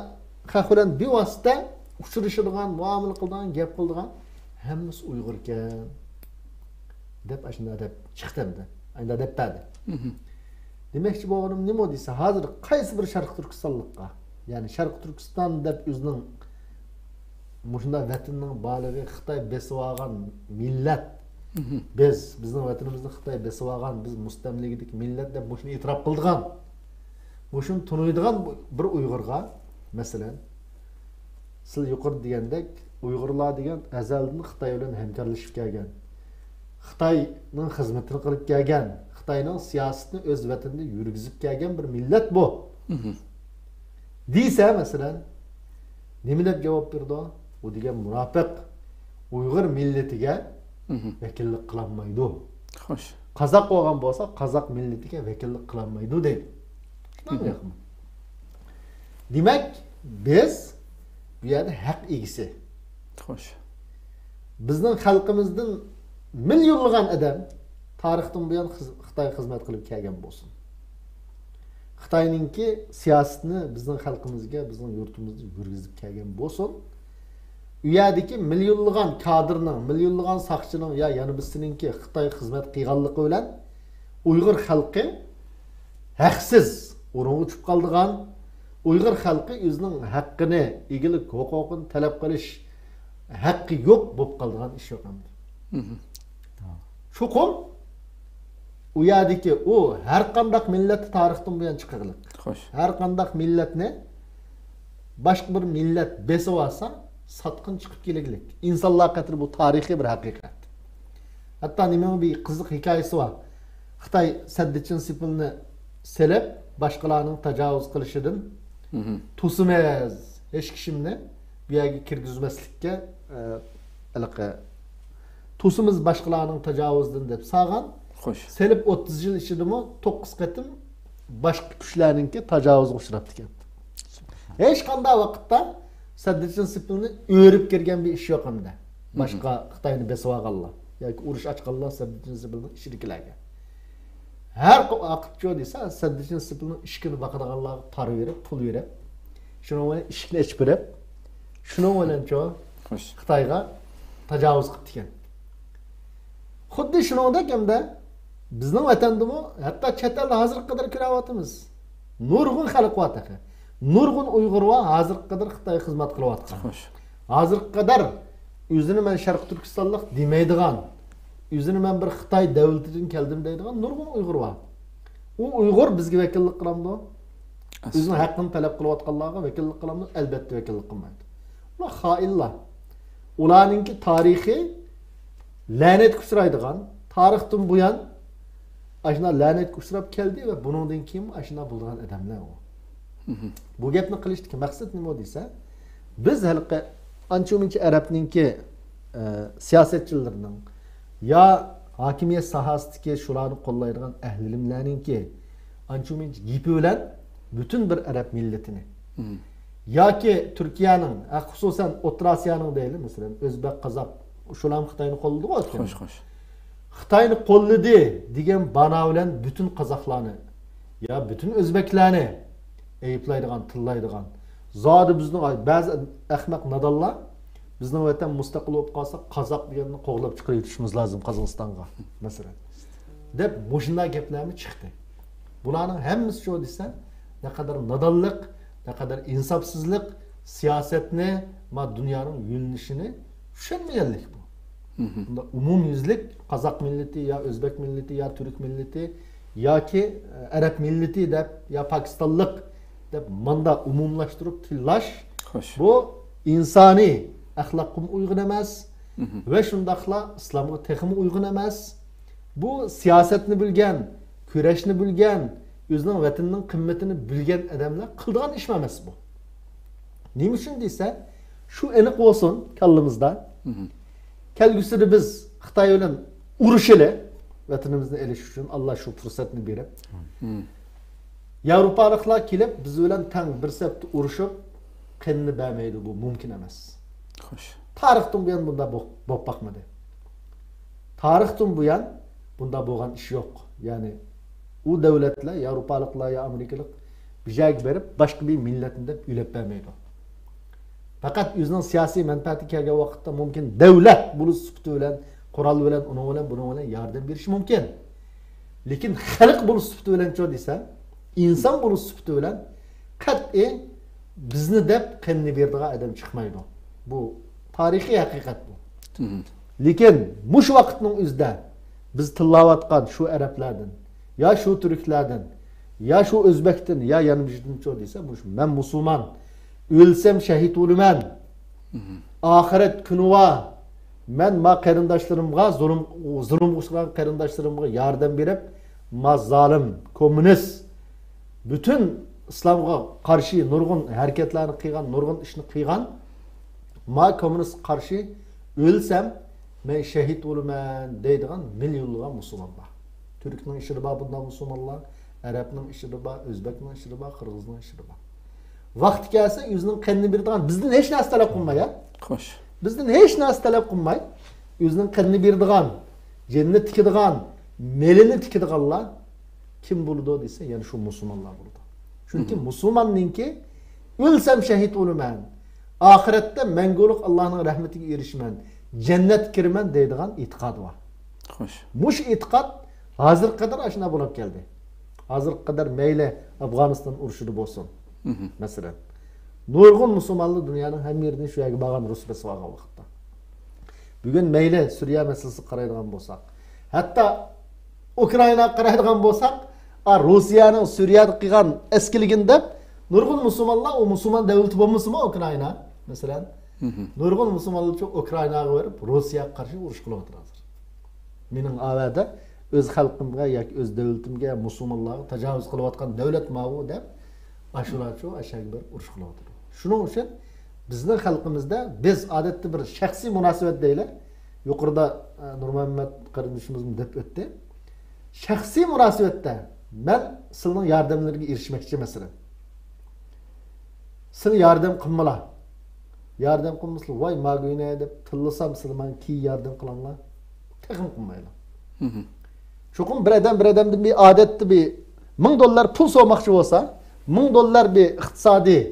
خەق بىلەن بىۋاسىتە ئۇچرىشىدىغان، مۇئامىلە قىلىدىغان، گەپ قىلىدىغان ھەممىسى ئۇيغۇر ئىكەن، دەپ ئاشۇنداق دەپ چىقتى ئەمدى. ئاينىدا دەپ بەردى. مهم. دېمەكچى بولغىنىم نېمە دېسە، ھازىر قايسى بىر شەرقىي تۈركىستانلىققا، يەنى شەرقىي تۈركىستان دەپ ئۆزىنىڭ مۇشۇنداق ۋەتىنىنىڭ بارلىقى، خىتاي بېسىۋالغان مىللەت، مهم. بىز، بىزنىڭ ۋەتىنىمىزنى خىتاي بېسىۋالغان، بىز مۇستەملىكىدىكى مىللەت دەپ مۇشۇنى ئېتىراپ قىلىدىغان، مۇشۇنى تونۇيدىغان بىر ئۇيغۇرغا، مەسىلەن، سىز يۇقىرىدا دېگەندەك، ئۇيغۇرلار دېگەن ئەزەلدىن خىتاي بىلەن ھەمكارلىشىپ كەلگەن، خىتاينىڭ خىزمىتىنى قىلىپ كەلگەن، خىتاينىڭ سىياسىتىنى ئۆز ۋەتىنىدە يۈرگۈزۈپ كەلگەن بىر مىللەت بۇ. مهم. دېسە، مەسىلەن، نېمە دەپ جاۋاب بېرىدۇ؟ ئۇ دېگەن مۇناپىق ئۇيغۇر مىللىتىگە مهم. ۋەكىللىك قىلالمايدۇ. خوش. قازاق بولغان بولسا، قازاق مىللىتىگە ۋەكىللىك قىلالمايدۇ دەيدۇ. شۇنداق مهم. ياقمۇ؟ دېمەك، بىز بۇ يەردە ھەق ئىگىسى. خوش. بىزنىڭ خەلقىمىزدىن مىليونلىغان ئادەم تارىختىن بۇيان خىز-، خىتايغا خىزمەت قىلىپ كەلگەن بولسۇن. خىتاينىڭكى سىياسىتىنى بىزنىڭ خەلقىمىزگە، بىزنىڭ يۇرتىمىزدا يۈرگۈزۈپ كەلگەن بولسۇن. ئۇ يەردىكى مىليونلىغان كادىرنىڭ، مىليونلىغان ساقچىنىڭ يا يەنە بىرسىنىڭكى خىتايغا خىزمەت قىلغانلىقى بىلەن ئۇيغۇر خەلقى ھەقسىز ئورۇنغا چۈشۈپ قالىدىغان، ئۇيغۇر خەلقى ئۆزىنىڭ ھەققىنى، ئىگىلىك ھوقۇقىنى تەلەپ قىلىش ھەققى يوق بولۇپ قالىدىغان ئىش يوق ئەمدى. مهم. چوقۇم ئۇ يەردىكى ئۇ ھەر قانداق مىللەتتە تارىختىن بۇيان چىقىغلىق. خوش. ھەر قانداق مىللەتنى باشقا بىر مىللەت بېسىۋالسا، ساتقىن چىقىپ كېلىگلىك. ئىنسانلار قەدرى بۇ تارىخىي بىر ھەقىقەت. ھەتتا نېمىنىڭ بىر قىزىق ھېكايىسى بار. خىتاي سەددىچىن سېپىلنى سېلىپ، باشقىلارنىڭ تاجاۋۇز قىلىشىدىن توسىمىز، ھېچ كىشىمنى بۇ يەرگە كىرگۈزمەسلىككە، ئە، ھېلىقى توسىمىز باشقىلارنىڭ تاجاۋۇزىدىن دەپ سالغان. خوش. سېلىپ ئوتتۇز يىل ئىچىدىمۇ توققۇز قېتىم باشقا كۈچلەرنىڭكى تاجاۋۇزىغا ئۇچراپتىكەن. ھېچقانداق ۋاقىتتا سەددىچىن سېپىلنى ئۆرۈپ كىرگەن بىر ئىش يوق ئەمدى. باشقا خىتاينى بېسىۋالغانلار ياكى ئۇرۇش ئاچقانلار سەددىچىن سېپىلنىڭ ئىچىدىكىلەرگە. ھەر ۋاقىتچۇ دېسە، سەددىچىن سېپىلنىڭ ئىشىكىنى باقىدىغانلارغا پارا بېرىپ، پۇل بېرىپ، شۇنىڭ بىلەن ئىشىكنى ئېچىپ بېرىپ، شۇنىڭ بىلەنچۇ خوش. خىتايغا تاجاۋۇز قىپتىكەن. خۇددى شۇنىڭدەك ئەمدى بىزنىڭ ۋەتەندىمۇ، ھەتتا چەت ئەلدە ھازىرغا قەدەر كۆرۈۋاتىمىز. نۇرغۇن خەلق بار تېخى. نۇرغۇن ئۇيغۇر بار ھازىرغا قەدەر خىتايغا خىزمەت قىلىۋاتقان. خوش. ھازىرغا قەدەر ئۆزىنى مەن شەرقىي تۈركىستانلىق دېمەيدىغان، ئۆزىنى مەن بىر خىتاي دۆلىتىدىن كەلدىم دەيدىغان نۇرغۇن ئۇيغۇر بار. ئۇ ئۇيغۇر بىزگە ۋەكىللىك قىلامدۇ؟ ئەسلى. ئۆزىنىڭ ھەققىنى تەلەپ قىلىۋاتقانلارغا ۋەكىللىك قىلامدۇ؟ ئەلبەتتە ۋەكىللىك قىلمايدۇ. ئۇلار خائىنلار. ئۇلارنىڭكى تارىخى لەنەتكە ئۇچرايدىغان، تارىختىن بۇيان ئاشۇنداق لەنەتكە ئۇچراپ كەلدى ۋە بۇنىڭدىن كېيىنمۇ ئاشۇنداق بولىدىغان ئادەملەر ئۇ. بۇ گەپنى قىلىشتىكى مەقسەت نېمە دېسە، بىز ھېلىقى ئانچە مۇنچە ئەرەبنىڭكى، ئە، سىياسەتچىلىرىنىڭ يا ھاكىمىيەت ساھەسىدىكى شۇلارنى قوللايدىغان ئەھلى ئىلىملەرنىڭكى ئانچە مۇنچە گېپى بىلەن پۈتۈن بىر ئەرەب مىللىتىنى ياكى تۈركىيەنىڭ، ھە، خۇسۇسەن ئوتتۇرا ئاسىيانىڭ دەيلى، مەسىلەن، ئۆزبەك، قازاق، شۇلارمۇ خىتاينى قوللىدىغۇ ئۆتكەندە. خوش، خوش. خىتاينى قوللىدى دېگەن بانا بىلەن پۈتۈن قازاقلارنى يا پۈتۈن ئۆزبەكلەرنى ئەيىبلەيدىغان، تىللايدىغان. زادى بىزنىڭ، ئاي، بەزى ئەخمەق نادانلار بىزنىڭ ۋەتەن مۇستەقىل بولۇپ قالسا، قازاق دېگەننى قوغلاپ چىقىرىۋېتىشىمىز لازىم قازاقىستانغا، مەسىلەن، دەپ مۇشۇنداق گەپلەرمۇ چىقتى. بۇلارنىڭ ھەممىسى شۇ دېسە، نەقەدەر نادانلىق، نەقەدەر ئىنساپسىزلىق، سىياسەتنى، ما دۇنيانىڭ يۆنىلىشىنى چۈشەنمىگەنلىك بۇ. بۇندا ئومۇميۈزلۈك قازاق مىللىتى يا ئۆزبەك مىللىتى يا تۈرك مىللىتى ياكى، ئە، ئەرەب مىللىتى دەپ يا پاكىستانلىق دەپ ماندا ئومۇملاشتۇرۇپ تىللاش، خوش. بۇ ئىنسانىي ئەخلاققىمۇ ئۇيغۇن ئەمەس ۋە شۇنداقلا ئىسلامغا تېخىمۇ ئۇيغۇن ئەمەس. بۇ سىياسەتنى بىلگەن، كۈرەشنى بىلگەن، ئۆزىنىڭ ۋەتىنىنىڭ قىممىتىنى بىلگەن ئادەملەر قىلىدىغان ئىشمۇ ئەمەس بۇ. نېمە ئۈچۈن دېسە، شۇ ئېنىق بولسۇن كاللىمىزدا. كەلگۈسىدە بىز خىتاي بىلەن ئۇرۇشىلى، ۋەتىنىمىزنى ئېلىش ئۈچۈن ئاللا شۇ پۇرسەتنى بېرىپ، ياۋروپالىقلار كېلىپ بىز بىلەن تەڭ بىر سەپتە ئۇرۇشۇپ، قېنىنى بەرمەيدۇ، بۇ مۇمكىن ئەمەس. خوش. تارىختىن بۇيان بۇنداق بو-، بولۇپ باقمىدى. تارىختىن بۇيان بۇنداق بولغان ئىش يوق. يەنى ئۇ دۆلەتلەر، ياۋروپالىقلار يا ئامېرىكىلىق بىر يەرگە بېرىپ باشقا بىر مىللەتنى دەپ ئۆلەپ بەرمەيدۇ. پەقەت ئۆزىنىڭ سىياسىي مەنپەئەتى كەلگەن ۋاقىتتا مۇمكىن دۆلەت بولۇش سۈپىتى بىلەن، قورال بىلەن، ئۇنىڭ بىلەن، بۇنىڭ بىلەن ياردەم بېرىشى مۇمكىن. لېكىن خەلق بولۇش سۈپىتى بىلەنچۇ دېسەم، ئىنسان بولۇش سۈپىتى بىلەن قەتئىي بىزنى دەپ قېنىنى بېرىدىغان ئادەم چىقمايدۇ. بۇ تارىخىي ھەقىقەت بۇ. لېكىن مۇشۇ ۋاقىتنىڭ ئۆزىدە بىز تىللاۋاتقان شۇ ئەرەبلەردىن، يا شۇ تۈركلەردىن، يا شۇ ئۆزبەكتىن، يا يەنە بىرىدىنچۇ دېسە، مۇشۇ مەن مۇسۇلمان، ئۆلسەم شەھىد بولىمەن. ئاخىرەت كۈنى بار. مەن ما قېرىنداشلىرىمغا، زۇلۇم، زۇلۇمغا ئۇچرىغان قېرىنداشلىرىمغا ياردەم بېرىپ، ما زالىم، كوممۇنىست، پۈتۈن ئىسلامغا قارشى نۇرغۇن ھەرىكەتلەرنى قىلغان، نۇرغۇن ئىشنى قىلغان ما كوممۇنىستقا قارشى ئۆلسەم، مەن شەھىد بولىمەن دەيدىغان مىليونلىغان مۇسۇلمان بار. تۈركنىڭ ئىچىدە بار بۇنداق مۇسۇلمانلار، ئەرەبنىڭ ئىچىدە بار، ئۆزبەكنىڭ ئىچىدە بار، قىرغىزنىڭ ئىچىدە بار. ۋاقتى كەلسە ئۆزىنىڭ قېنىنى بېرىدىغان، بىزدىن ھېچ نەرسە تەلەپ قىلماي، ھە؟ خوش. بىزدىن ھېچ نەرسە تەلەپ قىلماي، ئۆزىنىڭ قېنىنى بېرىدىغان، جېنىنى تىكىدىغان، مېلىنى تىكىدىغانلار كىم بولىدۇ دېسە، يەنە شۇ مۇسۇلمانلار بولىدۇ. چۈنكى مۇسۇلماننىڭكى ئۆلسەم شەھىد بولىمەن، ئاخىرەتتە مەڭگۈلۈك ئاللانىڭ رەھمىتىگە ئېرىشىمەن، جەننەتكە كىرىمەن دەيدىغان ئېتىقادى بار. خوش. مۇشۇ ئېتىقاد ھازىرغا قەدەر ئاشۇنداق بولۇپ كەلدى. ھازىرغا قەدەر مەيلى ئافغانىستان ئۇرۇشىدا بولسۇن، مەسىلەن. نۇرغۇن مۇسۇلمانلار دۇنيانىڭ ھەممە يېرىدىن شۇ يەرگە بارغان، رۇس بېسىۋالغان ۋاقىتتا. بۈگۈن مەيلى سۈرىيە مەسىلىسىگە قارايدىغان بولساق، ھەتتا ئۇكرائىناغا قارايدىغان بولساق، ئا، رۇسىيەنىڭ سۈرىيەدە قىلغان ئەسكىلىكىنى دەپ، نۇرغۇن مۇسۇلمانلار، ئۇ مۇسۇلمان دۆلىتى بولمىسىمۇ ئۇكرائىنا، مەسىلەن، نۇرغۇن مۇسۇلمانلارچۇ ئۇكرائىناغا بېرىپ، روسىيەگە قارشى ئۇرۇش قىلىۋاتىدۇ ھازىر. مېنىڭ ئاۋەدە ئۆز خەلقىمگە ياكى ئۆز دۆلىتىمگە، مۇسۇلمانلارغا تاجاۋۇز قىلىۋاتقان دۆلەت ماۋۇ دەپ، ئاشۇلارچۇ ئەشەگە بېرىپ ئۇرۇش قىلىۋاتىدۇ. شۇنىڭ ئۈچۈن بىزنىڭ خەلقىمىزدە بىز ئادەتتە بىر شەخسىي مۇناسىۋەت دەيلى. يۇقىرىدا، ئە، نۇرمۇھەممەت قېرىندىشىمىزمۇ دەپ ئۆتتى. شەخسىي مۇناسىۋەتتە مەن سىلىنىڭ ياردەملىرىگە ئېرىشمەكچى، مەسىلەن. سىلى ياردەم قىلمىلا. ياردەم قىلمىسىلا، ۋاي ماگۈينە دەپ تىللىسام، سىلى ماڭا كېيىن ياردەم قىلىڭلار. تېخىمۇ قىلمايلا. چوقۇم بىر ئادەم بىر ئادەمدىن بىر ئادەتتە بىر مىڭ دوللار پۇل سورىماقچى بولسا، مىڭ دوللار بىر ئىقتىسادىي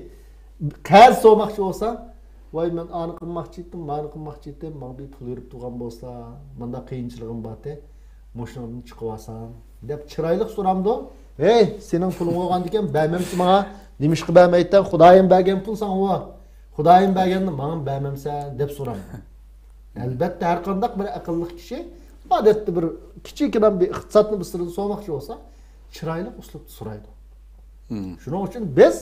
قەرز سورىماقچى بولسا، ۋاي مەن ئانى قىلماقچى ئىدىم، مانى قىلماقچى ئىدىم، ماڭا بىر پۇل بېرىپ تۇرغان بولسا، مانداق قىيىنچىلىقىم بارتى، مۇشۇنىڭدىن چىقىۋالسام دەپ چىرايلىق سورامدۇ؟ ھەي، سېنىڭ پۇلۇڭ بولغاندىكىن بەرمەمسە ماڭا، نېمىشقا بەرمەيتتىڭ؟ خۇدايىم بەرگەن پۇل ساڭا ئۇ. خۇدايىم بەرگەننى ماڭا بەرمەمسەن دەپ سورامدۇ؟ ئەلبەتتە، ھەر قانداق بىر ئەقىللىق كىشى ئادەتتە بىر كىچىككىنە بىر ئىقتىسادنى بىر سىرىنى سورىماقچى بولسا، چىرايلىق ئۇسلۇبتا سورايدۇ. شۇنىڭ ئۈچۈن بىز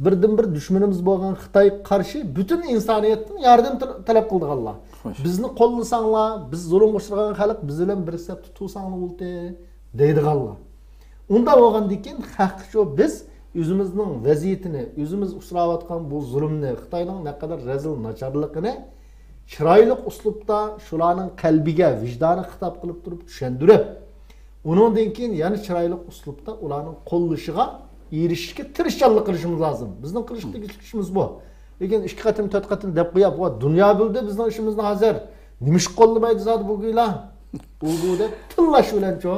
بىردىنبىر دۈشمىنىمىز بولغان خىتايغا قارشى پۈتۈن ئىنسانىيەتتىن ياردەم تەل-، تەلەپ قىلىدىغانلار. خوش. بىزنى قوللىساڭلار، بىز زۇلۇمغا ئۇچرىغان خەلق، بىز بىلەن بىر سەپتە تۇرساڭلار بولدى دەيدىغانلار. ئۇنداق بولغاندىن كېيىن خەققە شۇ بىز ئۆزىمىزنىڭ ۋەزىيىتىنى، ئۆزىمىز ئۇچراۋاتقان بۇ زۇلۇمنى، خىتاينىڭ نەقەدەر رەزىل ناچارلىقىنى چىرايلىق ئۇسلۇبتا شۇلارنىڭ قەلبىگە، ۋىجدانىغا خىتاب قىلىپ تۇرۇپ چۈشەندۈرۈپ، ئۇنىڭدىن كېيىن يەنە چىرايلىق ئۇسلۇبتا ئۇلارنىڭ قوللىشىغا ئېرىشىشكە تىرىشچانلىق قىلىشىمىز لازىم. بىزنىڭ قىلىشقا تېگىشلىك ئىشىمىز بۇ. لېكىن ئىككى قېتىم، تۆت قېتىم دەپ قويۇپ، ۋا دۇنيا بىلدى بىزنىڭ ئىشىمىزنى ھازىر. نېمىشقا قوللىمايدۇ زادى بۇ گۇيلا؟ ئۇ بۇ دەپ تىللاش بىلەنچۇ،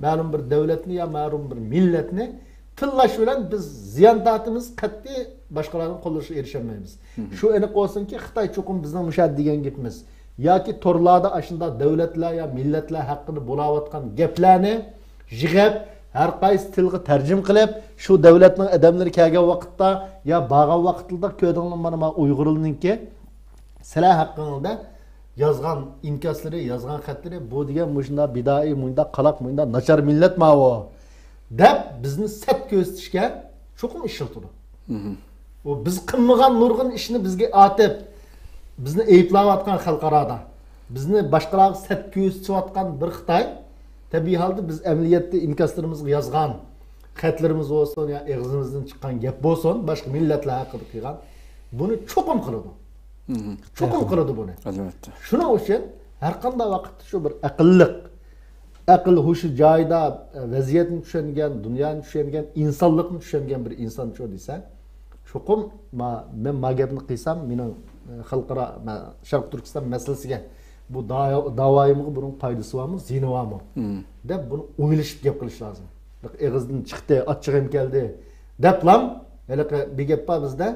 مەلۇم بىر دۆلەتنى يا مەلۇم بىر مىللەتنى تىللاش بىلەن بىز زىيان تارتىمىز، قەتئىي باشقىلارنىڭ قوللىشىغا ئېرىشەلمەيمىز. شۇ ئېنىق بولسۇنكى، خىتاي چوقۇم بىزنىڭ مۇشۇ دېگەن گېپىمىز ياكى تورلاردا ئاشۇنداق دۆلەتلەر يا مىللەتلەر ھەققىدە بولاۋاتقان گەپلەرنى يىغىپ، ھەر قايسى تىلغا تەرجىمە قىلىپ، شۇ دۆلەتنىڭ ئادەملىرى كەلگەن ۋاقىتتا يا بارغان ۋاقتىدا، كۆردۈڭلارمۇ، مانا، مانا ئۇيغۇرلارنىڭكى سىلەر ھەققىڭىزدە يازغان ئىنكاسلىرى، يازغان خەتلىرى، بۇ دېگەن مۇشۇنداق بىدائىي، مۇنداق قالاق، مۇنداق ناچار مىللەت ماۋۇ دەپ بىزنى سەت كۆرسىتىشكە چوقۇم ئىشلىتىدۇ. ئۇ بىز قىلمىغان نۇرغۇن ئىشنى بىزگە ئاتىپ، بىزنى ئەيىبلەۋاتقان خەلقئارادا، بىزنى باشقىلارغا سەت كۆرسىتىۋاتقان بىر خىتاي، تەبىئىي ھالدا بىز ئەمەلىيەتتە ئىنكاسلىرىمىزغا يازغان خەتلىرىمىز بولسۇن يا ئېغىزىمىزدىن چىققان گەپ بولسۇن، باشقا مىللەتلەر ھەققىدە قىلغان، بۇنى چوقۇم قىلىدۇ. چوقۇم قىلىدۇ بۇنى. ئەلۋەتتە. شۇنىڭ ئۈچۈن ھەر قانداق ۋاقىتتا شۇ بىر ئەقىللىق، ئەقىل ھوشى جايىدا، ۋەزىيەتنى چۈشەنگەن، دۇنيانى چۈشەنگەن، ئىنسانلىقنى چۈشەنگەن بىر ئىنسانچۇ دېسە، چوقۇم ما-، مەن ما گەپنى قىلسام، مېنىڭ، ئە، خەلقئارا، مە-، شەرقىي تۈركىستان مەسىلىسىگە بۇ دا-، داۋايىمغا بۇنىڭ پايدىسى بارمۇ، زىيىنى بارمۇ دەپ بۇنى ئويلىشىپ گەپ قىلىش لازىم. ئېغىزدىن چىقتى، ئاچچىقىم كەلدى دەپلام، ھېلىقى بىر گەپ بار بىزدە،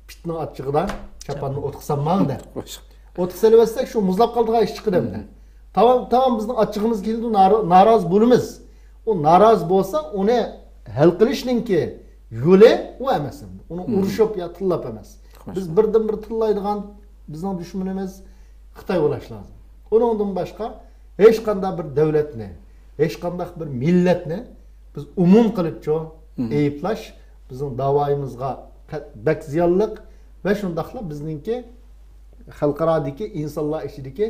پىتنىڭ ئاچچىقىدا چاپاننى ئوتقا سالماڭ دەپ. ئوتقا سېلىۋەتسەك، شۇ مۇزلاپ قالىدىغان ئىش چىقىدۇ ئەمدى. تاۋان، تاۋان بىزنىڭ ئاچچىقىمىز كېلىدۇ، نارا-، نارازى بولىمىز. ئۇ نارازى بولسا، ئۇنى ھەل قىلىشنىڭكى يولى ئۇ ئەمەس ئەمدى. ئۇنى ئۇرۇشۇپ يا تىللاپ ئەمەس. بىز بىردىنبىر تىللايدىغان بىزنىڭ دۈشمىنىمىز خىتاي بولۇش لازىم. ئۇنىڭدىن باشقا ھېچقانداق بىر دۆلەتنى، ھېچقانداق بىر مىللەتنى بىز ئومۇم قىلىپچۇ ئەيىبلەش بىزنىڭ داۋايىمىزغا قە-، بەك زىيانلىق ۋە شۇنداقلا بىزنىڭكى خەلقئارادىكى ئىنسانلار ئىچىدىكى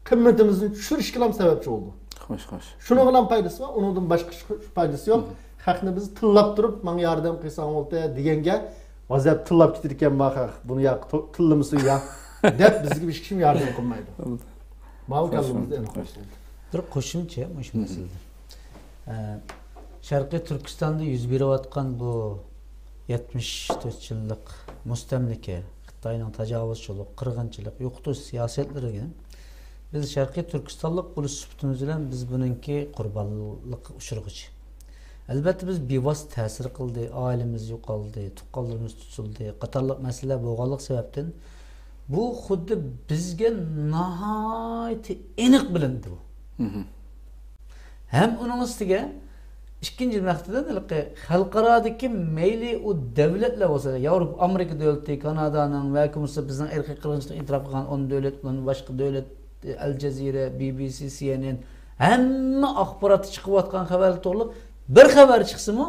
قىممىتىمىزنى چۈشۈرۈشكىلا سەۋەبچى بولىدۇ. خوش، خوش. شۇنىڭ بىلەن پايدىسى بار، ئۇنىڭدىن باشقا ھېچ پايدىسى يوق. خەقنى بىز تىللاپ تۇرۇپ، ماڭا ياردەم قىلساڭ بولدى دېگەنگە، ۋازىيەت تىللاپ كېتىدىكەن ما خەق، بۇنى يا تو-، تىللىمىسۇن يا دەپ بىزگە ھېچ كىم ياردەم قىلمايدۇ. ماۋۇ كاللىمىزدا ئېنىق قويسۇن. بىر قوشۇمچە مۇشۇ مەسىلىدە. ئە، شەرقىي تۈركىستاندا يۈز بېرىۋاتقان بۇ يەتمىش تۆت يىللىق مۇستەملىكە، خىتاينىڭ تاجاۋۇزچىلىق، قىرغىنچىلىق، يوقىتىش سىياسەتلىرىگە بىز شەرقىي تۈركىستانلىق بولۇش سۈپىتىمىز بىلەن بىز بۇنىڭكى قۇربانلىققا ئۇچرىغۇچى. ئەلۋەتتە، بىز بىۋاسىتە تەسىر قىلدى، ئائىلىمىز يوقالدى، تۇغقانلىرىمىز تۇتۇلدى قاتارلىق مەسىلىلەر بولغانلىقى سەۋەبتىن، بۇ خۇددى بىزگە ناھايىتى ئېنىق بىلىندى بۇ. ھەم ئۇنىڭ ئۈستىگە ئىككىنچى مەقسىتىدىن ھېلىقى خەلقئارادىكى مەيلى ئۇ دۆلەتلەر بولسا، ياۋروپا، ئامېرىكا دۆلىتى، كانادانىڭ ۋە بولمىسا بىزنىڭ ئىرقىي قىرغىنچىلىقنى ئېتىراپ قىلغان ئون دۆلەت، ئۇنىڭدىن باشقا دۆلەت، ئەل جەزىرە، بى بى سى، سى ئېن ئېن، ھەممە ئاخباراتتا چىقىۋاتقان خەۋەر توغرىلىق بىر خەۋەر چىقسىمۇ،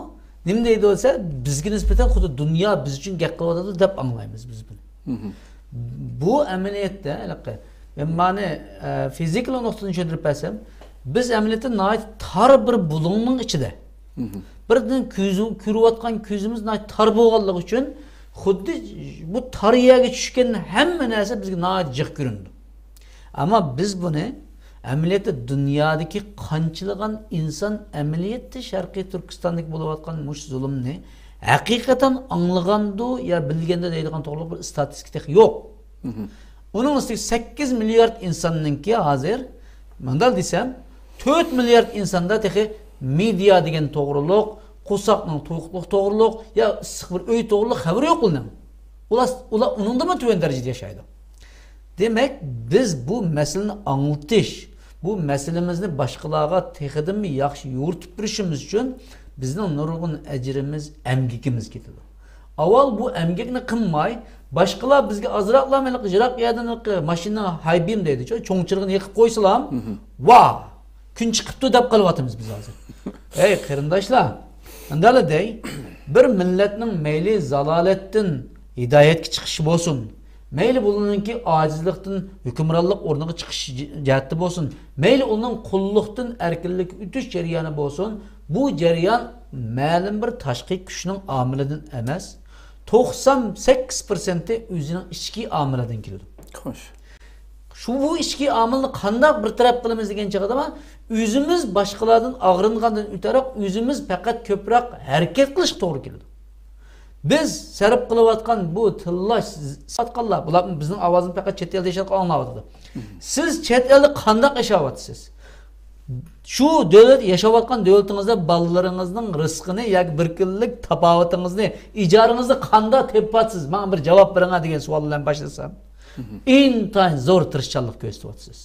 نېمە دەيدۇ دېسە، بىزگە نىسبەتەن خۇددى دۇنيا بىز ئۈچۈن گەپ قىلىۋاتىدۇ دەپ ئاڭلايمىز بىز بۇنى. بۇ ئەمەلىيەتتە ھېلىقى، مەن مانى، ئە، فىزىكىلىق نۇقتىدىن چۈشەندۈرۈپ بەرسەم، بىز ئەمەلىيەتتە ناھايىتى تار بىر بۇلۇڭنىڭ ئىچىدە. بىردىن كۆزۈ-، كۆرۈۋاتقان كۆزىمىز ناھايىتى تار بولغانلىقى ئۈچۈن، خۇددى بۇ تار يەرگە چۈشكەن ھەممە نەرسە بىزگە ناھايىتى جىق كۆرۈنىدۇ. ئەمما بىز بۇنى ئەمەلىيەتتە دۇنيادىكى قانچىلىغان ئىنسان ئەمەلىيەتتە شەرقىي تۈركىستاندىكى بولۇۋاتقان مۇشۇ زۇلۇمنى ھەقىقەتەن ئاڭلىغاندۇ يا بىلگەندۇ دەيدىغان توغرىلىق بىر ئىستاتىستىكا تېخى يوق. ئۇنىڭ ئۈستىگە سەككىز مىليارد ئىنساننىڭكى ھازىر، مۇنداق دېسەم، تۆت مىليارد ئىنساندا تېخى مېدىيا دېگەن توغرۇلۇق، قورساقنىڭ توقلۇقى توغرۇلۇق يا ئىسسىق بىر ئۆي توغرۇلۇق خەۋىرى يوق ئۇلارنىڭ. ئۇلار، ئۇلار ئۇنىڭدىنمۇ تۆۋەن دەرىجىدە ياشايدۇ. دېمەك، بىز بۇ مەسىلىنى ئاڭلىتىش، بۇ مەسىلىمىزنى باشقىلارغا تېخىدىنمۇ ياخشى يورۇتۇپ بېرىشىمىز ئۈچۈن بىزنىڭ نۇرغۇن ئەجرىمىز، ئەمگىكىمىز كېتىدۇ. ئاۋۋال بۇ ئەمگەكنى قىلماي، باشقىلار بىزگە ئازراقلا ھېلىقى يىراق يەردىن ھېلىقى ماشىنىنىڭ ھايبىم دەيدىچۇ، چوڭ چىرىغىنى يېقىپ قويسىلا، ۋا! كۈن چىقىپتۇ دەپ قېلىۋاتىمىز بىز ھازىر. ھەي، قېرىنداشلار، مۇنداقلا دەي، بىر مىللەتنىڭ مەيلى زالالەتتىن ھىدايەتكە چىقىشى بولسۇن، مەيلى بۇلارنىڭكى ئاجىزلىقتىن ھۆكۈمرانلىق ئورنىغا چىقىش جەھەتتە بولسۇن، مەيلى ئۇنىڭ قۇللۇقتىن ئەركىنلىككە ئۆتۈش جەريانى بولسۇن، بۇ جەريان مەلۇم بىر تاشقى كۈچنىڭ ئامىلىدىن ئەمەس، توقسان سەككىز پىرسەنتى ئۆزىنىڭ ئىچكى ئامىلىدىن كېلىدۇ. خوش. شۇ بۇ ئىچكى ئامىلنى قانداق بىر تەرەپ قىلىمىز دېگەن چېغىدا، ئۆزىمىز باشقىلاردىن ئاغرىنغاندىن ئۆتەرەك، ئۆزىمىز پەقەت كۆپرەك ھەرىكەت قىلىشقا توغرا كېلىدۇ. بىز سەرپ قىلىۋاتقان بۇ تىللاش، ساتقانلار، بۇلار بىزنىڭ ئاۋازىمىزنى پەقەت چەت ئەلدە ياشاۋاتقان ئاڭلاۋاتىدۇ. سىز چەت ئەلدە قانداق ياشاۋاتىسىز؟ شۇ دۆلەت، ياشاۋاتقان دۆلىتىڭىزدە بالىلىرىڭىزنىڭ رىزقىنى ياكى بىر كۈنلۈك تاپاۋىتىڭىزنى، ئىجارىڭىزنى قانداق تېپىۋاتىسىز؟ ماڭا بىر جاۋاب بېرىڭە دېگەن سوئال بىلەن باشلىسام، ئىنتايىن زور تىرىشچانلىق كۆرسىتىۋاتىسىز.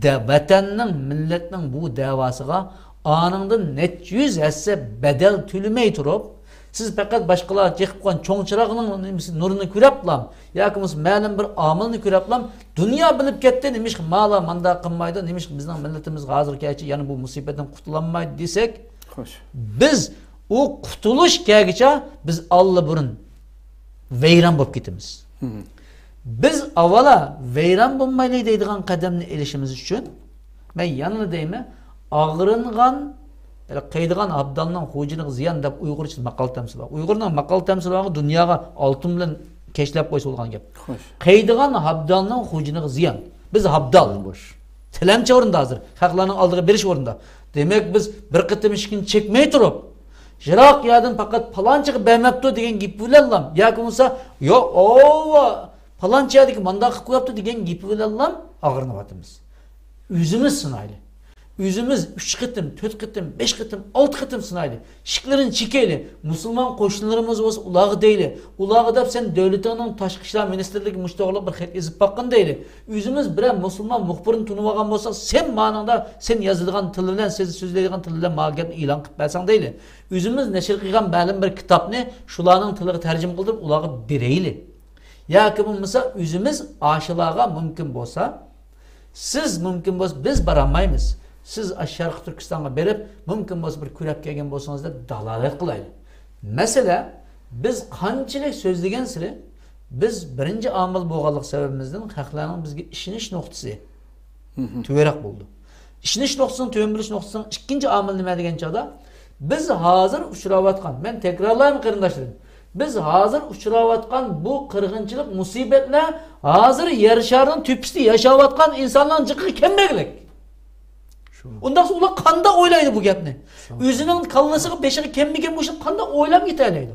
دە-، ۋەتەننىڭ، مىللەتنىڭ بۇ دەۋاسىغا ئانىڭدىن نەچچە يۈز ھەسسە بەدەل تۆلىمەي تۇرۇپ، سىز پەقەت باشقىلار چېقىپ قويغان چوڭ چىراغنىڭ نېمىسى، نۇرىنى كۆرەپلا ياكى بولمىسا مەلۇم بىر ئامىلنى كۆرەپلا دۇنيا بىلىپ كەتتى، نېمىشقا مالا مانداق قىلمايدۇ، نېمىشقا بىزنىڭ مىللىتىمىز ھازىرغىچە يەنە بۇ مۇسىبەتتىن قۇتۇلالمايدۇ دېسەك، خوش. بىز ئۇ قۇتۇلۇش كەلگۈچە بىز ئاللىبۇرۇن ۋەيران بولۇپ كېتىمىز. بىز ئاۋۋالا ۋەيران بولمايلى دەيدىغان قەدەمنى ئېلىشىمىز ئۈچۈن، مەن يەنىلا دەيمەن، ئاغرىنغان، قېيىدىغان ئابدالنىڭ خوجىنىغا زىيان دەپ ئۇيغۇرچە ماقال تەمسىل بار. ئۇيغۇرنىڭ ماقال تەمسىلى بارغۇ دۇنياغا ئالتۇن بىلەن كەشلەپ قويسا بولىدىغان گەپ. خوش. قېيىدىغان ئابدالنىڭ خوجىنىغا زىيان. بىز ئابدال. بوش. تىلەمچى ئورنىدا ھازىر. خەقلەرنىڭ ئالدىغا بېرىش ئورنىدا. دېمەك، بىز بىر قېتىم ئىشىكنى چەكمەي تۇرۇپ، يىراق يەردىن پەقەت پالانچىغا بەرمەپتۇ دېگەن گېپى بىلەنلا ياكى بولمىسا، يوق، ئاۋۇ پالانچى يەردىكى مانداق قىلىپ قويۇپتۇ دېگەن گېپى بىلەنلا ئاغرىنىۋاتىمىز. ئۆزىمىز سىنايلى. ئۆزىمىز ئۈچ قېتىم، تۆت قېتىم، بەش قېتىم، ئالتە قېتىم سىنايلى. ئىشىكلىرىنى چېكەيلى. مۇسۇلمان قوشنىلىرىمىز بولسا ئۇلارغا دەيلى. ئۇلارغا دەپ سەن دۆلىتىڭنىڭ تاشقى ئىشلار مىنىستىرلىكىگە مۇشۇ توغرىلىق بىر خەت يېزىپ باققىن دەيلى. ئۆزىمىز بىرەر مۇسۇلمان مۇخبىرنى تونۇۋالغان بولساق، سەن مانىڭدا سەن يازىدىغان تىل بىلەن، سەن سۆزلەيدىغان تىل بىلەن ماڭا گەپنى ئېلان قىلىپ بەرسەڭ دەيلى. ئۆزىمىز نەشر قىلغان مەلۇم بىر كىتابنى شۇلارنىڭ تىلىغا تەرجىمە قىلدۇرۇپ ئۇلارغا بېرەيلى. ياكى بولمىسا ئۆزىمىز ئاشۇلارغا مۇمكىن بولسا، سىز مۇمكىن بولسا، بىز بارالمايمىز. سىز ئاشۇ شەرقىي تۈركىستانغا بېرىپ، مۇمكىن بولسا بىر كۆرۈپ كەلگەن بولسىڭىز دەپ دالالەت قىلايلى. مەسىلە، بىز قانچىلىك سۆزلىگەنسېرى، بىز بىرىنچى ئامىل بولغانلىق سەۋەبىمىزدىن خەقلەرنىڭ بىزگە ئىشىنىش نۇقتىسى تۆۋەنرەك بولىدۇ. ئىشىنىش نۇقتىسىنىڭ تۆۋەن بولۇش نۇقتىسىنىڭ ئىككىنچى ئامىلى نېمە دېگەن چاغدا، بىز ھازىر ئۇچراۋاتقان، مەن تەكرارلايمەن قېرىنداشلىرىم، بىز ھازىر ئۇچراۋاتقان بۇ قىرغىنچىلىق، مۇسىبەتلەر ھازىر يەر شارىنىڭ تۆپىسىدە ياشاۋاتقان ئىنسانلارنىڭ جىقىغا كەلمەگلىك. شۇ. ئۇنداقتا ئۇلار قانداق ئويلايدۇ بۇ گەپنى؟ شۇ. ئۆزىنىڭ كاللىسىغا، بېشىغا كەلمىگەن بۇ ئىشنى قانداق ئويلاپ يېتەلەيدۇ؟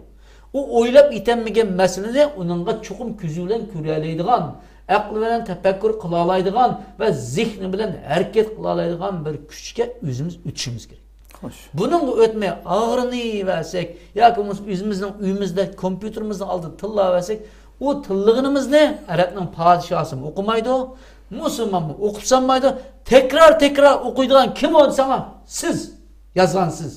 ئۇ ئويلاپ يېتەلمىگەن مەسىلىنى ئۇنىڭغا چوقۇم كۆزى بىلەن كۆرەلەيدىغان، ئەقلى بىلەن تەپەككۇر قىلالايدىغان ۋە زېھنى بىلەن ھەرىكەت قىلالايدىغان بىر كۈچكە ئۆزىمىز ئۆتۈشىمىز كېرەك. خوش. بۇنىڭغا ئۆتمەي ئاغرىنىۋەرسەك ياكى بولمىسا ئۆزىمىزنىڭ ئۆيىمىزدە، كومپيۇتېرىمىزنىڭ ئالدىدا تىللاۋەرسەك، ئۇ تىللىغىنىمىزنى ئەرەبنىڭ پادىشاھىمۇ ئوقۇمايدۇ، مۇسۇلمانمۇ ئوقۇپ سالمايدۇ. تەكرار، تەكرار ئوقۇيدىغان كىم ئۇ دېسەڭلار، سىز يازغانسىز.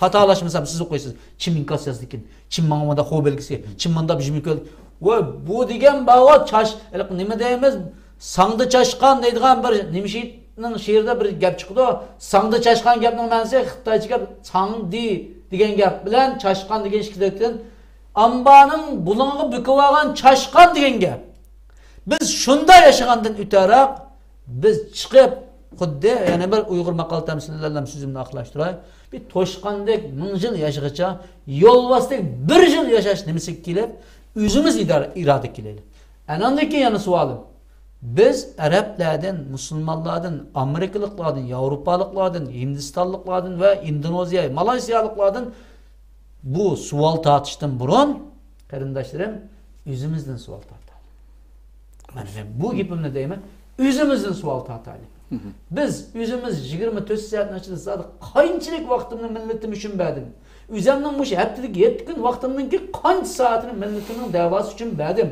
خاتالاشمىسام، سىز ئوقۇيسىز. چىم ئىنكاس يازدىكىن. چىم ماڭا مانداق خو بەلگىسى. چىم مانداق بىر جۈملە كۆل. ۋاي، بۇ دېگەن بارغۇ، چاش-، ھېلىقى نېمە دەيمىز؟ ساڭدا چاشقان دەيدىغان بىر نېمە شېئىرنىڭ شېئىرىدا بىر گەپ چىقىدۇ. ساڭدا چاشقان گەپنىڭ مەنىسى خىتايچە گەپ، ساڭدى دېگەن گەپ بىلەن چاشقان دېگەن ئىككى گەپتىن ئامبارنىڭ بۇلۇڭىغا بۈكۈۋالغان چاشقان دېگەن گەپ. بىز شۇنداق ياشىغاندىن ئۆتەرەك، بىز چىقىپ، خۇددى يەنە بىر ئۇيغۇر ماقال تەمسىلىدە سۆزۈمنى ئاخىرلاشتۇراي. بىر توشقاندەك مىڭ يىل ياشىغىچە، يولۋاستەك بىر يىل ياشاش نېمىسىگە كېلىپ، ئۆزىمىز ئىدارە، ئىرادە كېلەيلى. ئاناندىن كېيىن يەنە سوئالىم. بىز ئەرەبلەردىن، مۇسۇلمانلاردىن، ئامېرىكىلىقلاردىن، ياۋروپالىقلاردىن، ھىندىستانلىقلاردىن ۋە ئىندونېزىيە، مالايسىيالىقلاردىن بۇ سوئال تارتىشتىن بۇرۇن، قېرىنداشلىرىم، ئۆزىمىزدىن سوئال تارتايلى. مانا مەن بۇ گېپىمنى دەيمەن، ئۆزىمىزدىن سوئال تارتايلى. بىز ئۆزىمىز يىگىرمە تۆت سائەتنىڭ ئىچىدە زادى قانچىلىك ۋاقتىمنى مىللىتىم ئۈچۈن بەردىم؟ ئۆزۈمنىڭ مۇشۇ ھەپتىدىكى يەتتە كۈن ۋاقتىمنىڭكى قانچە سائىتىنى مىللىتىمنىڭ دەۋاسى ئۈچۈن بەردىم؟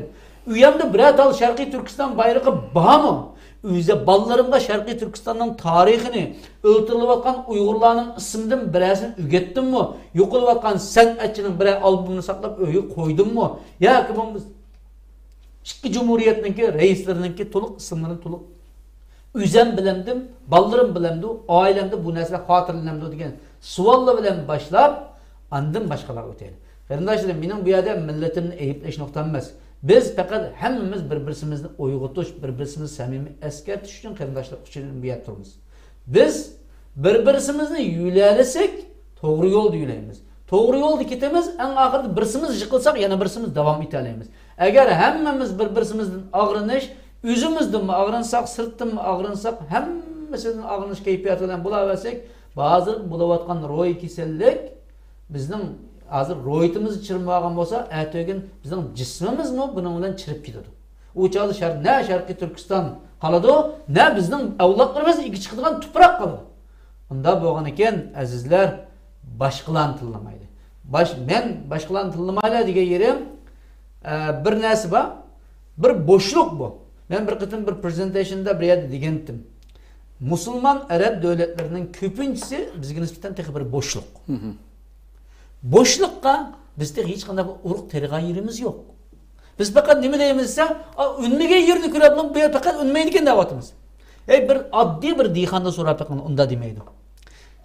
ئۆيەمدە بىرەر تال شەرقىي تۈركىستان بايرىقى بارمۇ؟ ئۆزى بالىلىرىمغا شەرقىي تۈركىستاننىڭ تارىخىنى، ئۆلتۈرۈلۈۋاتقان ئۇيغۇرلارنىڭ ئىسمىدىن بىرەرسىنى ئۆگەتتىممۇ؟ يوقىلىۋاتقان سەنئەتچىنىڭ بىرەر ئالبومىنى ساقلاپ ئۆيگە قويدۇممۇ؟ ياكى بولمىسا ئىككى جۇمھۇرىيەتنىڭكى رەئىسلىرىنىڭكى تولۇق ئىسىملىرىنى تولۇق ئۆزەم بىلەمدىم، بالىلىرىم بىلەمدۇ، ئائىلەمدە بۇ نەرسىلەر خاتىرىلىنەمدۇ دېگەن سوئاللار بىلەن باشلاپ، ئاندىن باشقىلارغا ئۆتەيلى. قېرىنداشلىرىم، مېنىڭ بۇ يەردە مىللىتىمنى ئەيىبلەش نۇقتام ئەمەس. بىز پەقەت ھەممىمىز بىر-بىرسىمىزنى ئويغىتىش، بىر-بىرسىمىزنى سەمىمىي ئەسكەرتىش ئۈچۈن قېرىنداشلىق ئۈچۈن بۇ يەردە تۇرىمىز. بىز بىر-بىرسىمىزنى يۆلەلىسەك، توغرا يولدا يۆلەيمىز. توغرا يولدا كېتىمىز، ئەڭ ئاخىرىدا بىرسىمىز يىقىلساق، يەنە بىرسىمىز داۋام ئېتەلەيمىز. ئەگەر ھەممىمىز بىر-بىرسىمىزدىن ئاغرىنىش، ئۆزىمىزدىنمۇ ئاغرىنساق، سىرتتىنمۇ ئاغرىنساق، ھەممىسىدىن ئاغرىنىش كەيپىياتى بىلەن بولاۋەرسەك، ھازىر بولۇۋاتقان روھىي كېسەللىك بىزنىڭ ھازىر روھىيىتىمىز چىرمىۋالغان بولسا، ئەتىگۈن بىزنىڭ جىسمىمىزمۇ بۇنىڭ بىلەن چىرىپ كېتىدۇ. ئۇ چاغدا شەر-، نە شەرقىي تۈركىستان قالىدۇ، نە بىزنىڭ ئەۋلادلىرىمىز ئىگە چىقىدىغان تۇپراق قالىدۇ. ئۇنداق بولغانىكەن، ئەزىزلەر، باشقىلارنى تىللىمايلى. باش-، مەن باشقىلارنى تىللىمايلى دېگەن يېرىم، ئە، بىر نەرسە بار، بىر بوشلۇق بۇ. مەن بىر قېتىم بىر پرېزېنتېيشندا بىر يەردە دېگەنتىم. مۇسۇلمان ئەرەب دۆلەتلىرىنىڭ كۆپىنچىسى بىزگە نىسبەتەن تېخى بىر بوشلۇق. بوشلۇققا بىز تېخى ھېچقانداق بىر ئۇرۇق تېرىغان يېرىمىز يوق. بىز پەقەت نېمە دەيمىز دېسە، ئا، ئۈنمىگەن يېرىنى كۆرەپلا، بۇ يەر پەقەت ئۈنمەيدىكەن دەۋاتىمىز. ھەي، بىر ئاددىي بىر دېھقاندىن سوراپ بېقىڭ، ئۇنداق دېمەيدۇ.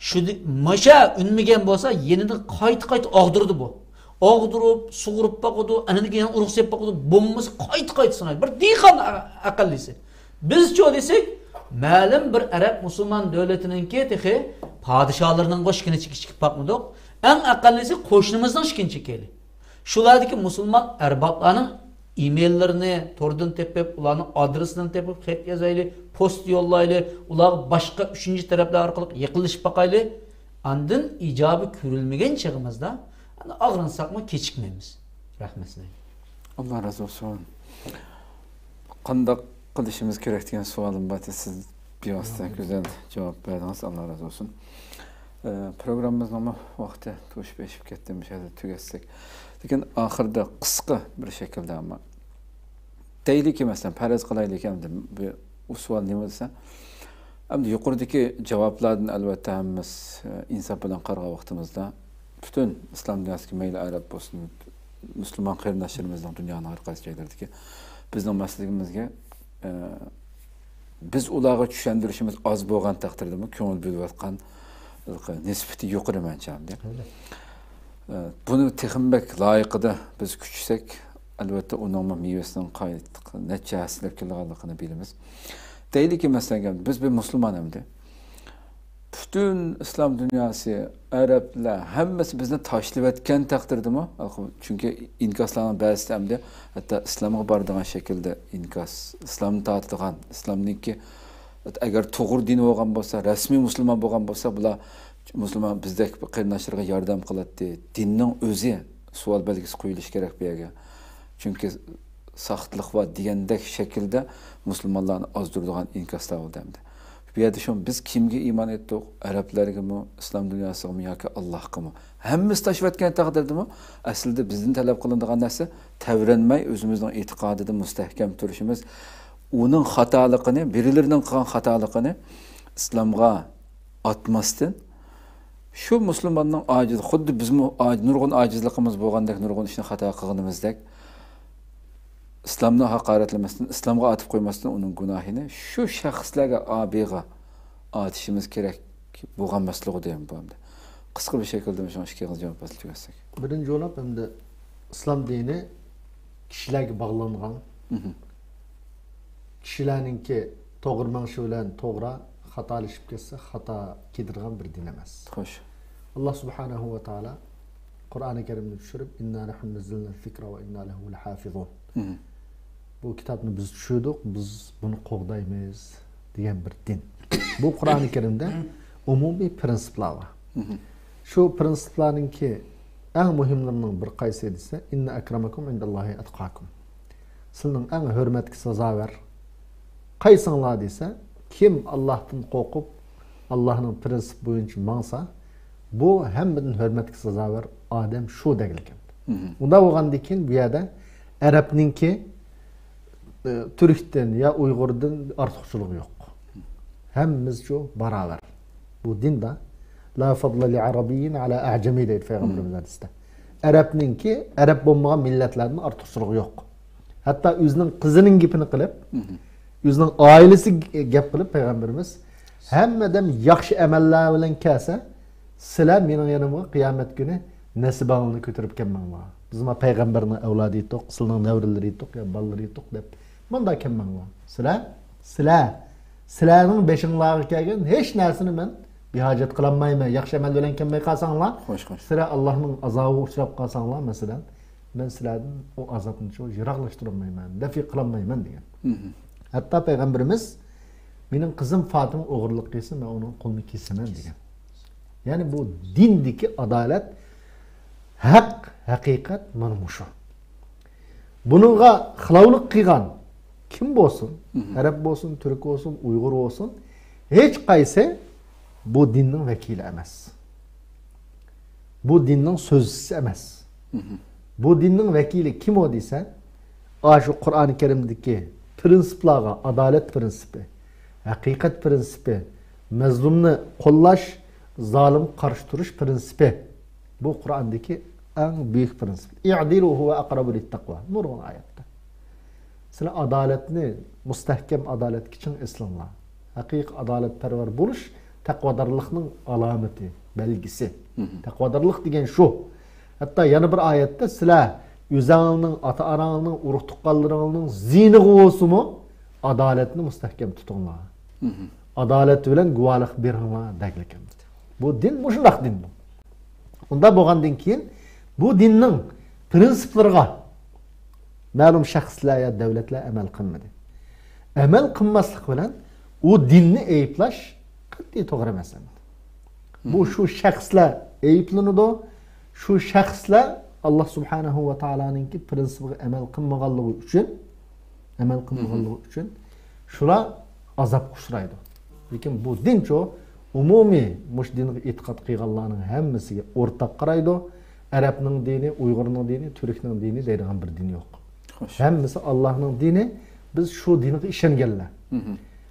شۇ دې-، ماشا ئۈنمىگەن بولسا، يېنىدا قايتا-قايتا ئاغدۇرىدۇ بۇ. ئاغدۇرۇپ، سۇغۇرۇپ باقىدۇ، ئەنە يەنە ئۇرۇق سېلىپ باقىدۇ، بولمىسا قايتا-قايتا سىنايدۇ. بىر دېھقان ئە-، ئەقەللىسى. بىزچۇ دېسەك، مەلۇم بىر ئەرەب مۇسۇلمان دۆلىتىنىڭكى تېخى پادىشاھلىرىنىڭغۇ ئىشىكىنى چېكىپ باقمىدۇق. ئەڭ ئەقەللىسى قوشنىمىزنىڭ ئىشىكىنى چېكەيلى. شۇلاردىكى مۇسۇلمان ئەربابلارنىڭ ئىمېيللىرىنى توردىن تېپىپ، ئۇلارنىڭ ئادرېسىنى تېپىپ، خەت يازايلى، پوست يوللايلى، ئۇلارغا باشقا ئۈچىنچى تەرەپلەر ئارقىلىق يېقىنلىشىپ باقايلى. ئاندىن ئىجابى كۆرۈلمىگەن چېغىمىزدا، ئاغرىنساقمۇ كېچىكمەيمىز. رەھمەت سىزگە. ئاللا رازى بولسۇن. قانداق قىلىشىمىز كېرەك دېگەن سوئالىم بار ئىدى، سىز بىۋاسىتە گۈزەل جاۋاب بەردىڭىز، ئاللا رازى بولسۇن. ئە، پروگراممىمىزنىڭمۇ ۋاقتى توشۇپ ئېشىپ كەتتى، مۇشۇ يەردە تۈگەتسەك. لېكىن ئاخىرىدا قىسقا بىر شەكىلدە، ئەمما دەيلىكى، مەسىلەن، پەرەز قىلايلىكى، ئەمدى بۇ سوئال نېمە دېسە، ئەمدى يۇقىرىدىكى جاۋابلاردىن ئەلۋەتتە ھەممىمىز، ئە، ئىنساپ بىلەن قارىغان ۋاقتىمىزدا، پۈتۈن ئىسلام دۇنياسىدىكى مەيلى ئەرەب بولسۇن، مۇسۇلمان قېرىنداشلىرىمىزنىڭ دۇنيانىڭ ھەر قايسى جايلىرىدىكى بىزنىڭ مەسلىكىمىزگە، ئە، بىز ئۇلارغا چۈشەندۈرۈشىمىز ئاز بولغان تەقدىردىمۇ، كۆڭۈل بۆلۈۋاتقان نىسبىتى يۇقىرى مەنچە ئەمدى. ئە، بۇنى تېخىمۇ بەك لايىقىدا بىز كۈچىسەك، ئەلۋەتتە ئۇنىڭمۇ مېۋىسىنىڭ قايت-، نەچچە ھەسسىلەپ كېلىدىغانلىقىنى بىلىمىز. دەيلىكى، مەسىلەن، بىز بىر مۇسۇلمان ئەمدى. پۈتۈن ئىسلام دۇنياسى، ئەرەبلەر، ھەممىسى بىزنى تاشلىۋەتكەن تەقدىردىمۇ، چۈنكى ئىنكاسلارنىڭ بەزىسى ئەمدى ھەتتا ئىسلامغا بارىدىغان شەكىلدە ئىنكاس، ئىسلامنى تارتىدىغان، ئىسلامنىڭكى، ئەگەر توغرا دىن بولغان بولسا، رەسمىي مۇسۇلمان بولغان بولسا، بۇلار مۇسۇلمان بىزدەك قېرىنداشلىرىغا ياردەم قىلاتتى. دىننىڭ ئۆزى سوئال بەلگىسى قويۇلۇشى كېرەك بۇ يەرگە. چۈنكى ساختىلىق بار دېگەندەك شەكىلدە مۇسۇلمانلارنى ئازدۇرىدىغان ئىنكاسلار بولدى ئەمدى. بۇ يەردە شۇ بىز كىمگە ئىمان ئېيتتۇق؟ ئەرەبلەرگىمۇ، ئىسلام دۇنياسىغىمۇ ياكى ئاللاھقىمۇ؟ ھەممىسى تاشلىۋەتكەن تەقدىردىمۇ، ئەسلىدە بىزدىن تەلەپ قىلىنىدىغان نەرسە تەۋرەنمەي، ئۆزىمىزنىڭ ئېتىقادىدا مۇستەھكەم تۇرۇشىمىز، ئۇنىڭ خاتالىقىنى، بىرىلىرىنىڭ قىلغان خاتالىقىنى ئىسلامغا ئاتماستىن، شۇ مۇسۇلماننىڭ ئاجىز، خۇددى بىزمۇ ئاج-، نۇرغۇن ئاجىزلىقىمىز بولغاندەك، نۇرغۇن ئىشنى خاتا قىلغىنىمىزدەك، ئىسلامنى ھاقارەتلىمەستىن، ئىسلامغا ئاتىپ قويماستىن، ئۇنىڭ گۇناھىنى شۇ شەخسلەرگە، ئابىغا ئاتىشىمىز كېرەك بولغان مەسىلىغۇ دەيمەن بۇ ئەمدى. قىسقا بىر شەكىلدە مۇشۇ ئىككىڭىز جاۋاب بەرسە تۈگەتسەك. بىرىنچى بولۇپ، ئەمدى ئىسلام دىنى كىشىلەرگە باغلانغان، كىشىلەرنىڭكى توغرا مېڭىشى بىلەن توغرا، خاتالىشىپ كەتسە خاتا كىيدۈرىدىغان بىر دىن ئەمەس. خوش. ئاللا سۇبھانەھۇ ۋە تائالا قۇرئانى كەرىمنى چۈشۈرۈپ، «ئىننا نەھنۇ نەززەلنە زىكرە ۋە ئىننا لەھۇ لەھافىزۇن.» بۇ كىتابنى بىز چۈشۈردۇق، بىز بۇنى قوغدايمىز دېگەن بىر دىن. بۇ قۇرئانى كەرىمدە ئومۇمىي پرىنسىپلار بار. شۇ پرىنسىپلارنىڭكى ئەڭ مۇھىملىرىنىڭ بىر قايسى دېسە، «ئىننە ئەكرەمەكۇم ئىندەللاھى ئەتقاكۇم.» سىلىنىڭ ئەڭ ھۆرمەتكە سازاۋەر قايسىڭلار دېسە، كىم ئاللاھتىن قورقۇپ، ئاللاھنىڭ پرىنسىپى بويىچە ماڭسا، بۇ ھەممىدىن ھۆرمەتكە سازاۋەر ئادەم شۇ دەگلىكىم. ئۇنداق بولغاندىن كېيىن بۇ يەردە ئەرەبنىڭكى، ئى، تۈركتىن يا ئۇيغۇردىن ئارتۇقچىلىقى يوق. ھەممىمىز شۇ باراۋەر. بۇ دىندا «لا فەضلە لىئەرەبىييىن ئەلا ئەئجەمىي» دەيدۇ پەيغەمبىرىمىز ھەدىستە. ئەرەبنىڭكى ئەرەب بولمىغان مىللەتلەردىن ئارتۇقچىلىقى يوق. ھەتتا ئۆزىنىڭ قىزىنىڭ گېپىنى قىلىپ، ئۆزىنىڭ ئائىلىسى گەپ قىلىپ پەيغەمبىرىمىز، «ھەممە ئادەم ياخشى ئەمەللەر بىلەن كەلسە، سىلەر مېنىڭ يېنىمغا قىيامەت كۈنى نەسىبەڭلارنى كۆتۈرۈپ كەلمەڭلار. بىز ما پەيغەمبەرنىڭ ئەۋلادى ئىدۇق، سىلىنىڭ نەۋرىلىرى ئىدۇق يا بالىلىرى ئىدۇق» دەپ، مۇنداق كەلمەڭلار. سىلەر، سىلەر، سىلەرنىڭ بېشىڭلارغا كەلگەن ھېچ نەرسىنى مەن بىھاجەت قىلالمايمەن. ياخشى ئەمەل بىلەن كەلمەي قالساڭلار، خوش، خوش. سىلەر ئاللاھنىڭ ئازابىغا ئۇچراپ قالساڭلار، مەسىلەن، مەن سىلەردىن ئۇ ئازابنى شۇ يىراقلاشتۇرالمايمەن، دەفئى قىلالمايمەن دېگەن. ھەتتا پەيغەمبىرىمىز، «مېنىڭ قىزىم فاتىمە ئوغرىلىق قىلسا، مەن ئۇنىڭ قولىنى كېسىمەن» دېگەن. يەنى بۇ دىندىكى ئادالەت، ھەق، ھەقىقەت مانا مۇشۇ. بۇنىڭغا خىلاپلىق قىلغان كىم بولسۇن، ئەرەب بولسۇن، تۈرك بولسۇن، ئۇيغۇر بولسۇن، ھېچ قايسى بۇ دىننىڭ ۋەكىلى ئەمەس. بۇ دىننىڭ سۆزچىسى ئەمەس. بۇ دىننىڭ ۋەكىلى كىم ئۇ دېسە، ئاشۇ قۇرئانى كەرىمدىكى پرىنسىپلارغا، ئادالەت پرىنسىپى، ھەقىقەت پرىنسىپى، مەزلۇمنى قوللاش، زالىمغا قارشى تۇرۇش پرىنسىپى. بۇ قۇرئاندىكى ئەڭ بۈيۈك پرىنسىپ. «ئىئدىلۇ ھۇۋە ئەقرەبۇ لىتتەقۋا». نۇرغۇن ئايەتتە. سىلەر ئادالەتنى، مۇستەھكەم ئادالەتكە چىڭ ئېسىلىڭلار. ھەقىقىي ئادالەتپەرۋەر بولۇش تەقۋادارلىقنىڭ ئالامىتى، بەلگىسى. تەقۋادارلىق دېگەن شۇ. ھەتتا يەنە بىر ئايەتتە، «سىلەر ئۆزەڭلارنىڭ، ئاتا-ئاناڭلارنىڭ، ئۇرۇق-تۇغقانلىرىڭلارنىڭ زىيىنىغا بولسىمۇ، ئادالەتنى مۇستەھكەم تۇتۇڭلار. ئادالەت بىلەن گۇۋاھلىق بېرىڭلار» دەگلىكىم. بۇ دىن مۇشۇنداق دىن بۇ. ئۇنداق بولغاندىن كېيىن بۇ دىننىڭ پرىنسىپلىرىغا مەلۇم شەخسلەر يا دۆلەتلەر ئەمەل قىلمىدى. ئەمەل قىلماسلىق بىلەن ئۇ دىننى ئەيىبلەش قەتئىي توغرا ئەمەس. بۇ شۇ شەخسلەر ئەيىبلىنىدۇ. شۇ شەخسلەر ئاللا سۇبھانەھۇ ۋە تائالانىڭكى پرىنسىپىغا ئەمەل قىلمىغانلىقى ئۈچۈن، ئەمەل قىلمىغانلىقى ئۈچۈن شۇلار ئازابقا ئۇچرايدۇ. لېكىن بۇ دىنچۇ ئومۇمىي مۇشۇ دىنغا ئېتىقاد قىلغانلارنىڭ ھەممىسىگە ئورتاق قارايدۇ. ئەرەبنىڭ دىنى، ئۇيغۇرنىڭ دىنى، تۈركنىڭ دىنى دەيدىغان بىر دىن يوق. خوش. ھەممىسى ئاللانىڭ دىنى، بىز شۇ دىنغا ئىشەنگەنلەر.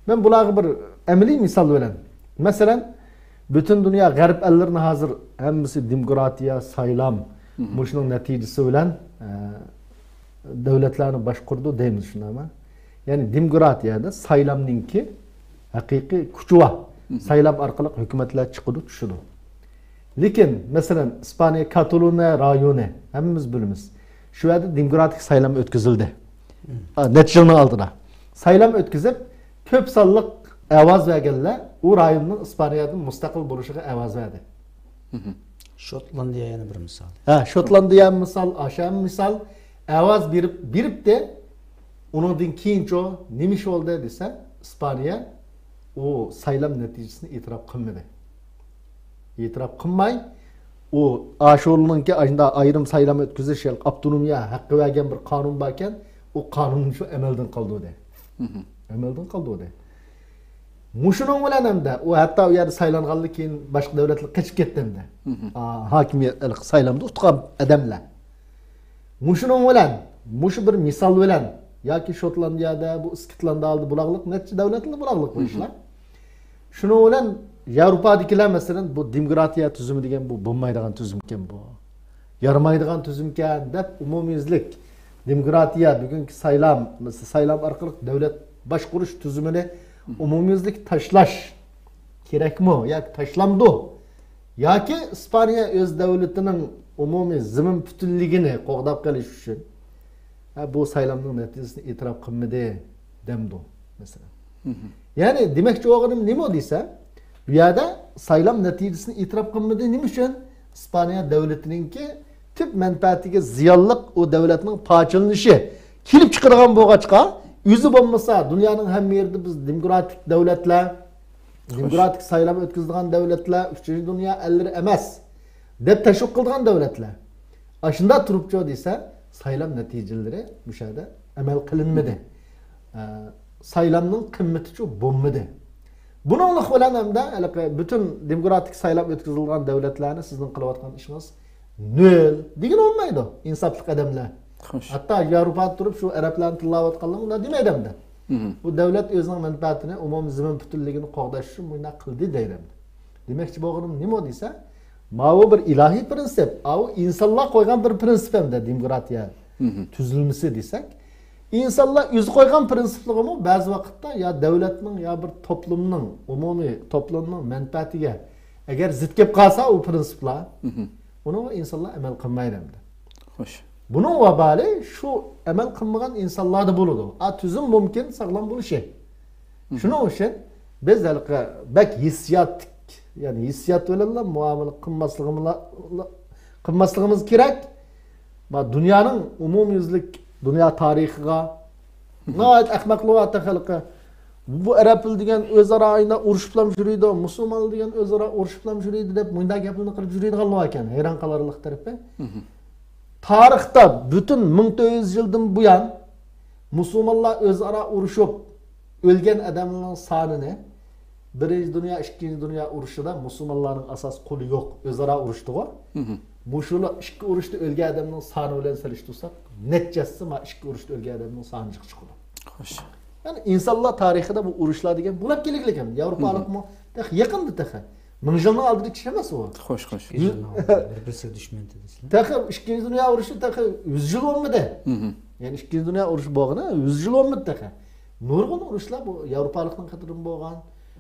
مەن بۇلارغا بىر ئەمەلىي مىسال بىلەن، مەسىلەن، پۈتۈن دۇنيا غەرب ئەللىرىنى ھازىر ھەممىسى دېموكراتىيە، سايلام، مۇشۇنىڭ نەتىجىسى بىلەن، ئە، دۆلەتلەرنى باشقۇرىدۇ دەيمىز، شۇنداقمۇ؟ يەنى دېموكراتىيەدە سايلامنىڭكى ھەقىقىي كۈچى بار. سايلام ئارقىلىق ھۆكۈمەتلەر چىقىدۇ، چۈشىدۇ. لېكىن، مەسىلەن، ئىسپانىيە كاتالونىيە رايونى، ھەممىمىز بىلىمىز. شۇ يەردە دېموكراتىك سايلام ئۆتكۈزۈلدى. ئا، نەچچە يىلنىڭ ئالدىدا. سايلام ئۆتكۈزۈپ، كۆپ سانلىق ئاۋاز بەرگەنلەر ئۇ رايوننىڭ ئىسپانىيەدىن مۇستەقىل بولۇشىغا ئاۋاز بەردى. شوتلاندىيە يەنە بىر مىسال. ھە، شوتلاندىيە مىسال، ئاشۇ مىسال. ئاۋاز بېرىپ، بېرىپتى. ئۇنىڭدىن كېيىنچۇ نېمە ئىش بولدى دېسە، ئىسپانىيە ئۇ سايلام نەتىجىسىنى ئېتىراپ قىلمىدى. ئېتىراپ قىلماي، ئۇ ئاشۇنىڭكى ئاشۇنداق ئايرىم سايلام ئۆتكۈزۈش، ئاپتونومىيە ھەققى بەرگەن بىر قانۇن باركەن، ئۇ قانۇننى شۇ ئەمەلدىن قالدۇردى. ئەمەلدىن قالدۇردى. مۇشۇنىڭ بىلەن ئەمدى ئۇ ھەتتا ئۇ يەردە سايلانغاندىن كېيىن باشقا دۆلەتلەر قېچىپ كەتتى ئەمدى. ئا، ھاكىمىيەت، سايلامدا ئۇتقان ئادەملەر. مۇشۇنىڭ بىلەن، مۇشۇ بىر مىسال بىلەن، ياكى شوتلاندىيەدە، بۇ ئىسكىتلاندىدا بۇلاغلىق، نەچچە دۆلەتلەردە بۇلاغلىق بۇ ئىشلار. شۇنىڭ بىلەن ياۋروپادىكىلەر، مەسىلەن، بۇ دېموكراتىيە تۈزۈمى دېگەن بۇ بولمايدىغان تۈزۈمكەن بۇ. يارىمايدىغان تۈزۈمكەن دەپ، ئومۇميۈزلۈك دېموكراتىيە، بۈگۈنكى سايلام، سايلام ئارقىلىق دۆلەت باشقۇرۇش تۈزۈمىنى ئومۇميۈزلۈك تاشلاش كېرەكمۇ ياكى تاشلامدۇ؟ ياكى ئىسپانىيە ئۆز دۆلىتىنىڭ ئومۇمىي زېمىن پۈتۈنلۈكىنى قوغداپ قېلىش ئۈچۈن، ھە، بۇ سايلامنىڭ نەتىجىسىنى ئېتىراپ قىلمىدى دەمدۇ، مەسىلەن. يەنى دېمەكچى بولغىنىم نېمە دېسە، بۇ يەردە سايلام نەتىجىسىنى ئېتىراپ قىلمىدى. نېمە ئۈچۈن؟ ئىسپانىيە دۆلىتىنىڭكى تۈپ مەنپەئەتىگە زىيانلىق، ئۇ دۆلەتنىڭ پارچىلىنىشى كېلىپ چىقىدىغان بولغاچقا، ئۆزى بولمىسا، دۇنيانىڭ ھەممە يېرىدە بىز دېموكراتىك دۆلەتلەر، دېموكراتىك سايلام ئۆتكۈزىدىغان دۆلەتلەر، ئۈچىنچى دۇنيا ئەللىرى ئەمەس، دەپ تەشۋىق قىلىدىغان دۆلەتلەر. ئاشۇنداق تۇرۇپچۇ دېسە، سايلام نەتىجىلىرى مۇشۇ يەردە ئەمەل قىلىنمىدى. ئە، سايلامنىڭ قىممىتىچۇ بولمىدى. بۇنىڭلىق بىلەن ھەمدە ھېلىقى پۈتۈن دېموكراتىك سايلام ئۆتكۈزۈلگەن دۆلەتلەرنى سىزنىڭ قىلىۋاتقان ئىشىڭىز نۆل دېگىلى بولمايدۇ، ئىنساپلىق ئادەملەر. خوش. ھەتتا ياۋروپادا تۇرۇپ شۇ ئەرەبلەرنى تىللاۋاتقانلىرىڭ ئۇنداق دېمەيدۇ ئەمدى. مم. بۇ دۆلەت ئۆزىنىڭ مەنپەئەتىنى، ئومۇمىي زېمىن پۈتۈنلۈكىنى قوغداش ئۈچۈن مۇنداق قىلدى دەيدۇ ئەمدى. دېمەكچى بولغىنىم نېمە دېسە، ماۋۇ بىر ئىلاھىي پىرىنسىپ، ئاۋۇ ئىنسانلار قويغان بىر پىرىنسىپ ھەمدە دېموكراتىيە مم. تۈزۈلمىسى دېسەك، ئىنسانلار ئۆزى قويغان پىرىنسىپلىرىمۇ بەزى ۋاقىتتا يا دۆلەتنىڭ، يا بىر توپلۇمنىڭ، ئومۇمىي توپلۇمنىڭ مەنپەئەتىگە ئەگەر زىت كېلىپ قالسا ئۇ پىرىنسىپلار، مم. ئۇنىڭغا ئىنسانلار ئەمەل قىلمايدۇ ئەمدى. خوش. بۇنىڭ ۋابالى شۇ ئەمەل قىلمىغان ئىنسانلاردا بولىدۇ. ئا، تۈزۈم مۇمكىن ساغلام بولۇشى. مم. شۇنىڭ ئۈچۈن بىز ھېلىقى بەك ھېسسىياتلىق، يەنى ھېسسىيات بىلەنلا مۇئامىلە قىلماسلىقىمىزلا-، قىلماسلىقىمىز كېرەك. ما، دۇنيانىڭ ئومۇميۈزلۈك دۇنيا تارىخىغا ناھايىتى ئەخمەقلىق بار تېخى ھېلىقى. بۇ ئەرەب ئېلى دېگەن ئۆزئارا ئاينا ئۇرۇشۇپلام يۈرىدۇ، مۇسۇلمانلار دېگەن ئۆزئارا ئۇرۇشۇپلام يۈرىدۇ دەپ مۇنداق گەپلەرنى قىلىپ يۈرىدىغانلار ئىكەن. ھەيران قالارلىق تەرىپى. مم. تارىختا پۈتۈن مىڭ تۆت يۈز يىلدىن بۇيان مۇسۇلمانلار ئۆزئارا ئۇرۇشۇپ ئۆلگەن ئادەملەرنىڭ سانىنى بىرىنچى دۇنيا، ئىككىنچى دۇنيا ئۇرۇشىدا مۇسۇلمانلارنىڭ ئاساس قولى يوق، ئۆزئارا ئۇرۇشتىغۇ. مم. مۇشۇلا ئىككى ئۇرۇشتا ئۆلگەن ئادەمنىڭ سانى بىلەن سېلىشتۇرساق، نەچچە ھەسسە ما ئىككى ئۇرۇشتا ئۆلگەن ئادەمنىڭ سانى جىق چىقىدۇ. خوش. يەنى ئىنسانلار تارىخىدا بۇ ئۇرۇشلار دېگەن بولۇپ كېلىگلىكەن. ياۋروپالىقمۇ تېخى يېقىندا تېخى. مىڭ يىلنىڭ ئالدىدىكى ئىش ئەمەس ئۇ. خوش، خوش. يۈز-، بىر-، بىرسى دۈشمەن دېسىلە. تېخى ئىككىنچى دۇنيا ئۇرۇشى تېخى يۈز يىل بولمىدى. مم. يەنى ئىككىنچى دۇنيا ئۇرۇشى بولغىنى يۈز يىل بولمىدى تېخى. نۇرغۇن ئۇرۇشلار بۇ ياۋروپالىقنىڭ قېتىدىن بولغان.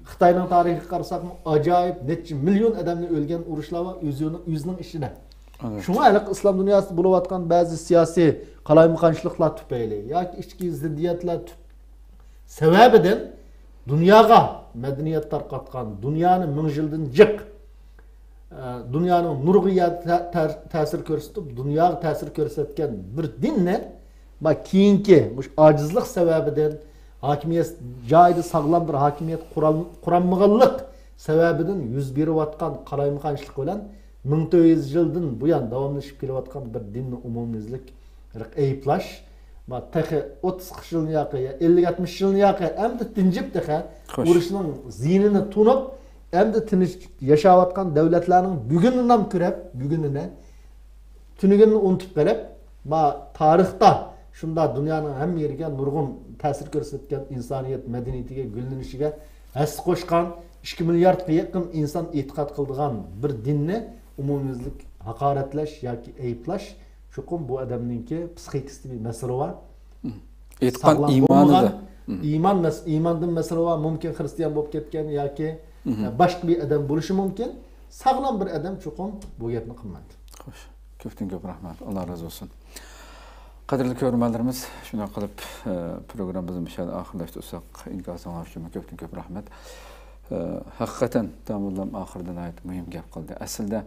خىتاينىڭ تارىخىغا قارىساقمۇ ئاجايىپ نەچچە مىليون ئادەمنى ئۆلگەن ئۇرۇشلار بار ئۆزىنىڭ، ئۆزىنىڭ ئىچىدە. ئەلۋەتتە. شۇڭا ھېلىقى ئىسلام دۇنياسىدا بولۇۋاتقان بەزى سىياسىي قالايمىقانچىلىقلار تۈپەيلى ياكى ئىچكى زىددىيەتلەر تۈپ-، سەۋەبىدىن دۇنياغا مەدەنىيەت تارقاتقان، دۇنيانى مىڭ يىلدىن جىق، ئە، دۇنيانىڭ نۇرغۇن يەردە تە-، تە-، تەسىر كۆرسىتىپ، دۇنياغا تەسىر كۆرسەتكەن بىر دىننى، ما، كېيىنكى مۇشۇ ئاجىزلىق سەۋەبىدىن، ھاكىمىيەت جايىدا ساغلام بىر ھاكىمىيەت قۇرال-، قۇرالمىغانلىق سەۋەبىدىن يۈز بېرىۋاتقان قالايمىقانچىلىق بىلەن مىڭ تۆت يۈز يىلدىن بۇيان داۋاملىشىپ كېلىۋاتقان بىر دىننى ئومۇميۈزلۈك ئەيىبلەش، ما، تېخى ئوتتۇز قىرىق يىلنى ياقى، يا ئەللىك ئاتمىش يىلنى ياقى، ئەمدى تىنجىپ تېخى خوش. ئۇرۇشنىڭ زىيىنىنى تونۇپ، ئەمدى تىنچ ياشاۋاتقان دۆلەتلەرنىڭ بۈگۈنىنى نام كۆرۈپ، بۈگۈنىنى، تۈنۈگۈنىنى ئۇنتۇپ قېلىپ، ما، تارىختا شۇنداق دۇنيانىڭ ھەممە يېرىگە نۇرغۇن تەسىر كۆرسەتكەن ئىنسانىيەت مەدەنىيىتىگە گۈللىنىشىگە ھەسسە قوشقان ئىككى مىلياردقا يېقىن ئىنسان ئېتىقاد قىلىدىغان بىر دىننى ئومۇميۈزلۈك ھاقارەتلەش ياكى ئەيىبلەش، چوقۇم بۇ ئادەمنىڭكى پسىخىكىسىدا بىر مەسىلە بار. مم. ئېتىقاد ساغلام ئىمانىدا. بولمىغان، مم. ئىمان مەس-، ئىماندىن مەسىلە بار، مۇمكىن خىرىستىيان بولۇپ كەتكەن ياكى، مم. ئە، باشقا بىر ئادەم بولۇشى مۇمكىن. ساغلام بىر ئادەم چوقۇم بۇ گەپنى قىلمايدۇ. خوش. كۆپتىن كۆپ رەھمەت. ئاللا رازى بولسۇن. قەدىرلىك كۆرۈرمەنلىرىمىز، شۇنداق قىلىپ، ئە، پروگراممىمىزنى مۇشۇ يەردە ئاخىرلاشتۇرساق، ئىنكاسىڭلار ئۈچۈن كۆپتىن كۆپ رەھمەت. ئە، ھەقىقەتەن، داموللام ئاخىرىدا ناھايىتى مۇھىم گەپ قىلدى. ئەسلىدە،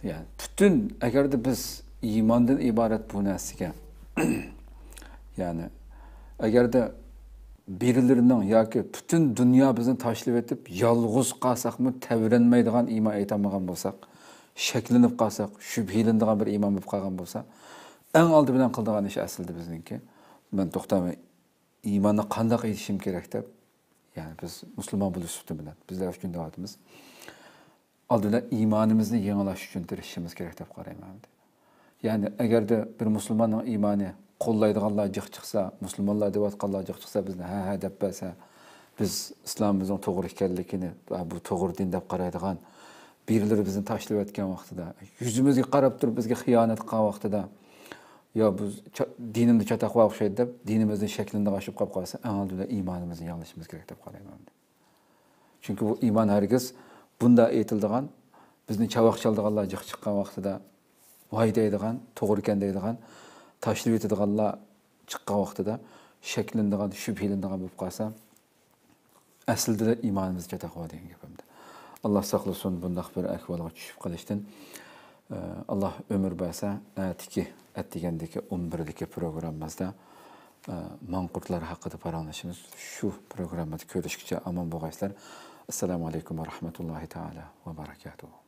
يەنى پۈتۈن، ئەگەردە بىز ئىماندىن ئىبارەت بۇ نەرسىگە، يەنى، ئەگەردە بىرىلىرىنىڭ ياكى پۈتۈن دۇنيا بىزنى تاشلىۋېتىپ، يالغۇز قالساقمۇ تەۋرەنمەيدىغان ئىمان ئېيتالمىغان بولساق، شەكلىنىپ قالساق، شۈبھىلىنىدىغان بىر ئىمان بولۇپ قالغان بولسا، ئەڭ ئالدى بىلەن قىلىدىغان ئىش ئەسلىدە بىزنىڭكى، مەن توختاماي ئىماننى قانداق ئېيتىشىم كېرەك دەپ، يەنى بىز مۇسۇلمان بولۇش سۈپىتى بىلەن بىزلەر ئۈچۈن دەۋاتىمىز. ئالدى بىلەن ئىمانىمىزنى يېڭىلاش ئۈچۈن تىرىشىشىمىز كېرەك دەپ قارايمەن ئەمدى. يەنى ئەگەردە بىر مۇسۇلماننىڭ ئىمانى قوللايدىغانلار جىق چىقسا، مۇسۇلمانلار دەۋاتقانلار جىق چىقسا، بىزنى ھە، ھە دەپ بەرسە، بىز ئىسلامىمىزنىڭ توغرا ئىكەنلىكىنى، ۋە بۇ توغرا دىن دەپ قارايدىغان، بىرىلىرى بىزنى تاشلىۋەتكەن ۋاقتىدا، يۈزىمىزگە قاراپ تۇرۇپ بىزگە خىيانەت قىلغان ۋاقتىدا، يا بۇ چا-، دىنىمدا چاتاق بار ئوخشايدۇ دەپ، دىنىمىزدىن شەكلىنىدىغان ئىش بولۇپ قالسا، ئەڭ ئالدى بىلەن ئىمانىمىزنى يېڭىلىشىمىز كېرەك دەپ قارايمەن. چۈنكى بۇ ئىمان ھەرگىز بۇنداق ئېيتىلىدىغان، بىزنى چاۋاك چالىدىغانلار جىق چىققان ۋاقتىدا، ۋاي دەيدىغان، توغرىكەن دەيدىغان، تاشلىۋېتىدىغانلار چىققان ۋاقتىدا شەكلىنىدىغان، شۈبھىلىنىدىغان بولۇپ قالسا، ئەسلىدىلا ئىمانىمىز چاتاق بار دېگەن گېپىمدە. ئاللا ساقلىسۇن بۇنداق بىر ئەھۋالغا چۈشۈپ قېلىشتىن. ئە، ئاللا ئۆمۈر بەرسە، ئەتىكى، ئەتىگەندىكى ئون بىردىكى پروگراممىمىزدا، ئە، ماڭقۇرتلار ھەققىدە پاراڭلىشىمىز. شۇ پروگراممىدا كۆرۈشكىچە ئامان بولغايسىلەر. ئەسسالامۇ ئەلەيكۇم ۋە رەھمەتۇللاھى تائالا ۋە بەرەكاتۇھۇ.